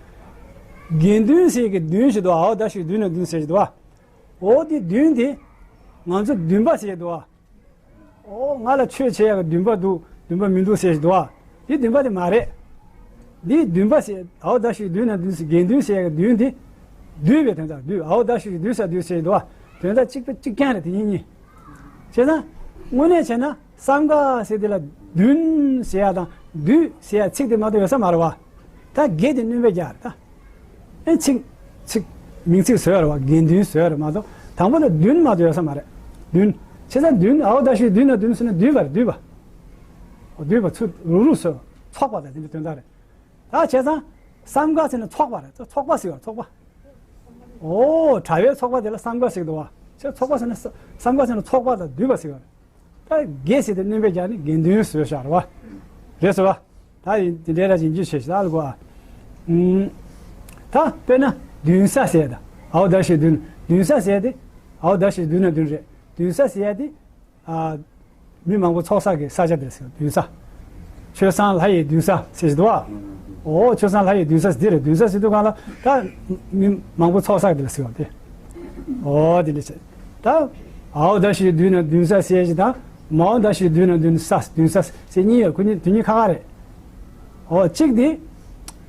དགེ་འདུན་ཟེར་གྱི་འདུན་ཞིག་འདུག་བ། འའོ་ད་ཞིག་འདུན་ན་འདུན་ཟེར་ཞིག་འདུག་བ། འོ་དེ་འདུན་དེ་ང་ཚོ་འདུན་པ་ཟེར་འདུག་བ། འོ་ང་ལ་ཆོས་བྱེད་ཡག་གི་འདུན་པ་འདུག་འདུན་པ་མི་འདུག་ཟེར་ཞིག་འདུག་བ། དེ་འདུན་པ་དེ་མ་རེད། འདི་འདུན་པ་ཟེར། འའོ་ད་ཞིག་འདུན་ན་འདུན་ཟེར། དགེ་འདུན་ཟེར་ཡག་གི་འདུན་དེ། འདུས་པའི་དོན་དག་འདུས། འའོ་ད་ཞིག་འདུས་ས་འདུས་ཟེར་འདུག་བ། དོན་དག་གཅིག་པ་གཅིག་རྐྱང་རེད། དེ་གཉིས་གཉིས། བྱས་ཙང་དངོས་གནས་བྱས་ན། སངྒ་ཟེར་དེ་ལ་འདུན་ཟེར་ཡ་དང་འདུས་ཟེར་ཡ་ཚིག་དེ་མ་གཏོགས་ཡོད་ས་མ་རེད་བ། ད་དགེ་དེ་སྣོན་པ་རྒྱག་ད། ཨེ་ཚིག་ ཚིག་མིང་ཚིག་བཟོས་རེད་བ། དགེ་འདུན་བཟོས་རེད་མ་གཏོགས། དང་པོ་ལ་འདུན་མ་གཏོགས་ཡོད་ས་མ་རེད། འདུན། བྱས་ཙང་འདུན། འའོ་ད་ཞིག་འདུན་ན་འདུན་ཟེར་ན་འདུས་པ་རེད། འདུས་པ། འོ་འདུས་པ་ཚུར་རུག་རུག་ཟེར། ཚོགས་པ་དང་དེ་འདྲའི་དོན་དག་རེད། ད་བྱས་ཙང་བསམ་དགའ་ཟེར་ན་ཚོགས་པ་རེད། ཚོགས་པ་ཟེར་བ་ཚོགས་པ། འོ་གྲྭ་བའི་ཚོགས་པ་དེ་ལ་བསམ་དགའ་ཟེར་གི་འདུག་བ། བྱས་ཚོགས་པ་ཟེར་ན་ས་བསམ་དགའ་ཟེར་ན་ཚོགས་པ་དང་འདུས་པ་ཟེར་བ་རེད། ད་དགེ་ཟེར་དེ་སྣོན་པའི་རྒྱག་ནི་དགེ་འདུན་ཟེར་བཞག་རེད་བ། རེད་ཟེར་བ། ད་ཡིན་དེ་འདྲའི་ར་ཞིག་འཇུ་བྱེད་ཞིག་ལ་གོ་ཨ། ད་དཔེར་ན་འདུན་ས་ཟེར་ད། འའོ་ད་ཞིག་འདུན། འདུན་ས་ཟེར་དེ། འའོ་ད་ཞིག་འདུན་ན་འདུན་རེད། འདུན་ས་ཟེར་དེ། ཨ། མི་མང་པོ་ཚོགས་ས་གི་ས་ཆ་དེ་ཟེར་འདུན་ས། ཆོས་བཟང་ལྷ་ཡི་འདུན་ས་ཟེར་ཞིག་འདུག་བ། འོ་ཆོས་བཟང་ལྷ་ཡི་འདུན་ས་ཟེར་དེ་རེད། འདུན་ས་ཟེར་དུས་གང་ལ་ད་མི་མང་པོ་ཚོགས་ས་དེ་ལ་ཟེར་བ་དེ། འོ་དེ་འདྲ་བྱས། ད་འའོ་ད་ཞིག་འདུན་ན་འདུན་ས་ཟེར་ཞིག་དང་། མའོ་ད་ཞིག་འདུན་ན་འདུན་ས། འདུན་ས་ཟེར་གཉིས་ཡོད། ཁོ་གཉིས་དེ་གཉིས་ཁ་ཁ་རེད། འོ་གཅིག་དེ།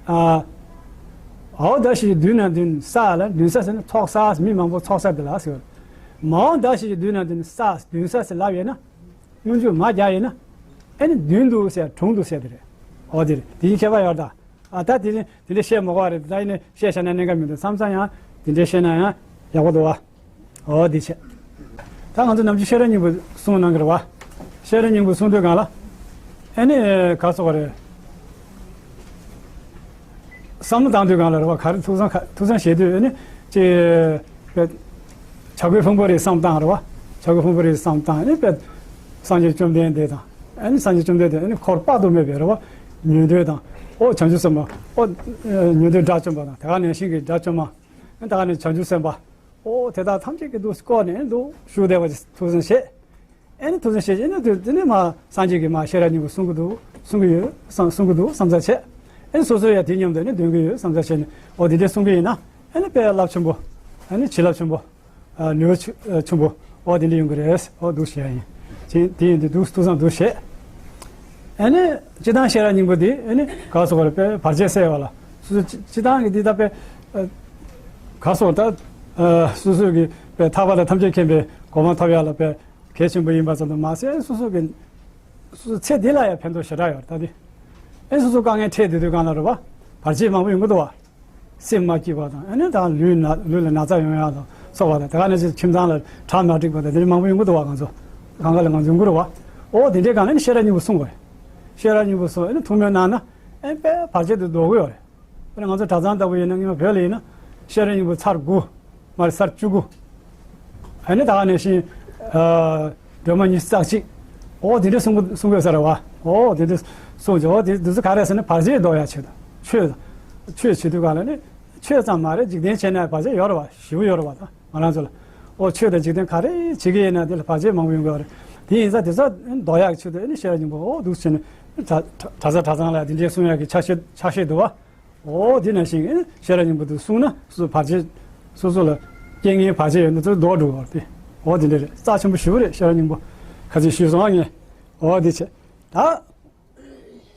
ཨ། འའོ་ད་ཞིག་འདུན་ན་འདུན་ས་ལ། འདུན་ས་ཟེར་ན་ཚོགས་ས། མི་མང་པོ་ཚོགས་ས་དེ་ལ་ཟེར་བ། མའོ་ད་ཞིག་འདུན་ན་འདུན་ས། འདུན་ས་ཟེར་ལབ་ཡོད་ན། སྔོན་འཇུག་མ་རྒྱག་ཡིན་ན། ཨེ་ནི་འདུན་འདུག་ཟེར། གྲོངས་འདུག་ཟེར་དེ་རེད། འོ་དེ་རེད། དེ་གཉིས་ཁྱད་པར་ཡོད་ད། ཨ་ད་དེ་དེ་འདྲ་བཤད་མི་དགོས་རེད། ད་ཡིན་ནའི་བཤད་བཞག་ན་གནད་འགག་མི་འདུག་བསམ་ཙང་ཡང་དེ་འདྲ་བཤད་ན་ཡང་ཡག་པོ་འདུག་བ། འོ་དེ་བྱས། ད་ང་ཚོ་ནམ་རྒྱུན་ཤེས་རབ་སྙིང་པོ་གསུང་གནང་གི་རེད་བ། ཤེས་རབ་སྙིང་པོ་གསུང་དུས་སྒང་ལ། ཨེ་ནི་ག་སོགས་རེད། བསམ་བློ་བཏང་དུས་སྒང་ལ་རེད་བ། ག་རེ་ཐུགས་བསམ་ཁ་ཐུགས་བསམ་བཞེས་དུས་ཨེ་ནི་ཅི། བྱ་རྒོད་ཕུང་པོ་རིའི་བསམ་བཏང་རེད་བ། བྱ་རྒོད་ཕུང་པོ་རིའི་བསམ་བཏང་ཨེ་ནི་དཔེ། སངས་རྒྱས་བཅོམ་ལྡན་འདས་དང་། ཨེ་ནི་སངས་རྒྱས་བཅོམ་ལྡན་འདས་ཨེ་ནི་འཁོར་དཔག་ཏུ་མེད་པའི་རེད་བ། ཉན་ཐོས་དང་། ཨོ་བྱང་ཆུབ་སེམས་དཔའ། ཨོ་ཉན་ཐོས་དགྲ་བཅོམ་པ་དང་། དེ་ག་ནང་བཞིན་གྱི་དགྲ་བཅོམ་མ། ཨེ་ནི་དེ་ག་ནས་བྱང་ཆུབ་སེམས་དཔའ། ཨོ་དེ་དག་ཐམས་ཅད་ཀྱི་འདུག་བསྐོར་ནས་འདུག་བཞུགས་བསྡད་པ་ཐུགས་བསམ་བཞེས། ཨེ་ནི་ཐུགས་བསམ་བཞེས་ཨེ་ནི་དེ་དེ་ནས་མ་སངས་རྒྱས་ཀྱིས་མ་ཤེས་རབ་སྙིང་པོ་གསུང་གི་འདུག་གསུང་གི་ཡོད་བསམ་གསུང་གི་འདུག་བསམ་ཚར་བྱས། ཨེ་ནི་སོ་སོ་ཡང་དེ་མཉམ་དུ་ཨེ་ནི་འདོན་གི་ཡོད་བསམ་ཚར་བྱས་ནས། ཨོ་དེ་འདྲས་གསུང་གི་ཡིན་ན། ཨེ་ནི་དཔེ་རླབས་ཆེན་པོ། ཨེ་ནི་བྱིན་རླབས་ཆེན་པོ། ཨ་ནུས་པ་ཆུ་ཨ་ཆེན་པོ། ཨོ་དེ་འདྲས་ཡོང་གི་རེད། ཨོ་འདུག་བྱས་ཡིན། དེ་དེ་ཡིན་དུས་འདུག་ཐུགས་བསམ་འདུག་བྱས། ཨེ་ནི་སྤྱིར་བཏང་ཤེས་རབ་སྙིང་པོ་འདི་ཨེ་ནི་ག་སོགས་རེད། དཔེ་བར་ཆད་སེལ་བ་ལ། སོ་སོ་སྤྱི་སྤྱིར་བཏང་གི་འདི་ད་དཔེ་ཨ་ག་སོགས་ད་ཨ་སོ་སོ་གི་དཔེ་ཐར་པ་དང་ཐམས་ཅད་མཁྱེན་པའི་གོ་འཕང་ཐོབ་ཡག་ལ་དཔེ་གལ་ཆེན་པོ་ཡིན་པ་ཙམ་དུ་མ་ཟད། སོ་སོ་གི་སོ་སོ་ཚེ་འདི་ལ་ཡང་ཕན་ཐོགས་ཞེ་དྲག་ཡོད་རེད། ད་འདི་ཨེ་སོ་སོ་དཀའ་ངལ་འཕྲད་བསྡད་དུས་སྒང་ལ་རེད་བ། བར་ཆད་མང་པོ་ཡོང་གི་འདུག་བ། སེམས་མ་སྐྱིད་པ་དང་། ཨ་ནི་ད་ལུས་ན་ལུས་ལ་ན་ཚ་ཡོང་ཡག་དང་སོགས་པ་དང་། དེ་ག་ནང་བཞིན་ཁྱིམ་ཚང་ལ་གྲ་མ་འགྲིག་པ་དང་། དེ་འདྲ་མང་པོ་ཡོང་གི་འདུག་བ། ང་ཚོ་གང་ག་ལ་ང་ཚོ་ཡོང་གི་རེད་བ། ཨོ་དེ་འདྲའི་སྒང་ལ་ནི་ཤེས་རབ་སྙིང་པོ་གསུང་དགོས་རེད། ཤེས་རབ་སྙིང་པོ་གསུང་ཨ་ནི་ཐུགས་སྨོན་གནང་ན། ཨེ་དཔེ་བར་ཆད་དེ་ཟློག་གི་ཡོད་རེད། དཔེར་ན་ང་ཚོ་གྲྭ་ཚང་ལྟ་བུ་ཡིན་ན། སྔོན་མ་བོད་ལ་ཡིན་ན་ཤེས་རབ་སྙིང་པོ་ཚར་དགུ། མ་རེད། ཚར་བཅུ་དགུ། ཨ་ནི་ད་ག་ནང་བཞིན་ཨ་སྒྲོལ་མ་ཉི་ཤུ་རྩ་གཅིག། ཨོ་དེ་འདྲ་གསུང་གི་གསུང་དགོས་ས་རེད་བ། ཨོ་དེ་འདྲ་གསུང་བྱས། ཨོ་དེ་དེ་ཚོ་ག་རེ་ཟེར་ན་བར་ཆད་ཟློག་ཡག་ཆེད་དུ། ཆོས་དང་། ཆོས་བྱེད་དུས་སྒང་ལ་ནི་ཆོས་ཙམ་མ་རེད། འཇིག་རྟེན་བྱས་ན་བར་ཆད་ཡོད་རེད་བ། ཞེ་པོ་ཡོད་རེད་བ། ད་ང་རང་ཚོ་ལ་ཨོ་ཆོས་དང་འཇིག་རྟེན་ག་རེ་བྱེད་ཀྱི་ཡིན་ན་དེ་ལ་བར་ཆད་མང་པོ་ཡོང་གི་ཡོད་རེད། དེ་ཡིན་ཙང་དེ་ཚོ་ཟློག་ཡག་ཆེད་དུ་ཨ་ནི་ཤེས་རབ་སྙིང་པོ་ཨོ་འདུག་བྱས་ནས། གྲྭ་གྲྭ་ས་གྲྭ་ཚང་ལ་དེ་འདྲའི་གསུང་ཡག་གི་ཕྱག་བཞེས་ཕྱག་བཞེས་འདུག་བ། ཨོ་དེ་ནང་བཞིན་ཨེ་ཤེས་རབ་སྙིང་པོ་དེ་གསུངས་ན་སོ་སོ་བར་ཆད། སོ་སོ་ལ་རྐྱེན་ངན་བར་ཆད་ཡོད་ན་ཚུར་ཟློག་འགྲོ་བར་དེ། ཨོ་དེ་འདྲ་རེད། རྩ་ཆེན་པོ་ཞེ་པོ་རེད། ཤེས་རབ་སྙིང་པོ་ཁ་ཚིག་ཞུས་སོང་ཨ་ངས། ཨོ་དེ་བྱས།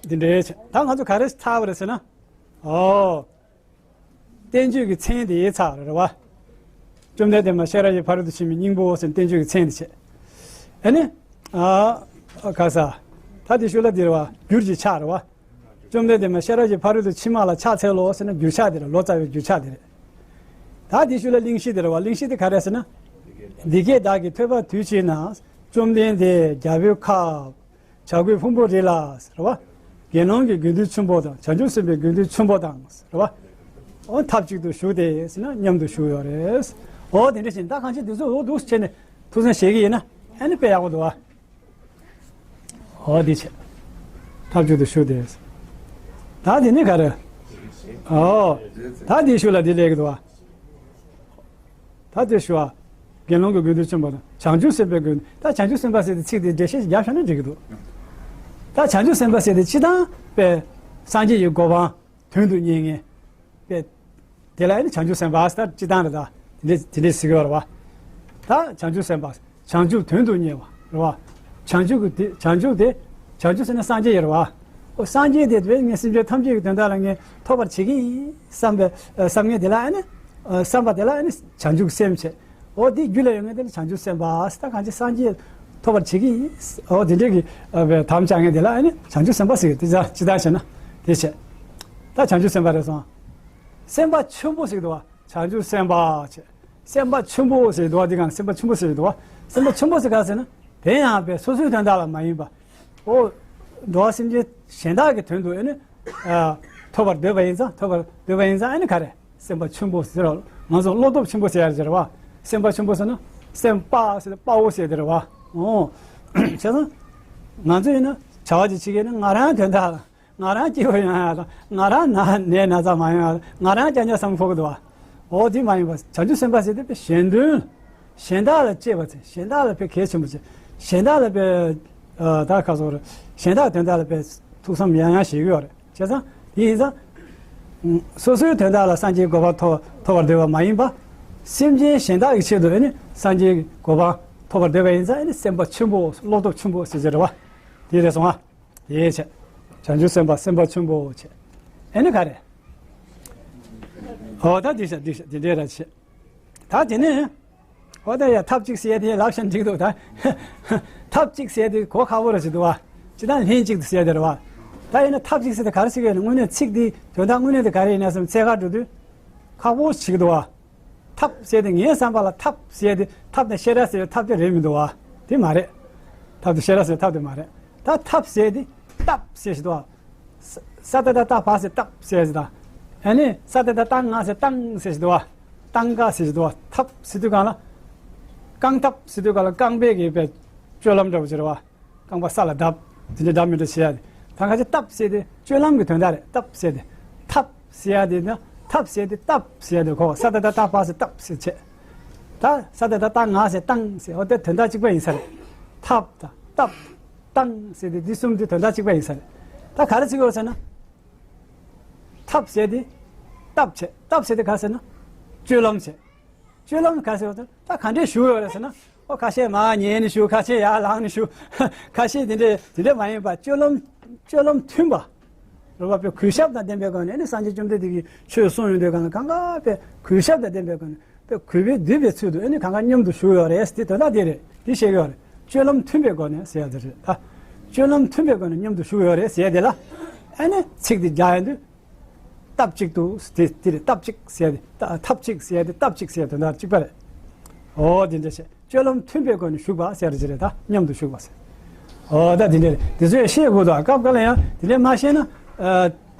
ད་དེ་འདྲ་བྱས། ད་ང་ཚོ་ག་རེ་ཚར་བ་རེད་ཟེར་ན། ཨོ་བསྟན་བཅོས་ཀྱི་མཚན་དེ་ཚར་རེད་བ། བཅོམ་ལྡན་འདས་མ་ཤེས་རབ་ཀྱི་ཕ་རོལ་ཏུ་ཕྱིན་པའི་སྙིང་པོ་ཟེར་བསྟན་བཅོས་ཀྱི་མཚན་དེ་བྱས། ཨ་ནི་ཨ་ག་ས་ད་དེ་ཤུལ་ལ་དེ་རེད་བ། འགྱུར་གྱི་ཕྱག་རེད་བ། བཅོམ་ལྡན་འདས་མ་ཤེས་རབ་ཀྱི་ཕ་རོལ་ཏུ་ཕྱིན་མ་ལ་ཕྱག་འཚལ་ལོ་ཟེར་ན་འགྱུར་ཕྱག་དེ་རེད། ལོ་ཙཱ་བའི་འགྱུར་ཕྱག་དེ་རེད། ད་དེ་ཤུལ་ལ་གླེང་གཞི་དེ་རེད་བ། གླེང་གཞི་དེ་ག་རེ་ཟེར་ན། འདི་སྐད་བདག་གིས་ཐོས་པ་དུས་གཅིག་ན། བཅོམ་ལྡན་འདས་རྒྱལ་པོའི་ཁབ་བྱ་རྒོད་ཕུང་པོ་རི་ལ་ཟེར་བ། དགེ་སློང་གི་དགེ་འདུན་ཆེན་པོ་དང་། བྱང་ཆུབ་སེམས་དཔའི་དགེ་འདུན་ཆེན་པོ་དང་ཟེར་བ། འོ་ཐབས་ཅིག་ཏུ་བཞུགས་ཏེ་ཟེར་ན་མཉམ་དུ་བཞུགས་ཡོད་རེད། འོ་དེ་འདྲ་བཞིན་ད་གང་ཅི་འདི་ཚོ་འོ་འདུག་བྱས་ནས་ཐུགས་བསམ་བཞེས་ཀྱི་ཡིན་ན་ཨ་ནི་དཔེ་ཡག་པོ་འདུག་བ། འོ་དེ་བྱས། ཐབས་ཅིག་ཏུ་བཞུགས་ཏེ། ད་དེ་ནི་ག་རེ། ཨོ། ད་དེའི་ཤུལ་ལ་དེ་སླེབས་ཀྱི་འདུག་བ། ད་དེ་ཞུ་བ། དགེ་སློང་གི་དགེ་འདུན་ཆེན་པོ་དང་། བྱང་ཆུབ་སེམས་དཔའི་དགེ་འདུན། ད་བྱང་ཆུབ་སེམས་དཔའ་ཟེར་དེ་ཚིག་དེ་འགྲེལ་བཤད་ཅིག་བརྒྱབ་བཞག་ན་འགྲིག་གི་འདུག་ད་བྱང་ཆུབ་སེམས་དཔའ་ཟེར་དེ་སྤྱིར་བཏང་དཔེ་སངས་རྒྱས་ཀྱི་གོ་འཕང་དོན་དུ་གཉེར་མཁན་དཔེ་དེ་ལ་ཨ་ནི་བྱང་ཆུབ་སེམས་དཔའ་ཟེར། ད་སྤྱིར་བཏང་རེད། ད་དེ་འདྲས་དེ་འདྲས་ཟེར་གི་ཡོད་རེད་བ། ད་བྱང་ཆུབ་སེམས་དཔའ། བྱང་ཆུབ་དོན་དུ་གཉེར་བ་རེད་བ། བྱང་ཆུབ་ཀྱི་དེ་བྱང་ཆུབ་དེ། བྱང་ཆུབ་ཟེར་ན་སངས་རྒྱས་ཡིན་རེད་བ། ཨོ་སངས་རྒྱས་དེ་དེ་ངས་སེམས་ཅན་ཐམས་ཅད་ཀྱི་དོན་དག་ལ་ངས་ཐོབ་པར་བྱེད་ཀྱི་ཡིན་བསམ་པའི་ཨ་བསམ་ངེས་དེ་ལ་ཨ་ནི་ཨ་བསམ་པ་དེ་ལ་ཨ་ནི་བྱང་ཆུབ་སེམས་བྱེད། ཨོ་དེ་རྒྱུད་ལ་ཡོད་ངེས་དེ་ལ་བྱང་ཆུབ་སེམས་དཔའ་ཟེར། ད་གང་ཅི་སངས་རྒྱས་ཐོབ་པར་བྱེད་ཀྱི་ཡིན། ཨོ་དེ་འདྲས་ཀྱི་ཨ་བའི་དམ་བཅའ་ངེས་དེ་ལ་ཨ་ནི་བྱང་ཆུབ་སེམས་དཔའ་ཟེར་གི། དེ་ཅི་ཅི་ལྟར་བྱས་ན་དེ་བྱེད། ད་བྱང་ཆུབ་སེམས་དཔའ་རེད་སོང་། སེམས་དཔའ་ཆེན་པོ་ཟེར་གི་འདུག་བ། བྱང་ཆུབ་སེམས་དཔའ་བྱས། སེམས་དཔའ་ཆེན་པོ་ཟེར་འདུག་བ། འདི་གང་སེམས་དཔའ་ཆེན་པོ་ཟེར་འདུག་བ། སེམས་དཔའ་ཆེན་པོ་ཟེར་ག་ཟེར་ན། དེ་ཡང་པའི་སོ་སོའི་དོན་དག་ལ་མ་ཡིན་པ། ཨོ། འགྲོ་བ་སེམས་ཅན་གཞན་དག་གི་དོན་དུ་ཨེ་ནི། ཨ། ཐོབ་པར་འདོད་པ་ཡིན་ཙང་། ཐོབ་པར་འདོད་པ་ཡིན་ཙང་ཨེ་ནི་ག་རེ། སེམས་དཔའ་ཆེན་པོ་ཟེར་རོ། ང་ཚོ་བློ་སྟོབས་ཆེན་པོ་ཟེར་ཡ་ཟེར་བ། སེམས་དཔའ་ཆེན་པོ་ཟེར་ན། སེམས་དཔའ་ཟེར་དཔའ་བོ་ཟེར་དེ་རེད་བ། ཨོ། བྱས་ཙང་། ང་ཚོ་ཡིན་ན་བྱ་བ་ཅིག་བྱེད་ཀྱི་ན་ང་རང་དོན་དག་ལ། ང་རང་སྐྱིད་པོ་ཡོང་ཡ་དང་། ང་རང་ན་ནད་ན་ཚ་མ་ཡོང་ཡ་དང་། ང་རང་རྐྱང་རྐྱང་བསམ་ཁོག་གི་འདུག་བ། འོ་དེ་མ་ཡིན་པ། བྱང་ཆུབ་སེམས་དཔའ་ཟེར་དེ་དཔེ་གཞན་དོན། གཞན་དག་ལ་གཅེས་པ་བྱེད། གཞན་དག་ལ་དཔེ་གལ་ཆེན་པོ་བྱེད། གཞན་དག་ལ་དཔེ། ཨ། ད་ཁ་སོགས་རེད། གཞན་དག་དོན་དག་ལ་དཔེ་ཐུགས་བསམ་ཡང་ཡང་བཞེས་ཀྱི་ཡོད་རེད། བྱས་ཙང་དེ་ཡིན་ཙང་། སོ་སོའི་དོན་དག་ལ་སངས་རྒྱས་གོ་འཕང་ཐོབ་ཐོབ་པར་འདོད་པ་མ་ཡིན་པ། སེམས་ཅན་གཞན་དག་གི་ཆེད་དུ་ཨེ་ནི་སངས་རྒྱས་གོ་འཕང་ཐོབ་པར་འདོད་པ་ཡིན་ཙང་ཨེ་ནི་སེམས་དཔའ་ཆེན་པོ། བློ་སྟོབས་ཆེན་པོ་ཟེར་གྱི་རེད་བ། དེ་རེད་སོང་ཨ། དེ་བྱས། བྱང་ཆུབ་སེམས་དཔའ་སེམས་དཔའ་ཆེན་པོ་བྱས། ཨེ་ནི་ག་རེ། ཨོ་ད་འདི་བྱས། འདི་བྱས། འདི་འདྲས་ར་བྱས། ད་དེ་ནས། ཨོ་ད་ཡ་ཐབས་གཅིག་ཟེར་དེ་ལབ་ཤ་འགྲིག་འདུག་ད། ཐབས་གཅིག་ཟེར་དེ་གོ་ཁག་པོ་ར་ཞིག་འདུག་བ། ཅི་ད་ལན་གཅིག་ཏུ་ཟེར་དེ་རེད་བ། ད་ཡིན་ན་ཐབས་གཅིག་ཟེར་དེ་ག་རེ་ཟེར་གི་ཡོད་ན། དངོས་གནས་ཚིག་འདི་དོན་དག་དངོས་གནས་དེ་ག་རེ་ཡིན་ན་བསམ། འཚོལ་ག་འགྲོ་དུས་ཁག་པོ་ཞིག་འདུག་བ། ཐབས་ཟེར་དེ་ངའི་བསམ་པ་ལ་ཐབས་ཟེར་དེ་ཐབས་དང་ཤེས་རབ་ཟེར་བའི་ཐབས་དེ་རེད་མི་འདུག་བ། དེ་མ་རེད། ཐབས་དང་ཤེས་རབ་ཟེར་བའི་ཐབས་དེ་མ་རེད། ད་ཐབས་ཟེར་དེ་བཏབ་ཟེར་ཞིག་འདུག་བ། ས་ས་ཏ་བཏགས་སྟ་བ་ཟེར་བཏབ་ཟེར་ཞིག་དང་། ཨ་ནི་ས་ཏ་བཏགས་སྟ་ང་ཟེར་བཏང་ཟེར་ཞིག་འདུག་བ། བཏང་ག་ཟེར་ཞིག་འདུག་བ། ཐབས་ཟེར་དུས་གང་ལ། རྐང་ཐབས་ཟེར་དུས་གང་ལ་རྐང་པའི་གི་པའི་སྤྱོད་ལམ་འདྲ་བོ་ཟེར་བ། རྐང་པ་ས་ལ་བརྡབ། དེ་འདྲ་འདྲ་མི་འདྲ་བྱེད་ཡ་དེ། ད་ཁ་ཅིག་བཏབ་ཟེར་དེ་སྤྱོད་ལམ་གྱི་དོན་དག་རེད། བཏབ་ཟེར་དེ། ཐབས་ཟེར་ཡ་དེ་ན། ཐབས་ཟེར་དེ་བཏབ་ཟེར་ཡ་དེ་གོ། ས་ཏ་བཏགས་སྟ་བ་ཟེར་བཏབ་ཟེར་བྱས། ད་ས་ཏ་བཏགས་སྟ་ང་ཟེར་བཏང་ཟེར། འོ་དེ་དོན་དག་གཅིག་པ་ཡིན་ས་རེད། ཐབས་དང་བཏབ། བཏང་ཟེར་དེ་འདི་གསུམ་དེ་དོན་དག་གཅིག་པ་ཡིན་ས་རེད། ད་ག་རེ་ཟེར་དགོས་ཟེར་ན། ཐབས་ཟེར་དེ་བཏབ་བྱས། བཏབ་ཟེར་དེ་ག་ཟེར་ན། སྤྱོད་ལམ་བྱས། སྤྱོད་ལམ་ག་ཟེར་བ་དང་ད་ག་འདྲས་ཞུགས་ཡོད་རེད་ཟེར་ན། ཨོ་ཁ་ཤས་མར་ཉལ་ནས་ཞུགས། ཁ་ཤས་ཡར་ལངས་ནས་ཞུགས། ཁ་ཤས་དེ་འདྲས་དེ་འདྲས་མ་ཡིན་པ་སྤྱོད་ལམ། སྤྱོད་ལམ་མཐུན་པ། རེད་བ། དཔེ་གུས་ཞབས་དང་ལྡན་པའི་སྒོ་ནས་ཨ་ནི་སངས་རྒྱས་བཅོམ་ལྡན་འདས་ཀྱིས་ཆོས་གསུངས་ཡོང་དུས་གང་ལ་གང་ག་དཔེ་གུས་ཞབས་དང་ལྡན་པའི་སྒོ་ནས་དཔེ་གུས་པས་འདུད་པའི་ཚུལ་དུ་ཨ་ནི་གང་ག་མཉམ་དུ་བཞུགས་ཡོད་རེད་ཟེར་དེ་དོན་དག་དེ་རེད། དེ་བཤད་ཀྱི་ཡོད་རེད། སྤྱོད་ལམ་མཐུན་པའི་སྒོ་ནས་ཟེར་ཡ་དེ་རེད་ད། སྤྱོད་ལམ་མཐུན་པའི་སྒོ་ནས་མཉམ་དུ་བཞུགས་ཡོད་རེད་ཟེར་ཡ་དེ་ལ། ཨ་ནི་ཚིག་དེ་རྒྱག་ཡོང་དུས། སྟབས་གཅིག་ཏུ་དེ་དེ་རེད། སྟབས་གཅིག་ཟེར་ཡ་དེ། ད་ཐབས་གཅིག་ཟེར་ཡ་དེ་སྟབས་གཅིག་ཟེར་ཡ་དོན་དག་གཅིག་པ་རེད། ཨོ་དེ་འདྲ་བྱས། སྤྱོད་ལམ་མཐུན་པའི་སྒོ་ནས་ཞུགས་པ་ཟེར་གྱི་རེད་ད། མཉམ་དུ་ཞུགས་པ་ཟེར། ཨོ་ད་དེ་འདྲ་རེད། དེ་ཚོ་ཡང་ཤེས་དགོས་འདུག་སྐབས་འགའ་ལ་ཡང་དེ་འདྲ་མ་ཤེས་ན། ཨ།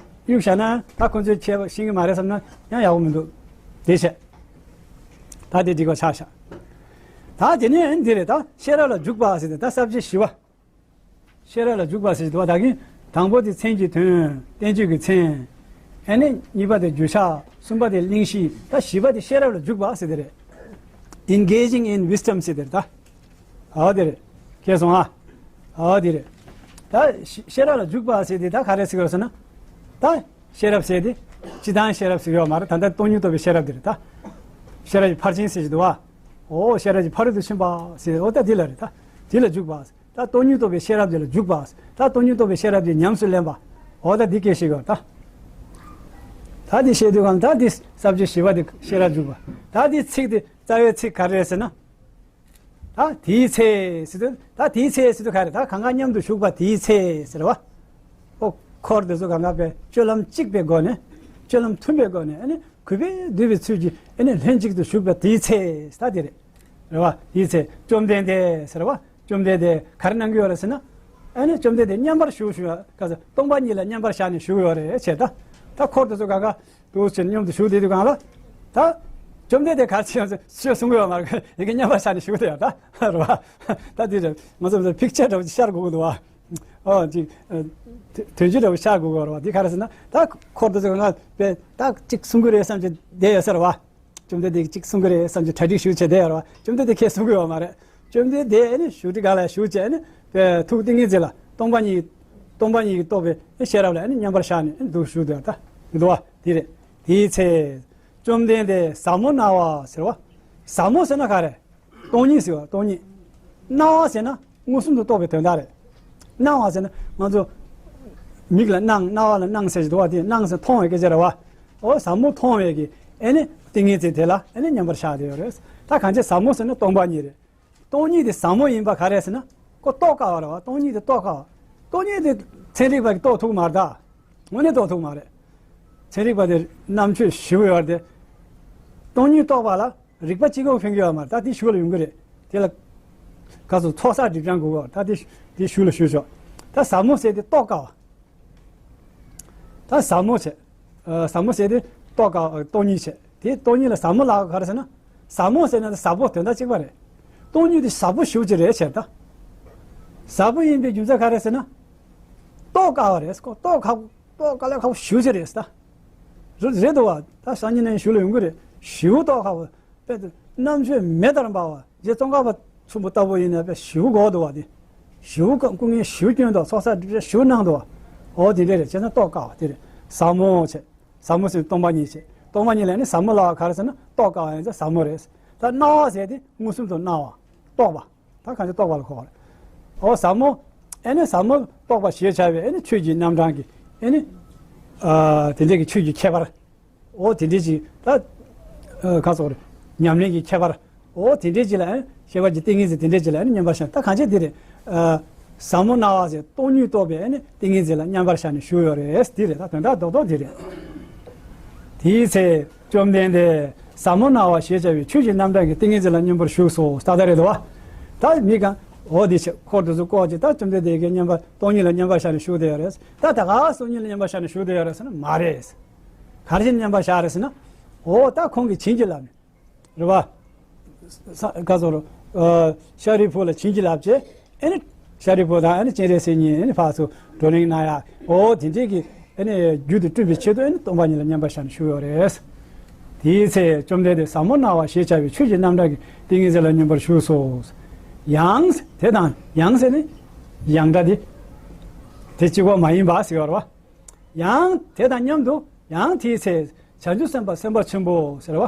གཡུག་བཞག་ན་ད་ཁོང་ཚོས་བྱས་པ་ཤེས་ཀྱི་མ་རེད་བསམ་ན་ཡང་ཡག་པོ་མི་འདུག་དེ་བྱས། ད་དེ་འགྲིག་པ་ཆགས་ཤག་ད་དེ་ནས་འདི་རེད་ད། ཤེས་རབ་ལ་འཇུག་པ་ཟེར་དེ་ད་ས་བཅད་བཞི་པ། ཤེས་རབ་ལ་འཇུག་པ་ཟེར་གྱི་འདུག་བ། ད་གིན་དང་པོ་དེ་མཚན་གྱི་དོན། བསྟན་བཅོས་ཀྱི་མཚན། ཨ་ནི་གཉིས་པ་དེ་རྒྱུ་ཆ། གསུམ་པ་དེ་གླེང་གཞི། ད་བཞི་པ་དེ་ཤེས་རབ་ལ་འཇུག་པ་ཟེར་དེ་རེད། Engaging in wisdom ཟེར་དེ་རེད་ད། ཨོ་དེ་རེད། ཤེས་སོང་ཨ། ཨོ་དེ་རེད། ད་ཤེས་ཤེས་རབ་ལ་འཇུག་པ་ཟེར་དེ་ད་ག་རེ་ཟེར་དགོས་ཟེར་ན། ད་ཤེས་རབ་ཟེར་དེ་སྤྱིར་བཏང་ཤེས་རབ་ཟེར་གྱི་ཡོད་མ་རེད། ད་ལྟ་སྟོང་ཉིད་རྟོགས་པའི་ཤེས་རབ་དེ་རེད་ད། ཤེས་རབ་ཀྱི་ཕར་ཕྱིན་ཟེར་གྱི་འདུག་བ། ཨོ་ཤེས་རབ་ཀྱི་ཕ་རོལ་ཏུ་ཕྱིན་པ་ཟེར། ཨོ་ད་དེ་ལ་རེད་ད། དེ་ལ་འཇུག་པ། ད་སྟོང་ཉིད་རྟོགས་པའི་ཤེས་རབ་དེ་ལ་འཇུག་པ། ད་སྟོང་ཉིད་རྟོགས་པའི་ཤེས་རབ་དེ་ཉམས་སུ་ལེན་པ། འོ་ད་འདི་སྐད་བཤད་དགོས་ད། ད་འདི་བཤད་དུས་གང་ད་འདི་ས་བཅད་བཞི་པ་དེ་ཤེས་རབ་འཇུག་པ། ད་འདི་ཚིག་དེ་རྩ་བའི་ཚིག་ག་རེ་རེད་ཟེར་ན། ད་དེའི་ཚེ་ཟེར་དུས་ད་དེའི་ཚེ་ཟེར་དུས་ག་རེ། ད་གང་ག་མཉམ་དུ་བཞུགས་པ་དེའི་ཚེ་ཟེར་བ། ཨོ་འཁོར་དེ་ཚོ་གང་ག་པའི་སྤྱོད་ལམ་གཅིག་པའི་སྒོ་ནས། སྤྱོད་ལམ་མཐུན་པའི་སྒོ་ནས་ཨ་ནི། གུས་པས་འདུད་པའི་ཚུལ་གྱིས་ཨ་ནི་ལྷན་ཅིག་ཏུ་བཞུགས་པ་དེའི་ཚེ་ཟེར་དེ་རེད། རེད་བ། དེའི་ཚེ་བཅོམ་ལྡན་འདས་ཟེར་བ། བཅོམ་ལྡན་འདས་ག་རེ་གནང་གི་ཡོད་རེད་ཟེར་ན། ཨ་ནི་བཅོམ་ལྡན་འདས་མཉམ་པར་བཞུགས་བཞུགས་ཡ་ག་ཚོད་སྟོང་པ་ཉིད་ལ་མཉམ་པར་བཞག་ནས་བཞུགས་ཡོད་རེད་བྱས་ད། ད་འཁོར་དེ་ཚོ་ག་ག་འདུག་ཟེར་མཉམ་དུ་བཞུགས་བསྡད་དུས་གང་ལ། ད་བཅོམ་ལྡན་འདས་ག་རེ་བྱས་ཡོད་ཟེར་ཆོས་གསུང་གི་ཡོད་མ་རེད། ཡ་གི་མཉམ་པར་བཞག་ནས་བཞུགས་བསྡད་ཡོད་ད། རེད་བ། ད་དེ་རེད། ང་ཚོ་ཕིག་ཅར་འདྲ་བོ་ཅིག་ཤར་དགོས་ཀྱི་འདུག་བ། ཨོ་ཅིག་དོན་ཆེན་འདྲ་བོ་ཤར་དགོས་ཀྱི་རེད་བ། འདི་ག་རེ་ཟེར་ན་ད་འཁོར་དེ་ཚོ་ག་ག་པས་ད་ཅིག་གསུང་གི་རེད་བསམ་གྱི་བསྡད་ཡོད་ས་རེད་བ། བཅོམ་ལྡན་འདས་ཀྱིས་གཅིག་གསུང་གི་རེད་བསམ་གྱི་གྲ་སྒྲིག་ཞུ་བྱས་བསྡད་ཡོད་རེད་བ། བཅོམ་ལྡན་འདས་ཁས་གསུང་གི་ཡོད་མ་རེད། བཅོམ་ལྡན་འདས་ཨ་ནི་བཞུགས་ཁྲི་སྒང་ལ་བཞུགས་བྱས་ཨ་ནི་པའི་ཐུགས་ཏིང་ངེ་འཛིན་ལ་སྟོང་པ་ཉིད། སྟོང་པ་ཉིད་ཀྱིས་རྟོགས་པའི་ཤེས་རབ་ལ་ཨ་ནི་མཉམ་པར་བཞག་ནས་ཨ་ནི་འདུག་བཞུགས་བསྡད་ཡོད་ད། འདུག་བ་དེ་རེད། དེའི་ཚེ། བཅོམ་ལྡན་འདས་ཟབ་མོ་སྣང་བ་ཟེར་བ། ཟབ་མོ་ཟེར་ན་ག་རེ། སྟོང་ཉིད་ཟེར་བ་སྟོང་ཉིད། སྣང་བ་ཟེར་ན་མངོན་སུམ་དུ་རྟོགས་པའི་དོན་དག་རེད། སྣང་བ་ཟེར་ན་ང་ཚོ་མིག་ལ་སྣང་། རྣ་བ་ལ་སྣང་ཟེར་གྱི་འདུག་བ། དེ་སྣང་ཟེར་མཐོང་བའི་སྐད་ཆ་རེད་བ། འོ་ཟབ་མོ་མཐོང་བའི་གི་ཨ་ནི་ཏིང་ངེ་འཛིན་དེ་ལ་ཨ་ནི་མཉམ་པར་བཞག་བསྡད་ཡོད་རེད། ད་གང་ཅི་ཟབ་མོ་ཟེར་ན་སྟོང་པ་ཉིད་རེད། སྟོང་ཉིད་དེ་ཟབ་མོ་ཡིན་པ་ག་རེ་ཟེར་ན་ཁོ་རྟོགས་དཀའ་བ་རེད་བ། སྟོང་ཉིད་དེ་རྟོགས་དཀའ་བ། སྟོང་ཉིད་དེ་ཚན་རིག་པ་གིས་རྟོགས་ཐུབ་མ་རེད་ད། དངོས་གནས་རྟོགས་ཐུབ་མ་རེད། ཚན་རིག་པ་དེ་རྣམ་དཔྱོད་ཞེ་པོ་ཡོད་རེད་དེ། སྟོང་ཉིད་རྟོགས་པ་ལ་རིགས་པ་གཅིག་པོ་ཕན་གྱི་ཡོད་མ་རེད། ད་དེ་གཞུག་ལ་ཡོང་གི་རེད། དེ་ལ་ག་ཚོད་ཚོགས་བསགས་སྒྲིབ་སྦྱང་དགོས་གོ། ད་དེ་དེ་གཞུག་ལ་ཞུ་ཆོག། ད་ཟབ་མོ་ཟེར་དེ་རྟོགས་དཀའ་བ། ད་ཟབ་མོ་བྱས། ཨ། ཟབ་མོ་ཟེར་དེ་རྟོགས་དཀའ། སྟོང་ཉིད་བྱས། དེ་སྟོང་ཉིད་ལ་ཟབ་མོ་ལབ་ག་རེ་ཟེར་ན། ཟབ་མོ་ཟེར་ན་དེ་ཟབ་པོ་དོན་དག་གཅིག་པ་རེད། སྟོང་ཉིད་དེ་ཟབ་པོ་ཞེ་པོ་ཅིག་རེད་བྱས་ད། ཟབ་པོ་ཡིན་པའི་རྒྱུ་མཚན་ག་རེ་ཟེར་ན། རྟོགས་དཀའ་བ་རེད། ཁོ་རྟོགས་ཁག་པོ། རྟོགས་དཀའ་ལས་ཁག་པོ་ཞེ་པོ་ཅིག་རེད་ད། རེད་རེད་འདུག་བ། ད་སང་ཉིན་གནངས་ཉིན་གཞུག་ལ་ཡོང་གི་རེད། ཞེ་པོ་རྟོགས་ཁག་པོ། དཔེ་དེ་རྣམ་དཔྱོད་མེ་ལྟར་འབར་བ། རྗེ་ཙོང་ཁ་པ་ཚོམ་བུ་ལྟ་བུ་ཡིན་ན་དཔེ་ཞེ་པོ་དགོས་འདུག་བ། དེ་ཞེ་པོ་སྐུ་ངལ་ཞེ་པོ་བསྐྱོན་འདུག། ཚོགས་བསགས་སྒྲིབ་སྦྱང་ཞེ་པོ་གནང་འདུག་བ། འོ་དེ་འདྲ་རེད། བྱས་ཙང་རྟོགས་དཀའ་བ་དེ་རེད། ཟབ་མོ་བྱས། ཟབ་མོ་ཟེར་སྟོང་པ་ཉིད་བྱས། སྟོང་པ་ཉིད་ལ་ནི་ཟབ་མོ་ལབ་པ་ག་རེ་ཟེར་ན་རྟོགས་དཀའ་བ་ཡིན་ཙང་ཟབ་མོ་རེད། ད་སྣང་བ་ཟེར་དེ་མངོན་སུམ་དུ་སྣང་བ། རྟོགས་པ། ད་གང་ཅི་རྟོགས་པ་ལ་གོ་བ་རེད། འོ་ཟབ་མོ། ཨེ་ནི་ཟབ་མོ་རྟོགས་པ་ཞེས་བྱ་བའི་ཨེ་ནི་ཆོས་ཀྱི་རྣམ་གྲངས་ཀྱི་ཨེ་ནི། ཨ། དེ་འདྲའི་གི་ཆོས་ཀྱི་ཁྱད་པར། འོ་དེ་འདྲའི་ཅིག་ད། ཨ། ག་ཚོད་རེད། ཉམས་ལེན་གྱི་ཁྱད་པར། འོ་དེ་འདྲའི་ཅིག་ལ་ཨེ་ཤེས་པ་གི་ཏིང་ངེ་འཛིན་དེ་འདྲའི་ཅིག་ལ་ཨེ་ནི་མཉམ་པར་བཞག། ད་གང་ཅི་དེ་རེད། ཨ། ཟབ་མོ་སྣང་བ་ཟེར་སྟོང་ཉིད་རྟོགས་པའི་ཨེ་ནི་ཏིང་ངེ་འཛིན་ལ་མཉམ་པར་བཞག་ནས་བཞུགས་ཡོད་རེད། དེ་རེད། ད་དོན་དག་རྡོག་རྡོག་དེ་རེད། དེའི་ཚེ་བཅོམ་ལྡན་འདས་ཟབ་མོ་སྣང་བ་ཞེས་བྱ་བའི་ཆོས་ཀྱི་རྣམ་གྲངས་ཀྱི་ཏིང་ངེ་འཛིན་ལ་མཉམ་པར་བཞུགས་སོ། ཏག་ཏག་རེད་དོ། ད་མི་གང་འོ་དེ་ཆེ་འཁོར་དེ་ཚོ་བསྐོར་ཅིག་ད་བཅོམ་ལྡན་འདས་ཀྱིས་མཉམ་པར་སྟོང་ཉིད་ལ་མཉམ་པར་བཞག་ནས་བཞུགས་བསྡད་ཡོད་རེད། ད་ད་ག་སྟོང་ཉིད་ལ་མཉམ་པར་བཞག་ནས་བཞུགས་བསྡད་ཡོད་རེད་ཟེར་ན་མ་རེད། ག་རེ་བྱས་ནས་མཉམ་པར་བཞག་རེད་ཟེར་ན། འོ་ད་ཁོང་གིས་བྱིན་གྱིས་བརླབས་ནས། རེད་བ། ས། ག་ཚོད་རེད། ཨ། ཤཱ་རིའི་བུ་ལ་བྱིན་གྱིས་བརླབས་བྱས། ཨེ་ནི། ཤཱ་རིའི་བུ་དང་ཨེ་ནི་སྤྱན་རས་གཟིགས་གཉིས་ཨེ་ནི་ཕར་ཚུར་བགྲོ་གླེང་གནང་ཡ། འོ་དེ་འདྲའི་གི་ཨེ་ནི་རྒྱུ་དེ་སྤྲུལ་པའི་ཆེད་དུ་ཨེ་ནི་སྟོང་པ་ཉིད་ལ་མཉམ་པར་བཞག་ནས་བཞུགས་ཡོད་རེད། དེའི་ཚེ་བཅོམ་ལྡན་འདས་ཟབ་མོ་སྣང་བ་ཞེས་བྱ་བའི་ཆོས་ཀྱི་རྣམ་གྲངས་ཀྱི་ཏིང་ངེ་འཛིན་ལ་མཉམ་པར་བཞུགས་སོ། ཡང་དེ་དང་ཡང་ཟེར་ནི། ཡང་སྒྲ་དེ། དེ་གཅིག་པོ་མ་ཡིན་པ་ཟེར་བ་རེད་བ། ཡང་དེ་དང་མཉམ་དུ་ཡང་དེའི་ཚེ་བྱང་ཆུབ་སེམས་དཔའ་སེམས་དཔའ་ཆེན་པོ་ཟེར་བ།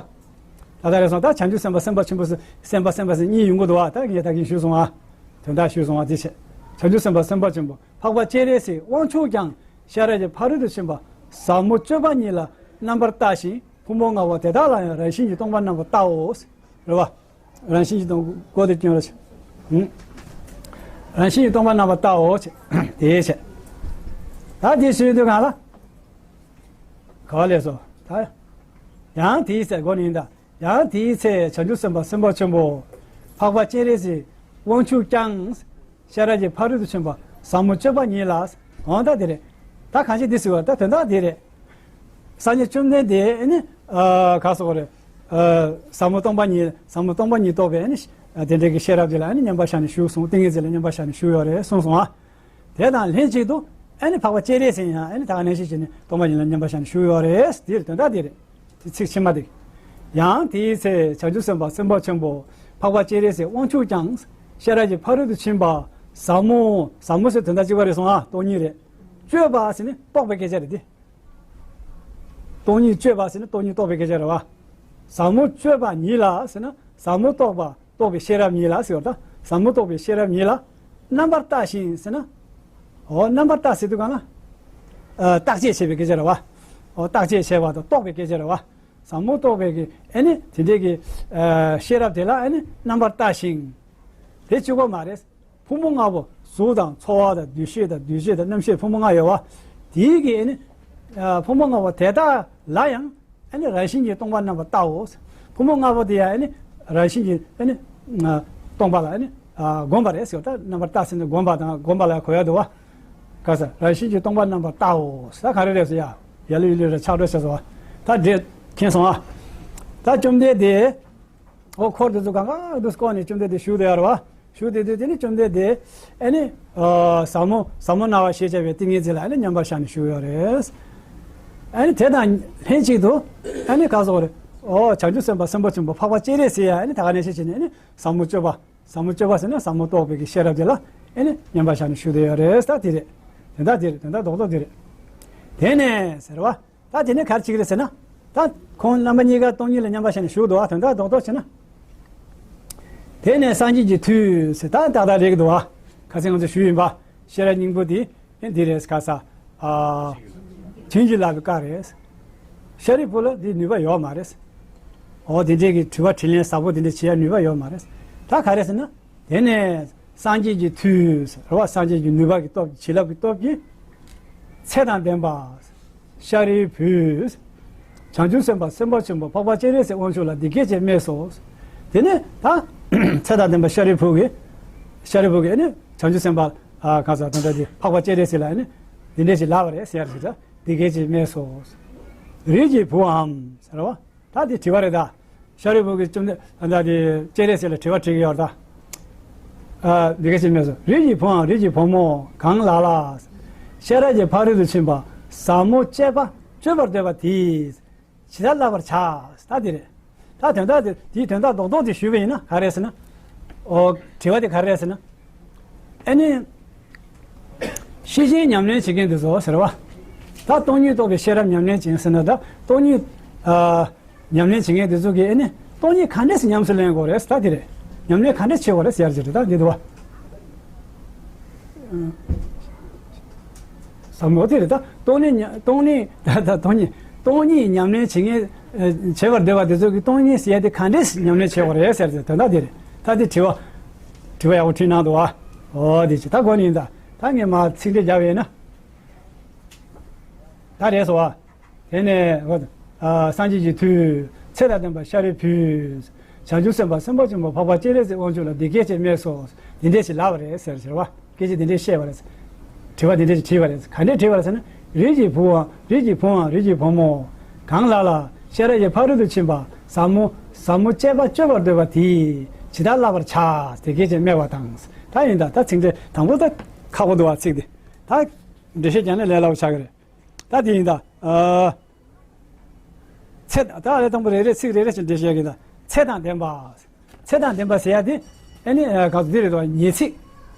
ད་ལྟ་རེད་སོང་། ད་བྱང་ཆུབ་སེམས་དཔའ་སེམས་དཔའ་ཆེན་པོ་ཟེར་སེམས་དཔའ་སེམས་དཔའ་ཟེར་གཉིས་ཡོང་གི་འདུག་བ། ད་ངས་ད་གིན་ཞུས་སོང་ཨ། དོན་དག་ཞུས་སོང་ཨ། དེ་བྱས། བྱང་ཆུབ་སེམས་དཔའ་སེམས་དཔའ་ཆེན་པོ་འཕགས་པ་སྤྱན་རས་གཟིགས་དབང་ཕྱུག་ཀྱང་ཤེས་རབ་ཀྱི་ཕ་རོལ་ཏུ་ཕྱིན་པ་ཟབ་མོ་སྤྱོད་པ་ཉིད་ལ་རྣམ་པར་བལྟ་ཞིང་ཕུང་པོ་ལྔ་པོ་དེ་དག་ལ་ཡང་རང་བཞིན་གྱིས་སྟོང་པར་རྣམ་པར་བལྟའོ། རེད་བ། རང་བཞིན་གྱིས་སྟོང་པ་དེ་སྐྱོན་རེད། ཧུམ། རང་བཞིན་གྱིས་སྟོང་པར་རྣམ་པར་བལྟའོ། དེའི་ཕྱིར། ད་དེ་ཞུས་དུས་གང་ལ། ག་བ་ལས་སོ། ད། ཡང་དེའི་ཚེ་སྒོ་ནས་ཡིན་ད། ཡང་དེའི་ཚེ་བྱང་ཆུབ་སེམས་དཔའ་སེམས་དཔའ་ཆེན་པོ། འཕགས་པ་སྤྱན་རས་གཟིགས་དབང་ཕྱུག་ཀྱང་། ཤེས་རབ་ཀྱི་ཕ་རོལ་ཏུ་ཕྱིན་པ་ཟབ་མོ་སྤྱོད་པ་ཉིད་ལ། འོ་ད་དེ་རེད། ད་གང་ཞིག་འདི་ཟེར་བ་ད་དོན་དག་དེ་རེད། སངས་རྒྱས་བཅོམ་ལྡན་འདས་ནི། ཨ། ག་སོགས་རེད། ཨ། ཟབ་མོ་སྟོང་པ་ཉིད། ཟབ་མོ་སྟོང་པ་ཉིད་རྟོགས་པའི་ནི། ཨ། དེ་འདྲའི་གི་ཤེས་རབ་དེ་ལ་ནི་མཉམ་པར་བཞག་ནས་བཞུགས་སོང་། ཏིང་ངེ་འཛིན་ལ་མཉམ་པར་བཞག་ནས་བཞུགས་ཡོད་རེད་གསུངས་སོང་ཨ། དེ་དང་ལྷན་ཅིག་ཏུ་ཨ་ནི་འཕགས་པ་སྤྱན་རས་གཟིགས་ཡང་ཨ་ནི་ད་ག་ནང་བཞིན་བྱས་ནས་སྟོང་པ་ཉིད་ལ་མཉམ་པར་བཞག་ནས་བཞུགས་ཡོད་རེད། དེ་དོན་དག་དེ་རེད། དེ་ཚིག་ཕྱི་མ་དེ། ཡང་དེའི་ཚེ་བྱང་ཆུབ་སེམས་དཔའ་སེམས་དཔའ་ཆེན་པོ་འཕགས་པ་སྤྱན་རས་གཟིགས་དབང་ཕྱུག་ཀྱང་ཤེས་རབ་ཀྱི་ཕ་རོལ་ཏུ་ཕྱིན་པ་ཟབ་མོ། ཟབ་མོ་ཟེར་དོན་དག་གཅིག་པ་རེད་སོང་ཨ། སྟོང་ཉིད་རེད། སྤྱོད་པ་ཟེར་ནི་རྟོགས་པའི་སྐད་ཆ་རེད་དེ། སྟོང་ཉིད་སྤྱོད་པ་ཟེར་ནི་སྟོང་ཉིད་རྟོགས་པའི་སྐད་ཆ་རེད་བ། ཟབ་མོ་སྤྱོད་པ་ཉིད་ལ་ཟེར་ན་ཟབ་མོ་རྟོགས་པ་རྟོགས་པའི་ཤེས་རབ་ཉིད་ལ་ཟེར་བ་དང་། ཟབ་མོ་རྟོགས་པའི་ཤེས་རབ་ཉིད་ལ་རྣམ་པར་བལྟ་ཞིང་ཟེར་ན། འོ་རྣམ་པར་བལྟ་ཟེར་དུས་གང་ལ། ཨ། བརྟག་དཔྱད་བྱེད་པའི་སྐད་ཆ་རེད་བ། འོ་བརྟག་དཔྱད་བྱེད་པ་དང་རྟོགས་པའི་སྐད་ཆ་རེད་བ། ཟབ་མོ་རྟོགས་པའི་གི་ཨེ་ནི་དེ་འདྲའི་གི། ཨ། ཤེས་རབ་དེ་ལ་ཨེ་ནི་རྣམ་པར་བལྟ་ཞིང་། དེ་གཅིག་པོ་མ་རེད། ཕུང་པོ་ལྔ་པོ་གཟུགས་དང་ཚོར་བ་དང་འདུ་ཤེས་དང་འདུ་བྱེད་དང་རྣམ་ཤེས་ཕུང་པོ་ལྔ་ཡོད་པ། དེའི་གི་ཨེ་ནི། ཨ། ཕུང་པོ་ལྔ་པོ་དེ་དག་ལ་ཡང་ཨེ་ནི་རང་བཞིན་གྱིས་སྟོང་པར་རྣམ་པར་བལྟའོ། ཕུང་པོ་ལྔ་པོ་དེ་ཡང་ཨེ་ནི་རང་བཞིན་གྱིས་ཨེ་ནི། ཨ། སྟོང་པ་ལ་ཨེ་ནི། ཨ། བསྒོམ་པ་རེད་ཟེར་བ། ད་རྣམ་པར་བལྟ་ཟེར་ནས་བསྒོམ་པ་དང་བསྒོམ་པ་ལ་གོ་ཡ་འདུག་བ། ག་ས་རང་བཞིན་གྱིས་སྟོང་པར་རྣམ་པར་བལྟའོ། ད་ག་རེ་རེད་ཟེར་ཡ། ཡ་ལུ་ཡི་ལུ་རེ་ཆགས་འགྲོ་བྱས་སོང་བ། ད་འདྲེ་མཁྱེན་སོང་ཨ། ད་བཅོམ་ལྡན་འདས། འོ་འཁོར་དེ་ཚོ་གང་ག་དུ་བསྐོར་ནས་བཅོམ་ལྡན་འདས་བཞུགས་བསྡད་ཡོད་རེད་བ། བཞུགས་བསྡད་དུས་དེ་ནི་བཅོམ་ལྡན་འདས་ཨེ་ནི། ཨ། ཟབ་མོ་ཟབ་མོ་སྣང་བ་ཞེས་བྱ་བའི་ཏིང་ངེ་འཛིན་ལ་ཨེ་ནི་མཉམ་པར་བཞག་ནས་བཞུགས་ཡོད་རེད། ཨེ་ནི་དེ་དང་ལྷན་ཅིག་ཏུ་ཨེ་ནི་ག་སོགས་རེད། འོ་བྱང་ཆུབ་སེམས་དཔའ་སེམས་དཔའ་ཆེན་པོ་འཕགས་པ་སྤྱན་རས་གཟིགས་ཡང་ཨེ་ནི་ད་ག་ནང་བཞིན་བྱས་ནས་ཨེ་ནི་ཟབ་མོ་སྤྱོད་པ། ཟབ་མོ་སྤྱོད་པ་ཟེར་ན་ཟབ་མོ་རྟོགས་པའི་གི་ཤེས་རབ་དེ་ལ་ཨེ་ནི་མཉམ་པར་བཞག་ནས་བཞུགས་བསྡད་ཡོད་རེད། ད་དེ་རེད། དོན་དག་དེ་རེད། དོན་དག་རྡོག་རྡོག་དེ་རེད། དེ་ནས་ཟེར་བ། ད་དེ་ནས་ག་རེ་བྱེད་ཀྱི་རེད་ཟེར་ན། ད་ཁོང་རྣམ་པ་གཉིས་ཀ་སྟོང་ཉིད་ལ་མཉམ་པར་བཞག་ནས་བཞུགས་འདུག་བ། དོན་དག་རྡོག་རྡོག་བྱས་ན། དེ་ནས་སངས་རྒྱས་ཀྱི་མཐུས་ཟེར་ད་ཏག་ཏག་རེད་ཀྱི་འདུག་བ། ཁ་སང་ང་ཚོ་ཞུས་ཡིན་པ། ཤེས་རབ་སྙིང་པོ་དེ་ཨེ་འདི་རེད་ག་ས། ཨ། བྱིན་གྱིས་བརླབས་པའི་བཀའ་རེད། ཤཱ་རིའི་བུ་ལ་འདི་ནུས་པ་ཡོད་མ་རེད། འོ་དེ་འདྲའི་གི་དྲི་བ་དྲིས་ལན་ཟབ་པོ་དེ་འདྲ་བྱེད་ཡ་ནུས་པ་ཡོད་མ་རེད། ད་ག་རེ་ཟེར་ན། དེ་ནས་སངས་རྒྱས་ཀྱི་མཐུས་རེད་བ། སངས་རྒྱས་ཀྱི་ནུས་པ་གི་སྟོབས་ཀྱིས། བྱིན་རླབས་ཀྱི་སྟོབས་ཀྱིས། ཚེ་དང་ལྡན་པ། ཤཱ་རིའི་བུས། བྱང་ཆུབ་སེམས་དཔའ་སེམས་དཔའ་ཆེན་པོ་འཕགས་པ་སྤྱན་རས་གཟིགས་དབང་ཕྱུག་ལ་འདི་སྐད་ཅེས་སྨྲས་སོ། དེ་ནས་ད་ཚེ་དང་ལྡན་པ་ཤཱ་རིའི་བུ་གིས་ཤཱ་རིའི་བུ་གིས་ཨ་ནི་བྱང་ཆུབ་སེམས་དཔའ་ཨ་གང་ཟག་དེ་འདྲ་དེ་འཕགས་པ་སྤྱན་རས་གཟིགས་ལ་ཨ་ནི་འདི་འདྲ་ཞིག་ལབ་པ་རེད་ཟེར་ཟེར། འདི་སྐད་ཅེས་སྨྲས་སོ། རིགས་ཀྱི་བུའམ་ཟེར་བ། ད་དེ་དྲི་བ་རེད་ད། ཤཱ་རིའི་བུ་གིས་བཅོམ་ལྡན་ད་དེ་སྤྱན་རས་གཟིགས་ལ་དྲི་བ་དྲི་གི་ཡོད་ད། ཨ་འདི་སྐད་ཅེས་སྨྲས་སོ། རིགས་ཀྱི་བུའམ་རིགས་ཀྱི་བུ་མོ་གང་ལ་ལ། ཤེས་རབ་ཀྱི་ཕ་རོལ་ཏུ་ཕྱིན་པ་ཟབ་མོ་སྤྱད་པ་སྤྱོད་པར་འདོད་པ་དེས་ཇི་ལྟར་བསླབ་པར་བྱ། ད་དེ་རེད། ད་དོན་དག་དེ་དེའི་དོན་དག་རྡོག་རྡོག་དེ་ཞུས་པ་ཡིན་ན་ག་རེ་ཟེར་ན། ཨོ་དྲི་བ་དེ་ག་རེ་ཟེར་ན། ཨ་ནི། ཤེར་ཕྱིན་ཉམས་ལེན་བྱེད་མཁན་དེ་ཚོ་ཟེར་བ། ད་སྟོང་ཉིད་རྟོགས་པའི་ཤེས་རབ་ཉམས་ལེན་བྱེད་ཟེར་ན་ད་སྟོང་ཉིད་ཨ་ཉམས་ལེན་བྱེད་མཁན་དེ་ཚོ་གིས་ཨ་ནི་སྟོང་ཉིད་ག་འདྲས་སེ་ཉམས་སུ་ལེན་དགོས་རེད་ད་དེ་རེད། ཉམས་ལེན་ག་འདྲས་བྱེད་དགོས་རེད་ཟེར་གྱི་རེད་ད་འདི་འདུག་བ། ཟབ་མོ་དེ་རེད་ད། སྟོང་ཉིད་ཉ་སྟོང་ཉིད་ད་ད་སྟོང་ཉིད་སྟོང་ཉིད་ཉམས་ལེན་བྱེད་མཁན་ཨ་བྱེད་པར་འདོད་པ་དེ་ཚོ་གིས་སྟོང་ཉིད་ཟེར་ཡ་དེ་ག་འདྲས་སེ་ཉམས་ལེན་བྱེད་དགོས་རེད་ཟེར་གྱི་དོན་དག་དེ་རེད་ད་དེ་དྲི་བ། དྲི་བ་ཡག་པོ་དྲིས་གནང་འདུག་བ། ཨོ་དེ་ཅི་ད་གོ་ནི་ཡིན་ད། ད་ངས་མར་ཚིག་འགྲེལ་རྒྱབ་ཡིན་ན། ད་རེད་སོ་བ། དེ་ནས་འོ་ཨ་སངས་རྒྱས་ཀྱི་མཐུས་ཚེ་དང་ལྡན་པ་ཤཱ་རིའི་བུས། བྱང་ཆུབ་སེམས་དཔའ་སེམས་དཔའ་ཆེན་པོ་འཕགས་པ་སྤྱན་རས་གཟིགས་དབང་ཕྱུག་ལ་འདི་སྐད་ཅེས་སྨྲས་སོ། འདི་འདྲས་ཞིག་ལབ་པ་རེད་ཟེར་ཟེར་བ། སྐད་ཆ་འདི་འདྲས་བཤད་པ་རེད། དྲི་བ་འདི་འདྲས་ཞིག་དྲིས་པ་རེད། ག་འདྲས་དྲིས་པ་རེད་ཟེར་ན། རིགས་ཀྱི་བུའམ་རིགས་ཀྱི་བུའམ་རིགས་ཀྱི་བུ་མོ། གང་ལ་ལ་ཤེས་རབ་ཀྱི་ཕ་རོལ་ཏུ་ཕྱིན་པ་ཟབ་མོ་ཟབ་མོ་སྤྱད་པ་སྤྱོད་པར་འདོད་པ་དེས་ཇི་ལྟར་བསླབ་པར་བྱ། དེ་སྐད་ཅེས་སྨྲས་པ་དང་། ད་ཡིན་ད་ད་ཚིག་འགྲེལ་དང་པོ་ད་ཁག་པོ་འདུག་བ་ཚིག་འདི། ད་འགྲེལ་བཤད་རྒྱག་ན་ལས་སླ་པོ་ཆགས་ཀྱི་རེད། ད་དེ་ཡིན་ད། ཨ། ཚེ་ད་ཨ་ལས་དང་པོ་རེ་རེ་ཚིག་རེ་རེ་བཞིན་འགྲེལ་བཤད་ཀྱི་ད། ཚེ་དང་ལྡན་པ། ཚེ་དང་ལྡན་པ་ཟེར་ཡ་དེ་ཨ་ནི་ག་ཚོད་འདི་རེད་དོ་ཉེ་ཚིག་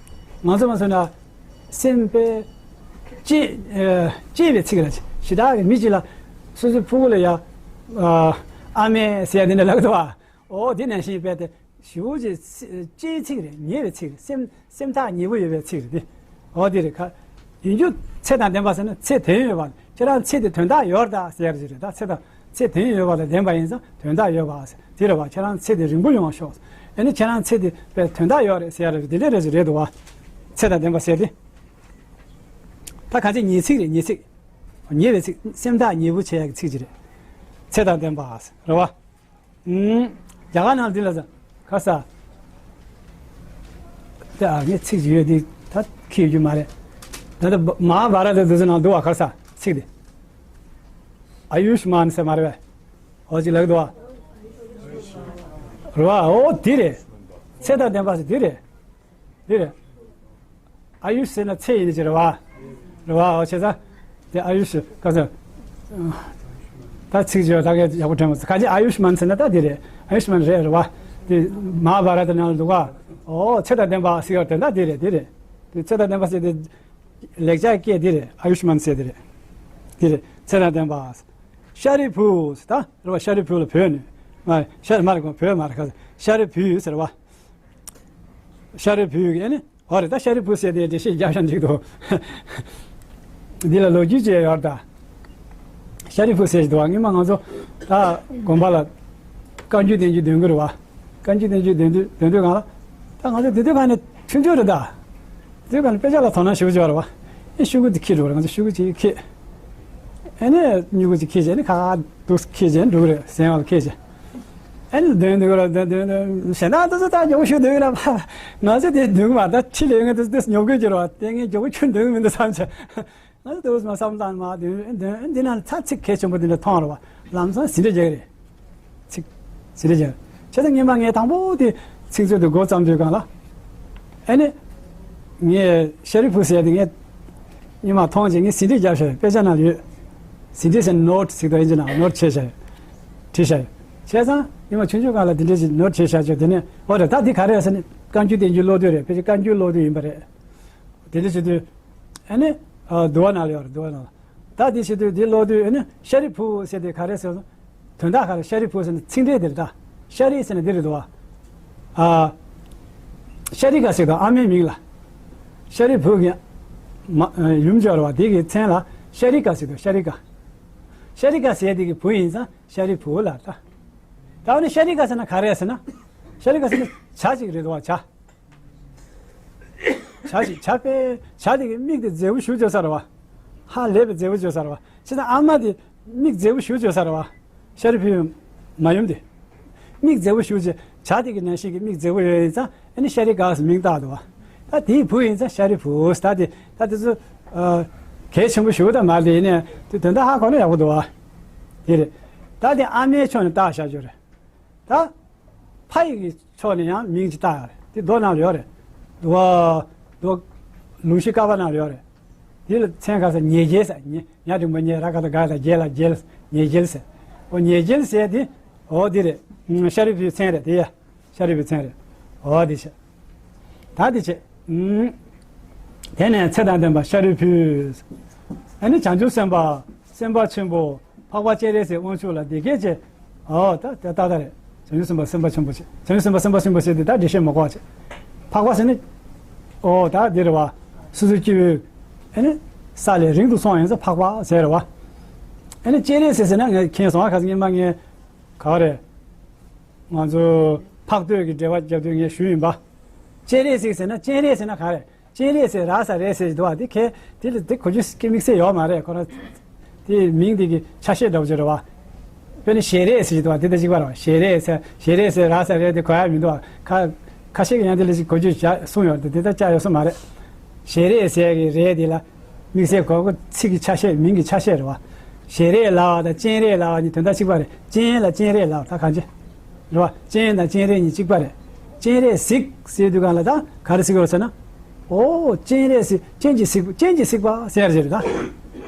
ང་ཚོ་མ་སོང་ན་སེམས་པའི་གཅེས་གཅེས་པའི་ཚིག་རེད། ཞེ་དྲག་གི་མི་གཅིག་ལ་སོ་སོའི་ཕྲུ་གུ་ལ་ཡ་ཨ་མའི་ཟེར་ཡ་དེ་འདྲ་ལབ་གི་འདུག་བ། ཨོ་དེ་ནང་བཞིན་དཔེ་དེ། ཞེ་པོ་ཅིག་གཅེས་ཚིག་རེད། ཉེ་བའི་ཚིག་རེད། སེམས་སེམས་ཐག་ཉེ་པོ་ཡོད་པའི་ཚིག་རེད་དེ། འོ་དེ་རེད་ཁ། ཡིན་རྒྱུ་ཚེ་དང་ལྡན་པ་ཟེར་ན་ཚེ་དོན་ཡོད་པ། ཁྱེད་རང་ཚེ་དེ་དོན་དག་ཡོད་ད་ཟེར་གྱི་རེད་ད། ཚེ་དང་ཚེ་དོན་ཡོད་པ་དང་ལྡན་པ་ཡིན་ཙང་དོན་དག་ཡོད་པ་ཟེར་དེ་རེད་བ། ཁྱེད་རང་ཚེ་དེ་རིང་པོ་ཡོང་བ་ཤོག་ཨ་ནི་ཁྱེད་རང་ཚེ་དེ་དཔེ་དོན་དག་ཡོད་རེད་ཟེར་རེད། དེ་འདྲས་རེད་ཟེར་རེད་འདུག་བ། ཚེ་དང་ལྡན་པ་ཟེར་དེ། ད་ག་ཚད་ཉེ་ཚིག་རེད། ཉེ་ཚིག་ཉེ་བའི་ཚིག་སེམས་ཐག་ཉེ་པོ་བྱེད་ཡག་གི་ཚིག་ཅིག་རེད། ཚེ་དང་ལྡན་པ་རེད་བ། ཨུམ། རྒྱ་གར་ནང་འདི་ལ་ཟ། ཁ་ས། དེ་ཨ་ངས་ཚིག་ཅིག་ཡོད་འདི་ད་ཁྱི་ཡོད་རྒྱུ་མ་རེད། ད་ལྟ་མ་ཧཱ་བྷ་ར་ཏ་དེ་ཚོ་ནང་འདུག་བ། ཁ་ས་ཚིག་དེ། ཨ་ཡུཤ་མཱན་ཟེར་མ་རེད་བས། འོ་ཅིག་ལབ་འདུག་བ། རེད་བ། འོ་དེ་རེད། ཚེ་དང་ལྡན་པ་ཟེར་དེ་རེད། འདི་རེད། ཨ་ཡུཤ་ཟེར་ན་ཚེ་ཡིན་ནི་ཅི་རེད་བ། རེད་བ། འོ་བྱས་ཙང་། དེ་ཨ་ཡུཤ་ག་ཚོད། ད་ཚིག་ཅིག་ད་གས་ཡག་པོ་དྲན་མ་སོང་། ག་ཅི་ཨ་ཡུཤ་མཱན་ཟེར་ན་ད་འདི་རེད། ཨ་ཡུཤ་མཱན་རེད་རེད་བ། དེ་མ་ཧཱ་བྷ་ར་ཏ་ནང་ལ་འདུག་ག་འོ་ཚེ་དང་ལྡན་པ་ཟེར་ཡོད་དེ་ད་འདི་རེད། འདི་རེད། དེ་ཚེ་དང་ལྡན་པ་ཟེར་དེ་ལེགས་སྦྱར་སྐད་འདི་རེད། ཨ་ཡུཤ་མཱན་ཟེར་འདི་རེད། འདི་རེད། ཚེ་དང་ལྡན་པ། ཤཱ་རིའི་བུ། ད་རེད་བ། ཤཱ་རིའི་བུ་ལ་བོས་ནས། མ་ཤཱ་རི་མ་རེད་གོ་བོས་མ་རེད་ག་ཤཱ་རིའི་བུ་ཟེར་བ། ཤཱ་རིའི་བུ་གིས་ནི། ཨོ་རེད། ད་ཤཱ་རིའི་བུ་ཟེར་དེ་འགྲེལ་བཤད་རྒྱབ་ཤག་འགྲིག་འདུག་འདི་ལ་ལོ་རྒྱུས་ཅིག་ཡོད་ད། ཤཱ་རིའི་བུ་ཟེར་གྱི་འདུག་བ། སྔོན་མ་ང་ཚོ་ད་དགོན་པ་ལ་བཀའ་འགྱུར་བསྟན་འགྱུར་འདོན་གི་རེད་བ། བཀའ་འགྱུར་བསྟན་འགྱུར་འདོན་དུས་འདོན་དུས་སྒང་ལ། ད་ང་ཚོ་དེ་དུས་སྒང་ནས་ཆུང་ཆུང་རེད་ད། དེ་དུས་སྒང་ནས་དཔེ་ཆ་ལ་དོ་སྣང་ཞེ་པོ་ཅིག་ཡོད་རེད་བ། ཨེ་ཤོག་གུ་དེ་ཁྱེར་འགྲོ་རེད། ང་ཚོ་ཤོག་གུ་ཅིག་ཁྱེར། ཨེ་ནས་སྨྱུ་གུ་ཅིག་ཁྱེར་བྱས་ནས་ཁ་ཁ་འདུག་ཁྱེར་བྱས་འགྲོ་གི་རེད། ཟན་བ་ལ་ཁྱེར་བྱས། ཨེ་ནས་འདོན་འདོན་གི་རེད། འདོན་འདོན་འདོན་གཞན་དག་དེ་ཚོ་ད་མགྱོགས་པོ་ཤོག་འདོན་གི་རེད་པ། ང་ཚོ་དེ་འདོན་གི་མ་རེད། ད་ཁྲིད་ལས་ངས་དེ་དེ་ཉོབ་གི་ཅིག་རེད་བ། དེ་ངས་མགྱོགས་པོ་ཁྱོད་འདོན་གི་མི་འདུག་བསམ་བྱས། ང་ཚོ་དེ་འུ་ཚོ་མ་བསམ་བློ་བཏང་མ་འདོན་འདོན་འདི་ན་ཚ་ཚིག་གལ་ཆེན་པོ་འདི་འདྲ་མཐོང་རེད་བ། ལམ་སང་ཟིན་བྲིས་རྒྱག་གི་རེད། ཚིག་ཟིན་བྲིས་རྒྱག་བྱས་ཙང་སྔོན་མ་ངས་དང་པོ་དེ་ཚིག་མཛོད་དུ་འགོ་བརྩམས་དུས་སྒང་ལ། ཨེ་ནས། ངས་ཤཱ་རིའི་བུ་ཟེར་དེ་ངས་སྔོན་མ་མཐོང་རྗེས་ངས་ཟིན་བྲིས་བརྒྱབ་བཞག་དཔེ་ཆ་ནང་ཡོད། ཟིན་བྲིས་ཟེར་ནོ་ཊི་ཟེར་གི་འདུག་ཨིན་ཇི་ནང་ནོ་ཊི་བྱས་བཞག་བྲིས་བཞག་བྱས་ཙང་སྔོན་མ་ཆུང་ཆུང་སྒང་ལ་དེ་འདྲས་ཞིག་ནོ་ཊི་བྱས་བཞག་ཅིག་དེ་ནས་འོ་རེད། ད་འདི་ག་རེ་ཟེར་ན་བཀའ་འགྱུར་བསྟན་འགྱུར་ཀློག་དུས་རེད། ཕལ་ཆེར་བཀའ་འགྱུར་ཀློག་དུས་ཡིན་པ་རེད། དེ་འདྲ་བྱེད་དུས། ཨ་ནི། ཨ་འདུལ་བ་ནང་ལ་ཡོད་རེད། འདུལ་བ་ནང་ལ། ད་དེ་བྱེད་དུས་དེ་ཀློག་དུས་ཨ་ནི་ཤཱ་རིའི་བུ་ཟེར་དེ་ག་རེ་ཟེར་སོང་། དོན་དག་ག་རེ། ཤཱ་རིའི་བུ་ཟེར་ན་ཚིག་འགྲེལ་དེ་རེད་ད། ཤཱ་རི་ཟེར་ན་འདི་རེད་འདུག་བ། ཨ། ཤཱ་རི་ཀ་ཟེར་དང་ཨ་མའི་མིང་ལ། ཤཱ་རིའི་བུ་གི་མ་ཡུམ་སྦྱོར་བ་དེ་གི་མཚན་ལ་ཤཱ་རི་ཀ་ཟེར་དང་། ཤཱ་རི་ཀ་ཤཱ་རི་ཀ་ཟེར་དེ་གི་བུ་ཡིན་ཙང་ཤཱ་རིའི་བུ་ལ་ད། ད་ཨ་ནི་ཤཱ་རི་ཀ་ཟེར་ན་ག་རེ་ཟེར་ན། ཤཱ་རི་ཀ་ཟེར་ན་བྱ་ཅིག་རེད་འདུག་བ། བྱ། བྱ་ཞིག་བྱ་པས་བྱ་དེ་གི་མིག་དེ་མཛེས་པོ་ཞེ་པོ་བྱས་ས་རེད་བ། ཧ་ལས་པའི་མཛེས་པོ་བྱས་ས་རེད་བ། བྱས་ཙང་ཨ་མ་དེ་མིག་མཛེས་པོ་ཞེ་པོ་བྱས་ས་རེད་བ། ཤཱ་རིའི་བུ་མ་ཡུམ་དེ། མིག་མཛེས་པོ་ཞུ་ཅེས་བྱ་དེ་གི་ནང་བཞིན་གྱི་མིག་མཛེས་པོ་ཡོད་ཡིན་ཙང་ཨ་ནི་ཤཱ་རིའི་སྒང་ཟེར་མིང་བཏགས་འདུག་བ། ད་དེའི་བུ་ཡིན་ཙང་ཤཱ་རིའི་བུ་ཟེར། ད་དེ་ད་དེ་ཚོ་ཨ་གལ་ཆེན་པོ་ཞུ་ད་མ་རེད། ཡིན་ནའི་དེ་དོན་དག་ཧ་གོ་ན་ཡག་པོ་འདུག་བ། དེ་རེད། ད་དེ་ཨ་མའི་ཕྱོགས་ནས་བཏགས་བཞག་རྒྱུ་རེད། ད་ཕ་ཡི་གི་ཕྱོགས་ནས་ཡང་མིང་ཅིག་བཏགས་ཡོད་རེད། དེ་མདོ་ནང་ལ་ཡོད་རེད། འདུག་བ། འདུག་ལུང་གཞི་བཀའ་པ་ནང་ལ་ཡོད་རེད། དེ་ལ་མཚན་ག་ས་ཉེ་རྒྱལ་ཟེར། ཉེ་ཉ་འགྲེང་བུ་ཉེ་ར་ག་བཏགས་རྒ་དང་རྒྱལ་ལ་རྒྱལ། ཉེ་རྒྱལ་ཟེར། འོ་ཉེ་རྒྱལ་ཟེར་དེ་འོ་དེ་རེད། ཤཱ་རིའི་བུའི་མཚན་རེད་དེ་ཡ། ཤཱ་རིའི་བུའི་མཚན་རེད། འོ་དེ་བྱས། ད་དེ་བྱས། དེ་ནས་ཚེ་དང་ལྡན་པ་ཤཱ་རིའི་བུས། ཨ་ནི་བྱང་ཆུབ་སེམས་དཔའ་སེམས་དཔའ་ཆེན་པོ་འཕགས་པ་སྤྱན་རས་གཟིགས་དབང་ཕྱུག་ལ་འདི་སྐད་ཅེས། འོ་ད་དེ་ཏག་ཏག་རེད། བྱང་ཆུབ་སེམས་དཔའ་སེམས་དཔའ་ཆེན་པོ་ཞེས། བྱང་ཆུབ་སེམས་དཔའ་སེམས་དཔའ་ཆེན་པོ་ཞེས་དེ་ད་འགྲེལ་བཤད་མ་དགོས་པ་བྱས། འཕགས་པ་ཟེར་ནི། འོ་ད་འདི་རེད་བ། སོ་སོའི་སྐྱེ་བོའི་ཨ་ནི་ས་ལས་རིང་དུ་སོང་ཡིན་ཙང་འཕགས་པ་ཟེར་རེད་བ། ཨ་ནི་སྤྱན་རས་གཟིགས་ཟེར་ན་ངས་མཁྱེན་སོང་ཨ། ཁ་སང་ཉི་མ་ངས་ག་རེ། ང་ཚོ་འཕགས་བསྟོད་ཀྱི་འགྲེལ་པ་རྒྱབ་དུས་ངས་ཞུས་ཡིན་པ། སྤྱན་རས་གཟིགས་ཟེར་ན་སྤྱན་རས་ཟེར་ན་ག་རེ། སྤྱན་རས་ཟེར་ར་ས་རས་ཟེར་གྱི་འདུག་བ། དེ་གས་དེ་ལ་དེ་གོ་རྒྱུ་དམིགས་བསལ་ཡོད་མ་རེད། ཁོ་རང་དེ་མིང་དེ་གི་ཆ་ཤས་འདྲ་པོ་ཅིག་རེད་བ། དཔེར་ན་ཞལ་རས་ཟེར་གྱི་འདུག་བ། དེ་དང་གཅིག་པ་རེད་བ། ཞལ་རས་ཟེར་ཞལ་རས་ཟེར་ར་ས་རས་དེ་གོ་ཡ་མི་འདུག་བ། ཁ་ཁ་ཤས་ཀྱིས་ཡང་དེ་ལ་ཅིག་གོ་རྒྱུ་བྱ་གསུངས་ཡོད་རེད། དེ་ལྟར་བྱ་ཡོད་ས་མ་རེད། ཞལ་རས་ཟེར་གྱི་རས་དེ་ལ་དམིགས་བསལ་གོ་དགོས། ཚིག་གི་ཆ་ཤས་མིང་གི་ཆ་ཤས་རེད་བ། ཞལ་རས་ལབ་པ་དང་སྤྱན་རས་ལབ་པ་གཉིས་དོན་དག་གཅིག་པ་རེད། སྤྱན་ལ་སྤྱན་རས་ལབ་ད་གང་ཅི། རེད་བ། སྤྱན་དང་སྤྱན་རས་གཉིས་གཅིག་པ་རེད། སྤྱན་རས་གཟིགས་ཟེར་དུས་གང་ལ་ད་ག་རེ་གཟིགས་ཡོད་ཟེར་ན། ཨོ་སྤྱན་རས་གཟིགས། སྤྱན་གྱིས་གཟིགས་པ། སྤྱན་གྱིས་གཟིགས་པ་ཟེར་ཟེར་ད།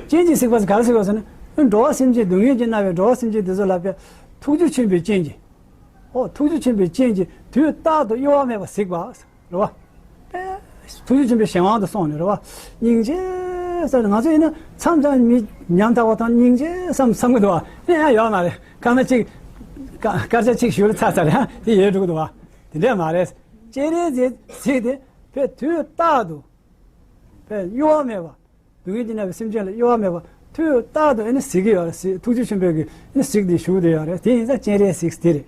སྤྱན་གྱིས་གཟིགས་པ་ཟེར་ག་རེ་གཟིགས་ཡོད་ཟེར་ན། འགྲོ་བ་སེམས་ཅན་སྡུག་བསྔལ་གྱིས་མནར་བའི་འགྲོ་བ་སེམས་ཅན་དེ་ཚོ་ལ་དཔེ་ཐུགས་རྒྱུད་ཆེན་པོའི་སྤྱན་གྱིས། ཨོ་ཐུགས་རྒྱུད་ཆེན་པོའི་སྤྱན་གྱིས་དུས་རྟག་ཏུ་གཡོ་བ་མེད་པར་གཟིགས་པ། རེད་བ། ཐུགས་རྒྱུད་ཆེན་པོའི་གཞན་དབང་དུ་སོང་ནས་རེད་བ། སྙིང་རྗེ་བསམ་ནས་ང་ཚོ་ཡིན་ན་མཚམས་མཚམས་མི་ཉམ་ཐག་པ་དང་སྙིང་རྗེ་བསམ་བསམ་གི་འདུག་བ། དེ་ཡང་ཡོད་མ་རེད། སྐར་མ་གཅིག་སྐར་ཆ་གཅིག་ཞུ་ལ་ཚར་ཚར་ཡང་དེ་ཡོད་འགྲོ་གི་འདུག་བ། དེ་འདྲས་མ་རེད། སྤྱན་རས་གཟིགས་དེ་དཔེ་དུས་རྟག་ཏུ་དཔེ་གཡོ་བ་མེད་པ། སྡུག་བསྔལ་གྱིས་མནར་བའི་སེམས་ཅན་ལ་གཡོ་བ་མེད་པ་དུས་རྟག་ཏུ་ཨེ་ནི་གཟིགས་ཀྱི་ཡོད་རེད། གཟིགས། ཐུགས་རྒྱུད་ཆེན་པོའི་གི་ཨེ་ནི་གཟིགས་ཏེ་བཞུགས་བསྡད་ཡོད་རེད། དེ་ཡིན་ཙང་སྤྱན་རས་གཟིགས་དེ་རེད།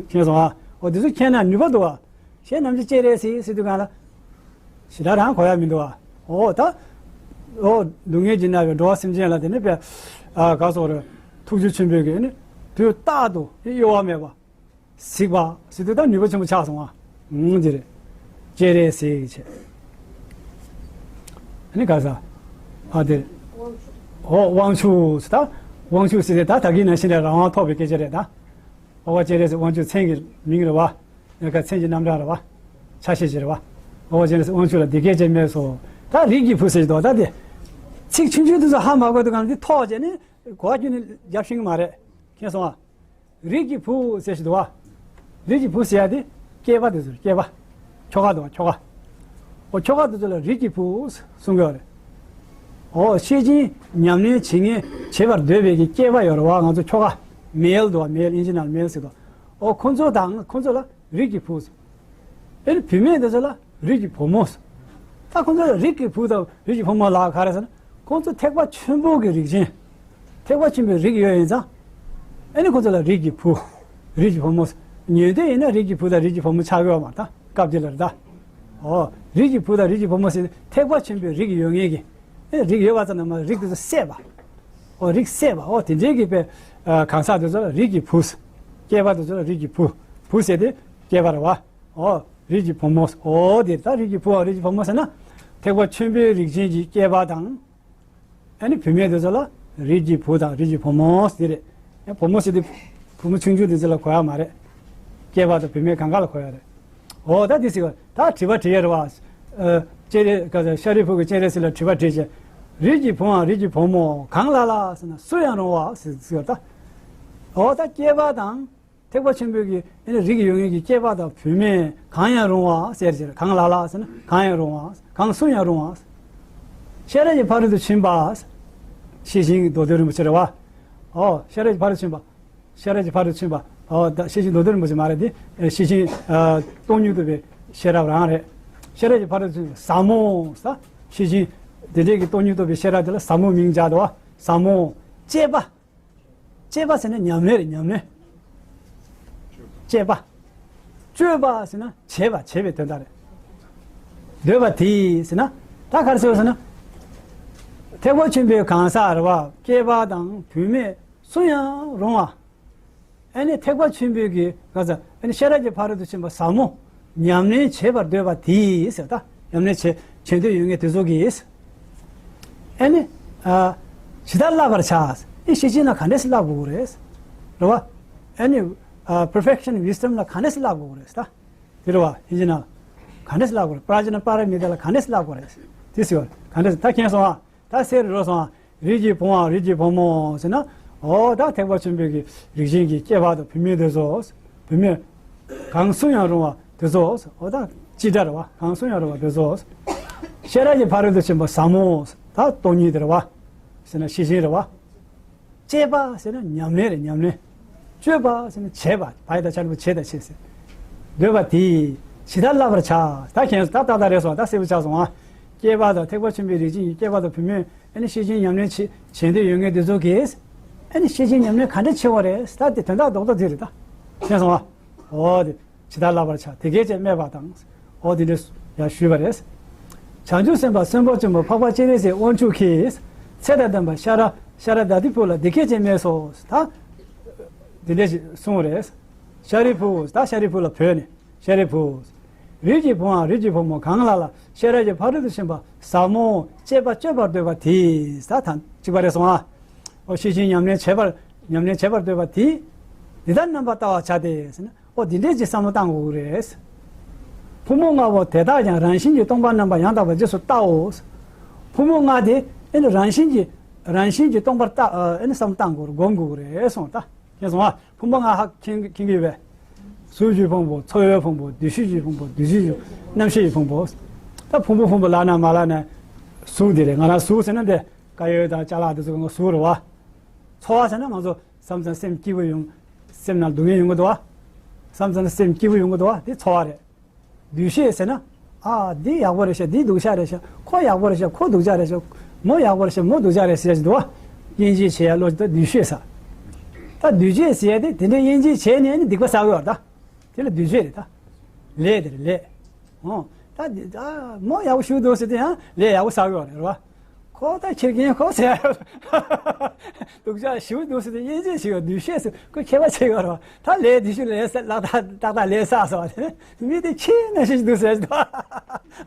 མཁྱེན་སོང་ཨ། འོ་དེ་ཚོ་མཁྱེན་ན་ནུས་པ་འདུག་ཨ། གཞན་ནམ་ཞིག་སྤྱན་རས་གཟིགས་ཟེར་དུས་གང་ལ། ཞེ་དྲག་རང་གོ་ཡ་མི་འདུག་ཨ། འོ་ད། འོ་སྡུག་བསྔལ་གྱིས་མནར་བའི་འགྲོ་བ་སེམས་ཅན་ལ་དེ་ནི་དཔེ། ཨ་ག་སོགས་རེད། ཐུགས་རྒྱུད་ཆེན་པོའི་གི་ཨེ་ནི་དུས་རྟག་ཏུ་གཡོ་བ་མེད་པ། གཟིགས་པ་ཟེར་དུས་ད་ནུས་པ་ཆེན་པོ་ཆགས་སོང་ཨ། ཨང་འདི་རེད། སྤྱན་རས་གཟིགས་བྱས། ཨ་ནི་ག་ས། ཨ་འདི་རེད། ཨོ་དབང་ཕྱུག་ཟེར་ད། དབང་ཕྱུག་ཟེར་དེ་ད་ད་གིན་ནང་བཞིན་རེད། རང་དབང་ཐོབ་པའི་སྐད་ཆ་རེད་ད། འཕགས་པ་སྤྱན་རས་གཟིགས་དབང་ཕྱུག་མཚན་གྱི་མིང་རེད་བ། ཡང་ཁ་མཚན་གྱི་རྣམ་གྲངས་རེད་བ། ཆ་ཤས་ཅིག་རེད་བ། འཕགས་པ་སྤྱན་རས་གཟིགས་དབང་ཕྱུག་ལ་འདི་སྐད་ཅེས་སྨྲས་སོ། ད་རིགས་ཀྱི་བུ་ཟེར་གྱི་འདུག་ད་དེ། ཚིག་ཆུང་ཆུང་དེ་ཚོ་ཧ་མ་གོ་དུས་གང་འདི་ཐོག་བྱས་ནས་གོ་བ་ཁྱོན་ནས་རྒྱབ་ཤེས་ཀྱི་མ་རེད། མཁྱེན་སོང་ཨ། རིགས་ཀྱི་བུ་ཟེར་ཞིག་འདུག་བ། རིགས་ཀྱི་བུ་ཟེར་ཡ་དེ་སྐྱེས་པ་དེ་ཚོ་རེད། སྐྱེས་པ། ཁྱོ་ག་འདུག་བ། ཁྱོ་ག། ཨོ་ཁྱོ་ག་དེ་ཚོ་ལ་རིགས་ཀྱི་བུ་གསུང་གི་ཡོད་རེད། ཨོ་ཤེར་ཕྱིན་ཉམས་ལེན་བྱེད་མཁན་བྱེད་པར་འདོད་པའི་གི་སྐྱེས་པ་ཡོད་རེད་བ། ང་ཚོ་ཁྱོ་ག། མེལ་འདུག་བ། མེལ། ཨིན་ཇི་ནང་ལ་མེལ་ཟེར་འདུག་ཨོ་ཁོ་ཚོ་དང་ཁོ་ཚོ་ལ་རིགས་ཀྱི་བུ་ཟེར། ཨེ་ནི་བུད་མེད་དེ་ཚོ་ལ་རིགས་ཀྱི་བུ་མོ་ཟེར། ད་ཁོ་ཚོ་ལ་རིགས་ཀྱི་བུ་དང་རིགས་ཀྱི་བུ་མོ་ལབ་ག་རེ་ཟེར་ན། ཁོ་ཚོ་ཐེག་པ་ཆེན་པོ་གི་རིགས་ཅན། ཐེག་པ་ཆེན་པོའི་རིགས་ཡོད་ཡིན་ཙང་། ཨེ་ནི་ཁོ་ཚོ་ལ་རིགས་ཀྱི་བུ། རིགས་ཀྱི་བུ་མོ་ཟེར། ཉེ་དུས་ཡིན་ན་རིགས་ཀྱི་བུ་དང་རིགས་ཀྱི་བུ་མོ་ཆགས་ཡོད་མ་རེད་ད། སྐབས་དེ་ལ་རེད་ད། ཨོ། རིགས་ཀྱི་བུ་དང་རིགས་ཀྱི་བུ་མོ་ཟེར་ཐེག་པ་ཆེན་པོའི་རིགས་ཡོད་མཁན་གྱི། ཨེ་རིགས་ཡོད་པ་ཙམ་མ་རིགས་དེ་ཚོ་སད་པ། ཨོ་རིགས་སད་པ། ཨོ་དེ་འདྲའི་གི་དཔེ། ཨ་གང་ཟག་དེ་ཚོ་ལ་རིགས་ཀྱི་བུ་ཟེར། སྐྱེས་པ་དེ་ཚོ་ལ་རིགས་ཀྱི་བུ། བུ་ཟེར་དེ་སྐྱེས་པ་རེད་བ། ཨོ་རིགས་ཀྱི་བུ་མོ། ཨོ་དེ་ད་རིགས་ཀྱི་བུའམ་རིགས་ཀྱི་བུ་མོ་ཟེར་ན། ཐེག་པ་ཆེན་པོའི་རིགས་ཅན་གྱི་སྐྱེས་པ་དང་། ཨ་ནི་བུད་མེད་དེ་ཚོ་ལ་རིགས་ཀྱི་བུ་དང་རིགས་ཀྱི་བུ་མོ་ཟེར་རེད། ཨ་བུ་མོ་ཟེར་དུས་བུ་མོ་ཆུང་ཆུང་དེ་ཚོ་ལ་གོ་ཡ་མ་རེད། སྐྱེས་པ་དང་བུད་མེད་གང་ག་ལ་གོ་ཡ་རེད། ཨོ་ད་དེ་ཟེར་བ་ད་དྲི་བ་དྲི་ཡ་རེད་བ། ཨ་སྤྱན་རས་ག་ཤཱ་རིའི་བུ་གི་སྤྱན་རས་གཟིགས་ལ་དྲི་བ་དྲིས་བྱས། རིགས་ཀྱི་བུའམ་རིགས་ཀྱི་བུ་མོ་གང་ལ་ལ་ཟེར་ན་སུ་ཡང་རུང་བ་ཟེར་ཟེར་བ་ད། ཨོ་ད་སྐྱེས་པ་དང་། ཐེག་པ་ཆེན་པོའི་གི་ཨེ་ནི་རིགས་ཡོད་མཁན་གྱི་སྐྱེས་པ་དང་བུད་མེད་གང་ཡང་རུང་བ་ཟེར་ཟེར། གང་ལ་ལ་ཟེར་ན་གང་ཡང་རུང་བ། གང་སུ་ཡང་རུང་བ། ཤེས་རབ་ཀྱི་ཕ་རོལ་ཏུ་ཕྱིན་པ། ཤེར་ཕྱིན་གྱི་མདོ་དོན་རིན་པོ་ཆེ་རེད་བ། ཨོ་ཤེས་རབ་ཀྱི་ཕ་རོལ་ཏུ་ཕྱིན་པ། ཤེས་རབ་ཀྱི་ཕ་རོལ་ཏུ་ཕྱིན་པ། ཨོ་ད་ཤེར་ཕྱིན་མདོ་དོན་རིན་པོ་ཆེ་མ་རེད་དེ། ཨེ་ཤེར་ཕྱིན་ཨ་སྟོང་ཉིད་རྟོགས་པའི་ཤེས་རབ་རང་རེད། ཤེས་རབ་ཀྱི་ཕ་རོལ་ཏུ་ཕྱིན་པ་ཟབ་མོ་ཟེར། ཤེར་ཕྱིན་དེ་འདྲའི་གི་སྟོང་ཉིད་རྟོགས་པའི་ཤེས་རབ་དེ་ལ་ཟབ་མོ་མིང་བརྒྱབ་འདུག་བ། ཟབ་མོ། སྤྱད་པ། སྤྱད་པ་ཟེར་ན་ཉམས་ལེན་རེད། ཉམས་ལེན། སྤྱད་པ། སྤྱོད་པ་ཟེར་ན་བྱེད་པ། བྱེད་པའི་དོན་དག་རེད། འདོད་པ་དེས་ཟེར་ན། ད་ག་རེ་ཟེར་བ་ཟེར་ན། ཐེག་པ་ཆེན་པོའི་གང་ཟག་རེད་བ། སྐྱེས་པ་དང་བུད་མེད་སུ་ཡང་རུང་བ། ཨ་ནི་ཐེག་པ་ཆེན་པོའི་གི་ག་ས་ཨ་ནི་ཤེས་རབ་ཀྱི་ཕ་རོལ་ཏུ་ཕྱིན་པ་ཟབ་མོ་ཉམས་ལེན་བྱེད་པར་འདོད་པ་དེས་ཟེར་ད། ཉམས་ལེན་བྱེད་བྱེད་འདོད་ཡོད་མཁན་དེ་ཚོ་གིས། ཨ་ནི་ཨ་ཇི་ལྟར་བསླབ་པར་བྱ། ཨེ་ཤེར་ཕྱིན་ལ་ག་འདྲས་སེ་བསླབ་དགོས་རེད། རེད་བ། ཨ་ནི་ཨ་perfection wisdom ལ་ག་འདྲས་སེ་བསླབ་དགོས་རེད་ད། དེ་རེད་བ། ཤེར་ཕྱིན་ལ་ག་འདྲས་སེ་བསླབ་དགོས་རེད། པྲ་ཛྙཱ་ན་པཱ་ར་མི་ཏཱ་ལ་ག་འདྲས་སེ་བསླབ་དགོས་རེད། དེ་ཟེར་བ་ག་འདྲས་སེ་ད་མཁྱེན་སོང་ཨ། ད་གསལ་རུ་སོང་ཨ། རིགས་ཀྱི་བུའམ་རིགས་ཀྱི་བུ་མོ་ཟེར་ན། འོ་ད་ཐེག་པ་ཆེན་པོའི་གི་རིགས་ཅན་གྱི་སྐྱེས་པ་དང་བུད་མེད་དེ་ཚོ། བུད་མེད་གང་གསུང་ཡང་རུང་བ་དེ་ཚོ། འོ་ད་སྤྱི་སྒྲ་རེད་བ། གང་གསུང་ཡང་རུང་བ་དེ་ཚོ། ཤེས་རབ་ཀྱི་ཕ་རོལ་ཏུ་ཕྱིན་པ་ཟབ་མོ། ད་སྟོང་ཉིད་དེ་རེད་བ། ཟེར་ན་ཤེར་ཕྱིན་རེད་བ། སྤྱད་པ་ཟེར་ན་ཉམས་ལེན་རེད། ཉམས་ལེན། སྤྱོད་པ་ཟེར་ན་བྱེད་པ། བ་ཡ་བཏགས་བྱ་འགྲེང་བུ་བྱེད་དང་བྱེད་ཟེར། འདོད་པ་དེས་ཇི་ལྟར་བསླབ་པར་བྱ། ད་མཁྱེན་སོང་། ད་ཏག་ཏག་རེད་སོང་། ད་གསལ་པོ་ཆགས་སོང་ཨ། སྐྱེས་པ་དང་ཐེག་པ་ཆེན་པོའི་རིགས་ཅན་གྱི་སྐྱེས་པ་དང་བུད་མེད། ཨ་ནི་ཤེར་ཕྱིན་ཉམས་ལེན་བྱེད་བྱེད་འདོད་ཡོད་མཁན་དེ་ཚོ་གིས། ཨ་ནི་ཤེར་ཕྱིན་ཉམས་ལེན་ག་འདྲ་བྱེད་དགོས་རེད། ད་དེ་དོན་དག་རྡོག་རྡོག་དེ་རེད་ད། མཁྱེན་སོང་ཨ། འོ་དེ། ཇི་ལྟར་བསླབ་པར་བྱ། དེ་སྐད་ཅེས་སྨྲས་པ་དང་། འོ་དེ་འདྲ་ཡང་ཞུས་པ་རེད། བྱང་ཆུབ་སེམས་དཔའ་གསོན་པོ་ཆེན་པོ་འཕགས་པ་སྤྱན་རས་གཟིགས་དབང་ཕྱུག་གིས་ཚེ་དང་ལྡན་པ་ཤ་ར་ཤ་ར་དྭ་ཏིའི་བུ་ལ་འདི་སྐད་ཅེས་སྨྲས་སོ། ད་དེ་འདྲ་ཞིག་གསུངས་རེད། ཤཱ་རིའི་བུ། ད་ཤཱ་རིའི་བུ་ལ་བོས་ནས། ཤཱ་རིའི་བུ། རིགས་ཀྱི་བུའམ་རིགས་ཀྱི་བུ་མོ་གང་ལ་ལ་ཤེས་རབ་ཀྱི་ཕ་རོལ་ཏུ་ཕྱིན་པ་ཟབ་མོ་སྤྱད་པ་སྤྱོད་པར་འདོད་པ་དེས། ད་ད་གཅིག་པ་རེད་སོང་ཨ། འོ་ཤེར་ཕྱིན་ཉམས་ལེན་བྱེད་པར་ཉམས་ལེན་བྱེད་པར་འདོད་པ་དེས། འདི་ལྟར་རྣམ་པར་བལྟ་བར་བྱ་སྟེ་ཟེར་ན། ཨོ་འདི་འདྲས་ཀྱི་བསམ་བློ་བཏང་དགོས་ཀྱི་རེད། ཕུང་པོ་ལྔ་པོ་དེ་དག་ཀྱང་རང་བཞིན་གྱིས་སྟོང་པར་རྣམ་པར་ཡང་དག་པར་རྗེས་སུ་བལྟའོ། ཕུང་པོ་ལྔ་དེ་ཨེ་ནི་རང་བཞིན་གྱིས་རང་བཞིན་གྱིས་སྟོང་པར་བལྟ་ཨེ་ནི་བསམ་བློ་བཏང་དགོས་རེད། སྒོམ་དགོས་ཀྱི་རེད་གསུངས་ད། མཁྱེན་སོང་ཨ། ཕུང་པོ་ལྔ་ཧ་མཁྱེན་མཁྱེན་གྱི་ཡོད་པས། གཟུགས་ཀྱི་ཕུང་པོ། ཚོར་བའི་ཕུང་པོ། འདུ་ཤེས་ཀྱི་ཕུང་པོ། འདུ་བྱེད་ཀྱི། རྣམ་ཤེས་ཀྱི་ཕུང་པོ། ད་ཕུང་པོ་ཕུང་པོ་ལབ་ན་མ་ལབ་ན། གཟུགས་འདི་རེད། ང་རང་གཟུགས་ཟེར་ན་འདི་དཀར་ཡོལ་དང་ཅ་ལག་འདི་ཚོ་ང་གཟུགས་རེད་བ། ཚོར་བ་ཟེར་ན་ང་ཚོ་བསམ་ཙང་སེམས་སྐྱིད་པོ་ཡོང་། སེམས་ནང་སྡུག་བསྔལ་ཡོང་གི་འདུག་བ། བསམ་ཙང་སེམས་སྐྱིད་པོ་ཡོང་གི་འདུག་བ། འདི་ཚོར་བ་རེད། འདུ་ཤེས་ཟེར་ན། ཨ་འདི་ཡག་པོ་རེད་ཤག་འདི་སྡུག་ཤག་རེད་ཤག་ཁོ་ཡག་པོ་རེད་ཤག་ཁོ་སྡུག་ཅག་རེད་ཤག་མོ་ཡག་པོ་རེད་ཤག་མོ་སྡུག་ཅག་རེད་ཟེར་གྱི་འདུག་བ། དབྱེ་འབྱེད་བྱེད་ཡ་བློ་ཅིག་ད་འདུ་ཤེས་ཟེར། ད་འདུ་བྱེད་ཟེར་ཡ་དེ་དེ་འདྲའི་དབྱེ་འབྱེད་བྱས་ནས་ནི་སྡིག་པ་བསགས་ཡོད་རེད་ད། དེ་ལ་འདུ་བྱེད་རེད་ད། ལས་དེ་རེད་ལས། ཨོ། ད་འདི་ཨ་མོ་ཡག་པོ་ཞིག་འདུག་ཟེར་དུས་ཡང་ལས་ཡག་པོ་བསགས་ཡོད་རེད་བ། ཁོ་ད་ཁྱེར་མཁན་ཁོ་ཟེར་ཡ། སྡུག་ཅག་ཞིག་འདུག་ཟེར་དུས་དབྱེ་འབྱེད་བྱེད་ཡོད། འདུ་ཤེས་ཟེར་ཁོ་ཁྱད་པར་ཕྱེ་ཡོད་རེད་བ། ད་ལས་འདི་ཤུ་ལས་ལག་ཏག་ཏག་ལས་བསགས་སོང་བ་དེ་མི་དེ་ཁྱེད་ནང་བཞིན་ཞིག་འདུག་ཟེར་ཡ་ཞིག་འདུག་བ།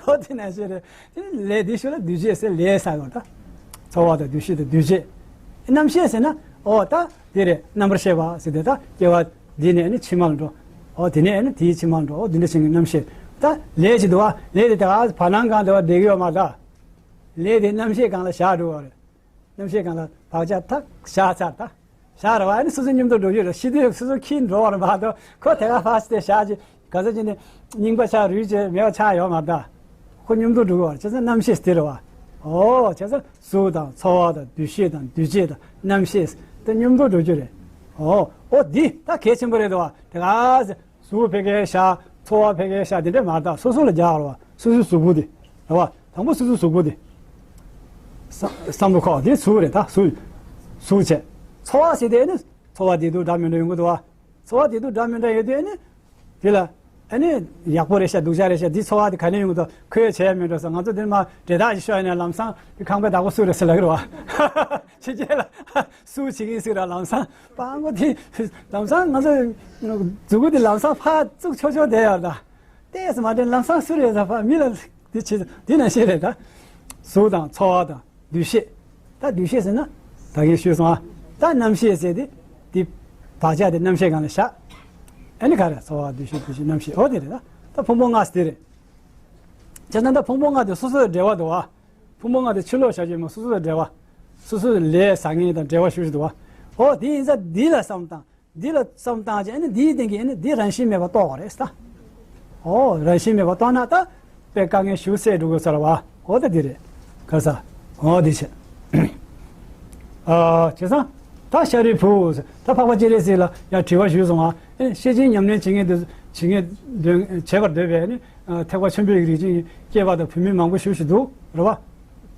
ཨོ་དེ་ནང་བཞིན་རེད། དེ་ལས་འདི་ཤུ་ལ་འདུ་བྱེད་ཟེར་ལས་བསགས་ཡོད་ད། ཚོར་བ་དང་འདུ་ཤེས་དང་འདུ་བྱེད། རྣམ་ཤེས་ཟེར་ན། ཨོ་ད་དེ་རེད། རྣམ་པར་ཤེས་པ་ཟེར་དེ་ད་སྐྱེ་བ་འདི་ནས་ནི་ཕྱི་མ་ལ་འགྲོ། ཨོ་དེ་ནས་ནི་དེའི་ཕྱི་མ་ལ་འགྲོ། ཨོ་འདི་འདྲ་བྱེད་མཁན་རྣམ་ཤེས། ད་ལས་ཅི་འདུག་བ། ལས་དེ་ད་ག་བར་སྣང་གང་དུ་བ་བསྡད་ཀྱི་ཡོད་མ་རེད་ད། ལས་དེ་རྣམ་ཤེས་སྒང་ལ་བཞག་འགྲོ་བ་རེད། རྣམ་ཤེས་སྒང་ལ་བག་ཆགས་ཐག་བཞག་ཚར་ད། བཞག་རེད་བ། ཨ་ནི་སོ་སོ་མཉམ་དུ་འགྲོ་རྒྱུ་རེད། ཤི་དུས་སོ་སོ་ཁྱིས་འགྲོ་བ་རེད་མ་གཏོགས་ཁོ་དེ་ག་ཕར་ཞིག་དེ་བཞག་ཅིག་ག་ཚོད་ཅིག་ནི་རྙིང་པ་ཆགས་རུས་ཅིག་མེད་པ་ཆགས་ཡོད་མ་རེད་ད། ཁོ་མཉམ་དུ་འགྲོ་གི་བ་རེད། བྱས་ཙང་རྣམ་ཤེས་དེ་རེད་བ། ཨོ་བྱས་ཙང་གཟུགས་དང་ཚོར་བ་དང་འདུ་ཤེས་དང་འདུ་བྱེད་དང་རྣམ་ཤེས་དེ་མཉམ་དུ་འགྲོ་རྒྱུ་རེད། ཨོ་ཨོ་འདི་ད་གལ་ཆེན་པོ་རེད་དོ་བ། དེ་ག་ཚོད། གཟུགས་ཕ་གིར་བཞག་ཚོར་བ་ཕ་གིར་བཞག་དེ་འདྲ་མ་རེད་ད། སོ་སོ་ལ་རྒྱག་རེད་བ། སོ་སོའི་གཟུགས་པོ་དེ། རེད་བ། དང་པོ་སོ་སོའི་གཟུགས་པོ་དེ། བསམ་བསམ་བློ་ཁོག་དེ་གཟུགས་རེད་ད། གཟུགས། གཟུགས་བྱས། ཚོར་བ་ཟེར་དེ་ནི་ཚོར་བ་བདེ་སྡུག་འདྲ་མི་འདྲ་ཡོང་གི་འདུག་བ། ཚོར་བ་བདེ་སྡུག་འདྲ་མི་འདྲ་ཡོད་དུས་ནི། དེ་ལ་ཨ་ནི་ཡག་པོ་རེད་ཤག་སྡུག་ཅག་རེད་ཤག་འདི་ཚོར་བ་དེ་ག་ནས་ཡོང་གི་འདུག་ཁོས་བྱས་ཡ་མི་འགྲོ་ས། ང་ཚོ་འདིར་མ་འདྲེ་ཐག་ཅིག་ཤོར་ཡ་ནས་ལམ་སང་དེ་ཁང་པའི་བདག་པོ་སུ་རེད་ཟེར་ལབ་ཀྱི་རེད་བ། ཕྱི་རྒྱལ་ལ་སུ་བྱེད་ཀྱིན་སུ་ར་ལམ་སང་སྤང་གོ་དེ་ལམ་སང་ང་ཚོ་མཛུ་གུ་དེ་ལམ་སང་ཕར་བཙུགས་ཆོག་ཆོག་བསྡད་ཡོད་རེད་ད། ལྟས་སུ་མ་དྲན་ལམ་སང་སུ་རེད་ཟེར་ཕར་མི་ལ་དེ་བྱེད་དེ་ནང་བཤད་རེད་ད། གཟུགས་དང་ཚོར་བ་དང་འདུ་ཤེས། ད་འདུ་ཤེས་ཟེར་ན་ད་གིན་ཞུས་སོང་ཨ། ད་རྣམ་ཤེས་ཟེར་དེ་དེ་བག་ཆགས་དེ་རྣམ་ཤེས་སྒང་ལ་བཞག་ཨ་ནི་ག་རེ་ཚོར་བ་འདུ་ཤེས་འདུ་བྱེད་རྣམ་ཤེས་ཨོ་དེ་རེད་ད། ད་ཕུང་པོ་ལྔ་ཟེར་དེ་རེད། བྱས་ཙང་ད་ཕུང་པོ་ལྔ་དེ་སོ་སོ་ལ་འབྲེལ་བ་འདུག་ཨ། ཕུང་པོ་ལྔ་དེ་ཕྱི་ལོགས་བཞག་རྒྱུ་མ་སོ་སོ་ལ་འབྲེལ་བ། སོ་སོ་ལ་ལས་བཟང་ངན་དང་འབྲེལ་བ་ཞུ་ཞུ་འདུག་ཨ། ཨོ་དེ་ཡིན་ཙང་འདི་ལ་བསམ་བཏང་། འདི་ལ་བསམ་བཏང་བྱས་ཨ་ནི་འདིའི་སྟེང་གི་ཨ་ནི་འདི་རང་བཞིན་མེད་པ་རྟོགས་པ་རེད་ད། ཨོ་རང་བཞིན་མེད་པ་རྟོགས་ན་ད་དཔེ་དཀའ་ངལ་ཞུ་སེ་འགྲོ་དགོས་ས་རེད་བ། ཨོ་ད་འདི་རེད། ག་ས། ཨོ་འདི་བྱས། ཨ་བྱས་ཙང་ད་ཤཱ་རིའི་བུ། ད་འཕགས་པ་སྤྱན་རས་གཟིགས་ལ་ཡང་དྲི་བ་ཞུས་སོང་ང་། ཨ་ནི་ཤེར་ཕྱིན་ཉམས་ལེན་བྱེད་མཁན་དེ་བྱེད་མཁན་འདོད་བྱེད་པར་འདོད་པའི་ཨ་ནི་ཐེག་པ་ཆེན་པོའི་རིགས་ཅན་གྱི་སྐྱེས་པ་དང་བུད་མེད་མང་པོ་ཞིག་ཞིག་འདུག་རེད་བ།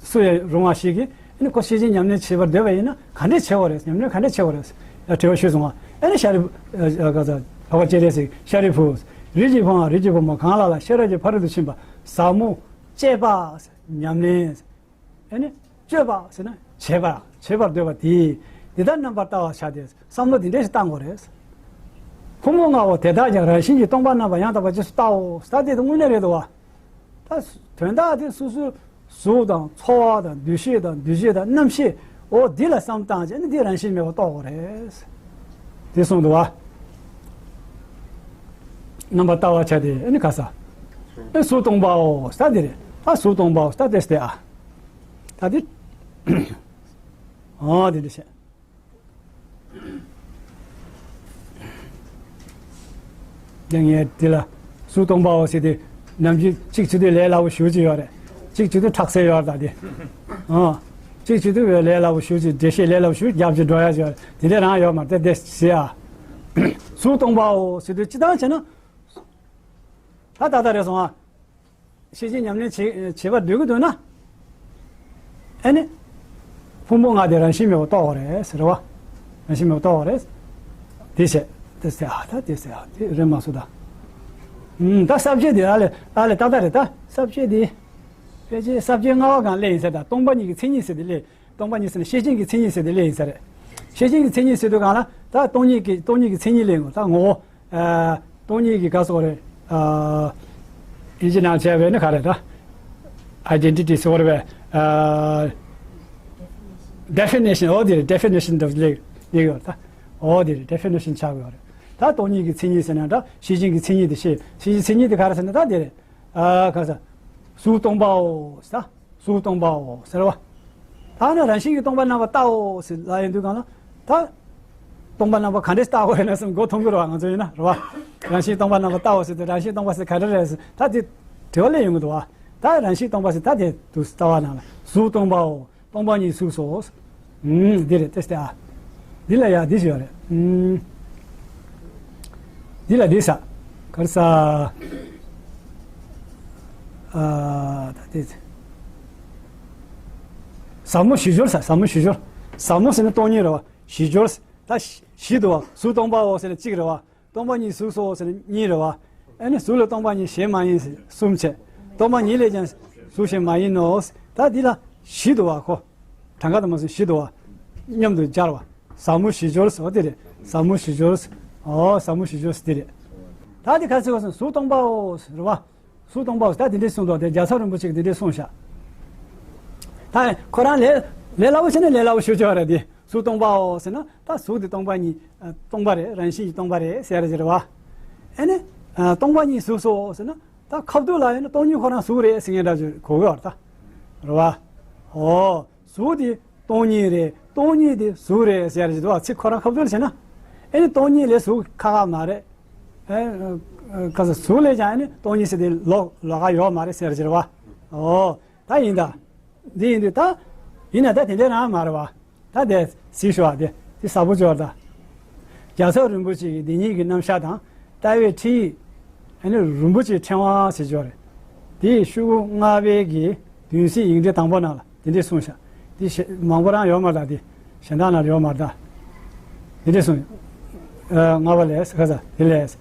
སུ་ཡང་རུང་བ་ཞིག་གིས་ཨ་ནི་ཁོ་ཤེར་ཕྱིན་ཉམས་ལེན་བྱེད་པར་འདོད་པ་ཡིན་ན་ག་འདྲས་བྱེད་དགོས་རེད། ཉམས་ལེན་ག་འདྲས་བྱེད་དགོས་རེད། ཡང་དྲི་བ་ཞུས་སོང་ང་། ཨ་ནི་ཤཱ་རིའི་བུ། ཨ་ག་ས། འཕགས་པ་སྤྱན་རས་གཟིགས་ཤཱ་རིའི་བུ། རིགས་ཀྱི་བུའམ་རིགས་ཀྱི་བུ་མོ་གང་ལ་ལ་ཤེས་རབ་ཀྱི་ཕ་རོལ་ཏུ་ཕྱིན་པ་ཟབ་མོ་སྤྱད་པ་ཉམས་ལེན། ཨ་ནི་སྤྱོད་པ་ཟེར་ན་བྱེད་པ་བྱེད་པར་འདོད་པ་དེས་འདི་ལྟར་རྣམ་པར་བལྟ་བར་བྱ་སྟེ་བསམ་བློ་འདི་འདྲས་ཤིག་བཏང་དགོས་རེད། ཕུང་པོ་ལྔ་པོ་དེ་དག་ཀྱང་རང་བཞིན་གྱིས་སྟོང་པར་སྣང་བ་ཡང་དག་པར་རྗེས་སུ་བལྟའོ། ད་དེ་དངོས་གནས་རེད་དོ། ད་དོན་དག་དེ་སོ་སོའི་གཟུགས་དང་ཚོར་བ་དང་འདུ་ཤེས་དང་འདུ་བྱེད་དང་རྣམ་ཤེས་འོ་འདི་ལ་བསམ་བཏང་བྱས་ནས་འདི་རང་བཞིན་མེད་པར་རྟོགས་དགོས་རེད། དེ་གསུངས་འདུག་བ། རྣམ་པར་ལྟ་བར་བྱ་སྟེ་ཨ་ནི་ག་ས། ཨེ་གཟུགས་སྟོང་པའོ་ད་འདི་རེད། ཨ་གཟུགས་སྟོང་པའོ་ད་དེ་སྟེ་ཨ། ད་འདི། ཨ་འདི་འདྲ་བྱས། དེ་ངས་དེ་ལ་གཟུགས་སྟོང་པའོ་ཟེར་ཏེ་ནམ་རྒྱུན་གཅིག་བྱེད་དུས་ལས་སླ་པོ་ཞེ་པོ་ཅིག་ཡོད་རེད། གཅིག་བྱེད་དུས་ཁྲག་སེ་ཡོད་རེད་ད་དེ། ཨ། གཅིག་བྱེད་དུས་ལས་སླ་པོ་ཞེ་པོ་ཅིག་འགྲེལ་བཤད་ལས་སླ་པོ་ཞེ་པོ་རྒྱབ་ཅིག་འགྲོ་ཡ་ཅིག་ཡོད་རེད། དེ་འདྲ་རང་ཡོད་མ་རེད་དེ་ཟེར་ཨ། གཟུགས་སྟོང་པའོ་ཟེར་དུས་སྤྱིར་བཏང་བྱས་ན། ད་ད་ལྟ་རེད་སོང་ཨ། ཤེས་བཞིན་ཉམས་ལེན་བྱེད་བྱེད་པར་འདོད་ཀྱི་འདུག་ན། ཨ་ནི། ཕུང་པོ་ལྔ་དེ་རང་བཞིན་མེད་པར་རྟོགས་པ་རེད་ཟེར་བ། རང་བཞིན་མེད་པར་རྟོགས་པ་རེད། དེ་བྱས། དེ་ཟེར་ཨ་ད་དེ་ཟེར་ཨ་དེ་རེད་མ་སོང་ད། ཨུམ་ད་ས་བཅད་དེ་ཨ་ལས་ཨ་ལས་ཏག་ཏག་རེད་ད་ས་བཅད་དེ། ཕལ་ཆེར་ས་བཅད་ལྔ་པ་སྒང་སླེབས་ཡིན་ཟེར་ད་སྟོང་པ་ཉིད་ཀྱི་མཚན་ཉིད་ཟེར་དེ་སླེབས། སྟོང་པ་ཉིད་ཟེར་ན་ཤེས་བཞིན་གྱི་མཚན་ཉིད་ཟེར་དེ་སླེབས་ཡིན་ས་རེད། ཤེས་བཞིན་གྱི་མཚན་ཉིད་ཟེར་དུས་སྒང་ལ་ད་སྟོང་ཉིད་ཀྱི་སྟོང་ཉིད་ཀྱི་མཚན་ཉིད་སླེབས་ཡོང་ད་ངོ་བོ། ཨ། སྟོང་ཉིད་ཀྱི་ག་སོགས་རེད། ཨ། ཨིན་ཇི་ནང་བྱས་པས་ནི་ག་རེད་ད། ཨའི་ཌེན་ཊི་ཊི་ཟེར་བ་རེད་པས། ཨ། ཌེ་ཕི་ནེ་ཤན་འོ་དེ་རེད། ཌེ་ཕི་ནེ་ཤན་འདི་ལེགས་ལེགས་ཡོད་ད། འོ་དེ་རེད། ཌེ་ཕི་ནེ་ཤན་ཆགས་ཡོད་རེད། ད་སྟོང་ཉིད་ཀྱི་མཚན་ཉིད་ཟེར་ན་ད་ཤེས་བཞིན་གྱི་མཚན་ཉིད་དེ་ཤེས་ཤེས་བཞིན་མཚན་ཉིད་དེ་ག་རེ་ཟེར་ན་ད་དེ་རེད། ཨ་ག་ས། གཟུགས་སྟོང་པའོ་ཟེར། གཟུགས་སྟོང་པའོ་ཟེར་བ། ད་ནི་རང་བཞིན་གྱིས་སྟོང་པར་སྣང་བ་བལྟའོ་ཟེར་ལབ་ཡོང་དུས་སྒང་ལ། ད། སྟོང་པར་སྣང་བ་ག་འདྲས་བལྟ་དགོས་ཡོད་ན་བསམ་མགོ་འཐོམ་གི་རེད་བ་ང་ཚོ་ཡིན་ན་རེད་བ། རང་བཞིན་སྟོང་པར་སྣང་བ་བལྟའོ་ཟེར་དུས་རང་བཞིན་སྟོང་པ་ཟེར་ག་རེ་རེད་ཟེར་ད་དེ་དྲི་བ་སླེབས་ཡོང་གི་འདུག་བ། ད་རང་བཞིན་སྟོང་པ་ཟེར་ད་དེ་དུ་ལྟ་བ་ནང་ལ་གཟུགས་སྟོང་པའོ། སྟོང་པ་ཉིད་གཟུགས་སོ། ཨུམ། འདི་རེད་ཏེ་སྟེ་ཨ། འདི་ལ་ཡ་འདི་ཞིག་ཡོད་རེད། ཨུམ། འདི་ལ་འདི་ས། གར་ས། ཨ། ད་དེ། ཟབ་མོ་བཞི་སྦྱོར་ས་ཟབ་མོ་བཞི་སྦྱོར། ཟབ་མོ་ཟེར་ན་སྟོང་ཉིད་རེད་བ། བཞི་སྦྱོར་ད་བཞི་འདུག་བ། གཟུགས་སྟོང་པའོ་ཟེར་ན་གཅིག་རེད་བ། སྟོང་པ་ཉིད་གཟུགས་སོ་ཟེར་ན་གཉིས་རེད་བ། ཨ་ནི་གཟུགས་ལ་སྟོང་པ་ཉིད་གཞན་མ་ཡིན་ཟེར་གསུམ་བྱས། སྟོང་པ་ཉིད་ལས་ཀྱང་གཟུགས་གཞན་མ་ཡིན་ནོ། ད་འདི་ལ་བཞི་འདུག་བ་ཁོ། གྲངས་ཀ་དུ་མ་སོང་བཞི་འདུག་བ། མཉམ་དུ་སྦྱར་བ། ཟབ་མོ་བཞི་སྦྱོར་ཟེར་བ་དེ་རེད། ཟབ་མོ་བཞི་སྦྱོར། ཨོ་ཟབ་མོ་བཞི་སྦྱོར་ཟེར་དེ་རེད། ད་འདི་ག་ཚོད་ག་སོང་གཟུགས་སྟོང་པའོ་ཟེར་བ། གཟུགས་སྟོང་པའོ་ཟེར་ད་དེ་འདྲས་གསུངས་འདུག་དེ་རྒྱལ་ཚབ་རིན་པོ་ཆེ་གིས་དེ་འདྲས་གསུངས་ཤག་ད་ཁོ་རང་ལས་ལས་སླ་པོ་བྱས་ན་ལས་སླ་པོ་ཞུ་ཆོག་རེད་དེ། གཟུགས་སྟོང་པའོ་ཟེར་ན་ད་གཟུགས་དེ་སྟོང་པ་ཉིད་སྟོང་པ་རེད། རང་བཞིན་གྱིས་སྟོང་པ་རེད་ཟེར་རེད་བ། ཨེ་ནི། སྟོང་པ་ཉིད་གཟུགས་སོ་ཟེར་ན་ད་ཁ་ཐུག་ལ་ཡིན་ན་སྟོང་ཉིད་ཁོ་རང་གཟུགས་རེད་ཟེར་མཁན་འདྲ་ཅིག་གོ་གི་ཡོད་རེད་ད། རེད་བ། ཨོ། གཟུགས་དེ་སྟོང་ཉིད་རེད། སྟོང་ཉིད་དེ་གཟུགས་རེད་ཟེར་རེད་བ། ཚིག་ཁོ་རང་ཁ་ཐུག་ལ་བྱས་ན། ཨེ་ནི་སྟོང་ཉིད་ལས་གཟུགས་ཁག་ཁག་མ་རེད། ཨེ། ཁ་ས་གཟུགས་ལས་ཀྱང་ཨེ་ནི་སྟོང་ཉིད་ཟེར་དེ་ལོག་ལོགས་ཀ་ཡོད་མ་རེད་ཟེར་རེད་བ། ཨོ། ད་ཡིན་ད། འདི་ཡིན་དུས་ད། ཡིན་ན་ད་དེ་འདྲ་རང་མ་རེད་བ། ད་དེ་གཟིགས་ཤོག་ཨ་དེ་དེ་ཟབ་པོ་འབྱོར་ད། རྒྱལ་ཚབ་རིན་པོ་ཆེ་གི་འདི་ཉིད་ཀྱི་རྣམ་གཞག་དང་ལྟ་བའི་ཁྲིད་ཡིག་ཨ་ནི་རིན་པོ་ཆེའི་ཕྲེང་བ་ཟེར་འབྱོར་རེད། དེའི་ཤོག་གུ་ལྔ་པའི་གི་བདུན་ཚིགས་ཡིག་འབྲེལ་དང་པོ་ནང་ལ་དེ་འདྲས་གསུངས་ཤག་དེ་ཞེ་མང་པོ་རང་ཡོད་མ་རེད་ད་དེ་གཞན་དག་ནང་ཡོད་མ་རེད་ད། དེ་འདྲས་གསུངས། ལྔ་པ་ལས་ཁ་ས་དེ་ལས།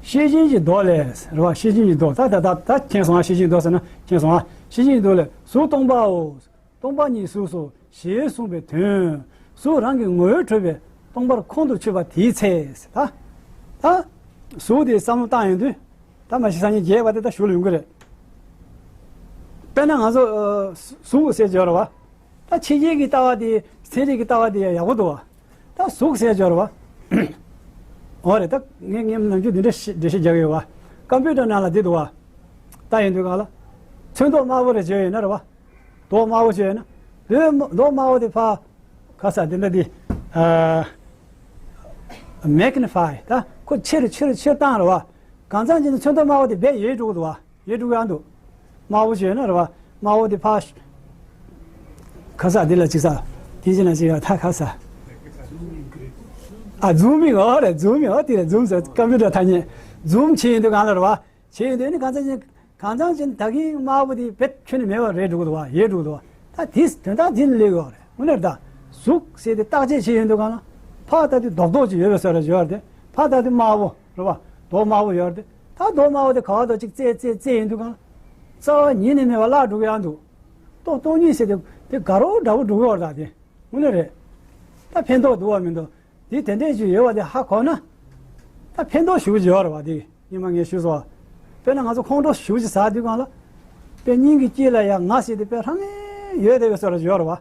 ཤེས་བཞིན་གྱི་མདོ་ལས་རེད་བ། ཤེས་བཞིན་གྱི་མདོ་ད་ད་ད་ད་མཁྱེན་སོང་ཨ། ཤེས་བཞིན་གྱི་མདོ་ཟེར་ན་མཁྱེན་སོང་ཨ། ཤེས་བཞིན་གྱི་མདོ་ལས་གཟུགས་སྟོང་པའོ། སྟོང་པ་ཉིད་གཟུགས་སོ་ཞེས་གསུངས་པའི་དོན། གཟུགས་རང་གི་ངོ་བོས་གྲུབ་པའི་སྟོང་པར་ཁོང་དུ་ཆུད་པ་དེའི་ཚེ། ད་ད་གཟུགས་དེ་བསམ་བློ་བཏང་ཡོང་དུས་ད་མ་གཞི་སང་ཉིན་རྒྱས་པ་དེ་ད་ཞུ་ལ་ཡོང་གི་རེད། དཔེར་ན་ང་ཚོ་གཟུགས་ཟེར་སྦྱོར་བ། ད་ཕྱི་རྒྱལ་གྱི་ལྟ་བ་དེ་ཚན་རིག་གི་ལྟ་བ་དེ་ཡག་པོ་འདུག་བ། ད་གཟུགས་ཟེར་སྦྱོར་བ། འོ་རེད་ད་ངས་ངས་ནམ་རྒྱུན་འདི་འདྲ་ཞིག་འགྲེལ་བཤད་རྒྱག་གི་ཡོད་བ། ཀམ་པུ་ཏར་ནང་ལ་འདི་འདུག་བ། ད་ཡིན་དུས་གང་ལ། ཚོན་མདོག་དམར་པོ་རེ་བྱས་ཡོད་ན་རེད་བ། མདོག་དམར་པོ་བྱས་ཡོད་ན། མདོག་དམར་པོ་དེ་ཕར། ག་ས་དེ་འདྲ་དེ། ཨ། མེག་ནི་ཕའི་ད་ཁོ་ཆེར་ཆེར་ཆེར་བཏང་རེད་བ། གང་ཚང་ཅིག་ནི་ཚོན་མདོག་དམར་པོ་དེ་རྦད་ཡལ་འགྲོ་གི་འདུག་བ། ཡལ་འགྲོ་གི་ཡང་འདུག་དམར་པོ་བྱས་ན་རེད་བ། དམར་པོ་དེ་ཕར། ག་ས་དེ་ལ་ཅིག་ས། དེ་ཅི་ན་ཅིག་ཡ་ད་ག་ས། ཨ་ཛུམ་མིང་ཨོ་རེད་ཛུམ་མིང་ཨོ་དེ་རེད་ཛུམ་ཟེར་ཀམ་པུ་ཏར་ཐ་སྙད། ཛུམ་བྱས་ཡིན་དུས་གང་ལ་རེད་བ། བྱས་ཡིན་དུས་ནི་གང་ཚང་ཅིག་གང་ཚང་ཅིག་ད་གིན་དམར་པོ་དེ་རྦད་ཁྱོན་ནས་མེད་པ་རེད་འགྲོ་གི་འདུག་བ་ཡལ་འགྲོ་གི་འདུག་བ། ད་དེ་དོན་དག་དེ་ནི་ལས་གི་ཨོ་རེད་དངོས་གནས་ད། གཟུགས་ཟེར་དེ་བརྟག་དཔྱད་བྱས་ཡིན་དུས་གང་ལ། ཕར་ལྟ་དུས་རྡོག་རྡོག་ཅིག་ཡོད་པའི་བཟོ་འདྲ་ཡོད་རེད་དེ། ཕར་ལྟ་དུས་དམར་པོ། རེད་བ། མདོག་དམར་པོ་ཡོད་རེད་དེ། ད་མདོག་དམར་པོ་དེ་ག་བ་དང་གཅིག་རྩེ་རྩེ་རྩེ་ཡིན་དུས་གང་ལ། རྩ་བ་ཉིད་ནས་མེད་པ་བརླག་འགྲོ་གི་ཡང་འདུག་སྟོང་སྟོང་ཉིད་ཟེར་དེ་དེ་དགའ་རོགས་འདྲ་པོ་འགྲོ་གི་ཡོད་རེད་ད་དེ། དངོས་གནས་རེད། ད་ཕན་ཐོགས་འདུག་བ་མི་འདུག་དེ་དེ་འདྲས་ཅིག་ཡོད་པ་དེ་ཧ་གོ་ན། ད་ཕན་ཐོགས་ཞེ་པོ་ཅིག་ཡོད་རེད་བ། དེ་སྔོན་མ་ངས་ཞུས་སོང་བ། དཔེར་ན་ང་ཚོ་ཁོང་ཁྲོ་ཞེ་པོ་ཅིག་ཟ་དུས་སྒང་ལ། དཔེ་སྙིང་གི་དཀྱིལ་ལ་ཡང་ང་ཟེར་དེ་དཔེ་ཧྲང་ངེ་ཡོད་བསྡད་པའི་བཟོ་འདྲ་ཅིག་ཡོད་རེད་བ།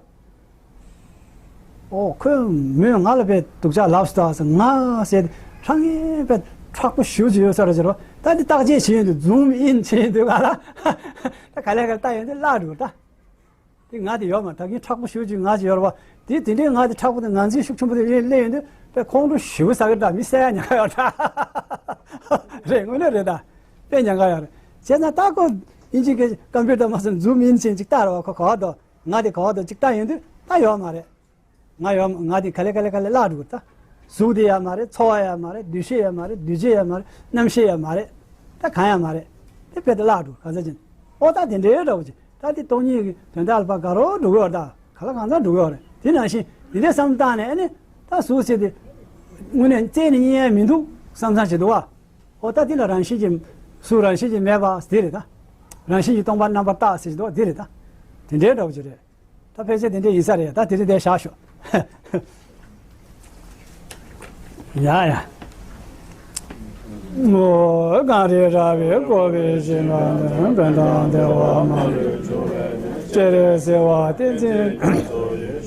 ཨོ་ཁོས་མོས་ང་ལ་དཔེ་སྡུག་ཅག་ལབ་སོང་ད་ཟེར་ང་ཟེར་དེ་ཧྲང་ངེ་དཔེ་མཁྲེགས་པོ་ཞེ་པོ་ཅིག་ཡོད་བཟོ་འདྲ་ཅིག་རེད་བ། ད་དེ་བརྟག་དཔྱད་བྱེད་ཡོང་དུས་zoom in བྱེད་ཡོང་དུས་སྒང་ལ། ད་ག་ལེ་ག་ལེ་བལྟ་ཡོང་དུས་བརླག་འགྲོ་ད། དེ་ང་དེ་ཡོད་མ་རེད། ད་གིན་མཁྲེགས་པོ་ཞེ་པོ་ཅིག་ང་ཅིག་ཡོད་རེད་བ། དེ་དེ་འདྲའི་ང་དེ་མཁྲེགས་པོ་དེ་ངང་ཚུལ་ཤུགས་ཆེན་པོ་དེ་ཡིན་སླེབས་ཡོང་དུས་དཔེ་ཁོང་ཁྲོ་ཞེ་པོ་ཟ་གི་འདྲ། མི་བསད་ཡ་ཉེན་ཁ་ཡོད་འདྲ། རེད། དངོས་གནས་རེད་ད། དཔེ་ཉེན་ཁ་ཡོད་རེད། བྱས་ཙང་ད་ཁོ་དབྱིན་ཇི་གི་ཀམ་པུ་ཊར་མ་སོང་zoom in བྱས་ཅིག་བལྟ་རེད་བ། ཁོ་ག་བ་འདུག་ང་དེ་ག་བ་འདུག་ཅིག་བལྟ་ཡོང་དུས་ད་ཡོད་མ་རེད། ང་ཡོད་མ་ང་དེ་ག་ལེ་ག་ལེ་ག་ལེ་བརླག་འགྲོ་གི་རེད་ད། གཟུགས་དེ་ཡོད་མ་རེད། ཚོར་བ་ཡོད་མ་རེད། འདུ་ཤེས་ཡོད་མ་རེད། འདུ་བྱེད་ཡོད་མ་རེད། རྣམ་ཤེས་ཡོད་མ་རེད། ད་གང་ཡོད་མ་རེད། དེ་དཔེ་དེ་བརླག་འགྲོ་གང་ཟག་ཅན། ཨོ་ད་དེ་འདྲའི་འདྲ་བོ་ཅིག་ད་དེ་སྟོང་ཉིད་ཀྱི་དོན་དག་ལ་ཕར་དགའ་རབ་འགྲོ་གི་ཡོད་རེད་ད། ག་ལ་གང་འཚམ་འགྲོ་གི་ཡོད་རེད། དེ་ནང་བཞིན་དེ་འདྲའི་བསམ་བློ་བཏང་ནས་ཨ་ནི་ད་གཟུགས་ཟེར་དེ་དངོས་གནས་རྩད་ནས་རྙེད་ཡ་མི་འདུག་བསམ་བསམ་བྱེད་འདུག་བ། ཨོ་ད་དེ་ལ་རང་བཞིན་གྱིས་གཟུགས་རང་བཞིན་གྱིས་མེད་པ་དེ་རེད་ད། རང་བཞིན་གྱིས་སྟོང་པ་རྣམ་པར་དག་ཟེར་གྱི་འདུག་དེ་རེད་ད། དེ་འདྲའི་འདྲ་བོ་ཅིག་རེད། ད་ཕལ་ཆེར་དེ་འདྲ་ཡིན་ས་རེད། ད་དེ་རིང་དེ་བཞག་ཤོག་ཡ་ཡ། ངོ་བོ་གངས་རི་ར་བས་བསྐོར་བའི་ཞིང་ཁམས་ནི། དཔལ་དང་བདེ་བ་མ་ལུས་འབྱུང་བའི་གནས། སྤྱན་རས་གཟིགས་དབང་ཏིང་འཛིན་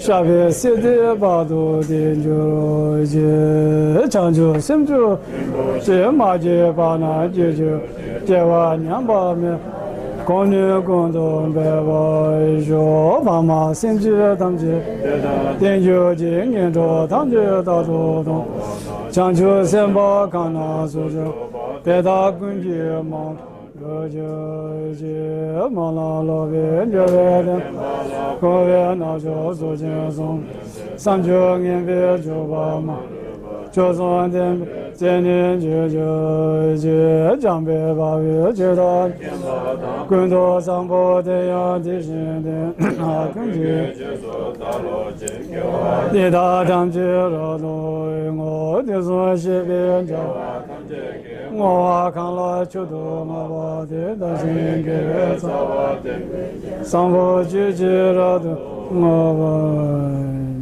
ཤར་བའི་སྲིད་མཐའི་བར་དུ་བརྟན་གྱུར་ཅིག་བྱང་ཆུབ་སེམས་མཆོག་ཡེ་ཤེས་མ་སྐྱེས་པ་རྣམས་སྐྱེ་གྱུར་ཅིག་སྐྱེ་བ་ཉམས་པ་མེད་གོང་ནས་གོང་དུ་འཕེལ་བར་ཤོག་ཕ་མ་སེམས་ཅན་ཐམས་ཅད་བདེ་དང་ལྡན་གྱུར་ཅིག་ངན་འགྲོ་ཐམས་ཅད་རྟག་ཏུ་སྟོངས། བྱང་ཆུབ་སེམས་དཔའ་གང་རྣམས་སུ་འབྱུང་དེ་དག་ཀུན་གྱི་རྨང་དུ་གྱུར་ཅིག་མ་ལ་ལོག་པའི་འབྱོར་བས་ལྡན་པ་ལ། འཁོར་བའི་རྣམ་གཞག་རྫོགས་ཆེན་གསུམ། བསམ་སྦྱོར་ངན་པས་གྱུར་པ་མ་ལུས་པ། སྤྱོད་གསུམ་ལྡན་པའི་རྩེ་ནས་འཇུག་གྱུར་ཅིག་འཇམ་དཔལ་དཔའ་བོས་ཇི་ལྟར་མཁྱེན་པ་དང་། ཀུན་ཏུ་བཟང་པོ་དེ་ཡང་དེ་བཞིན་ཏེ། ཀུན་གྱི་རྗེས་སུ་བདག་སློབ་ཅིང་། དགེ་བ་འདི་དག་ཐམས་ཅད་རབ་ཏུ་བསྔོ། དུས་གསུམ་གཤེགས་པའི་རྒྱལ་བ་ཐམས་ཅད་ཀྱིས། བསྔོ་བ་གང་ལ་མཆོག་ཏུ་བསྔགས་པ་དེས། བདག་གཞན་དགེ་བའི་རྩ་བ་བརྟན་པའི་ཕྱིར། བཟང་པོ་སྤྱོད་ཕྱིར་རབ་ཏུ་བསྔོ་བར།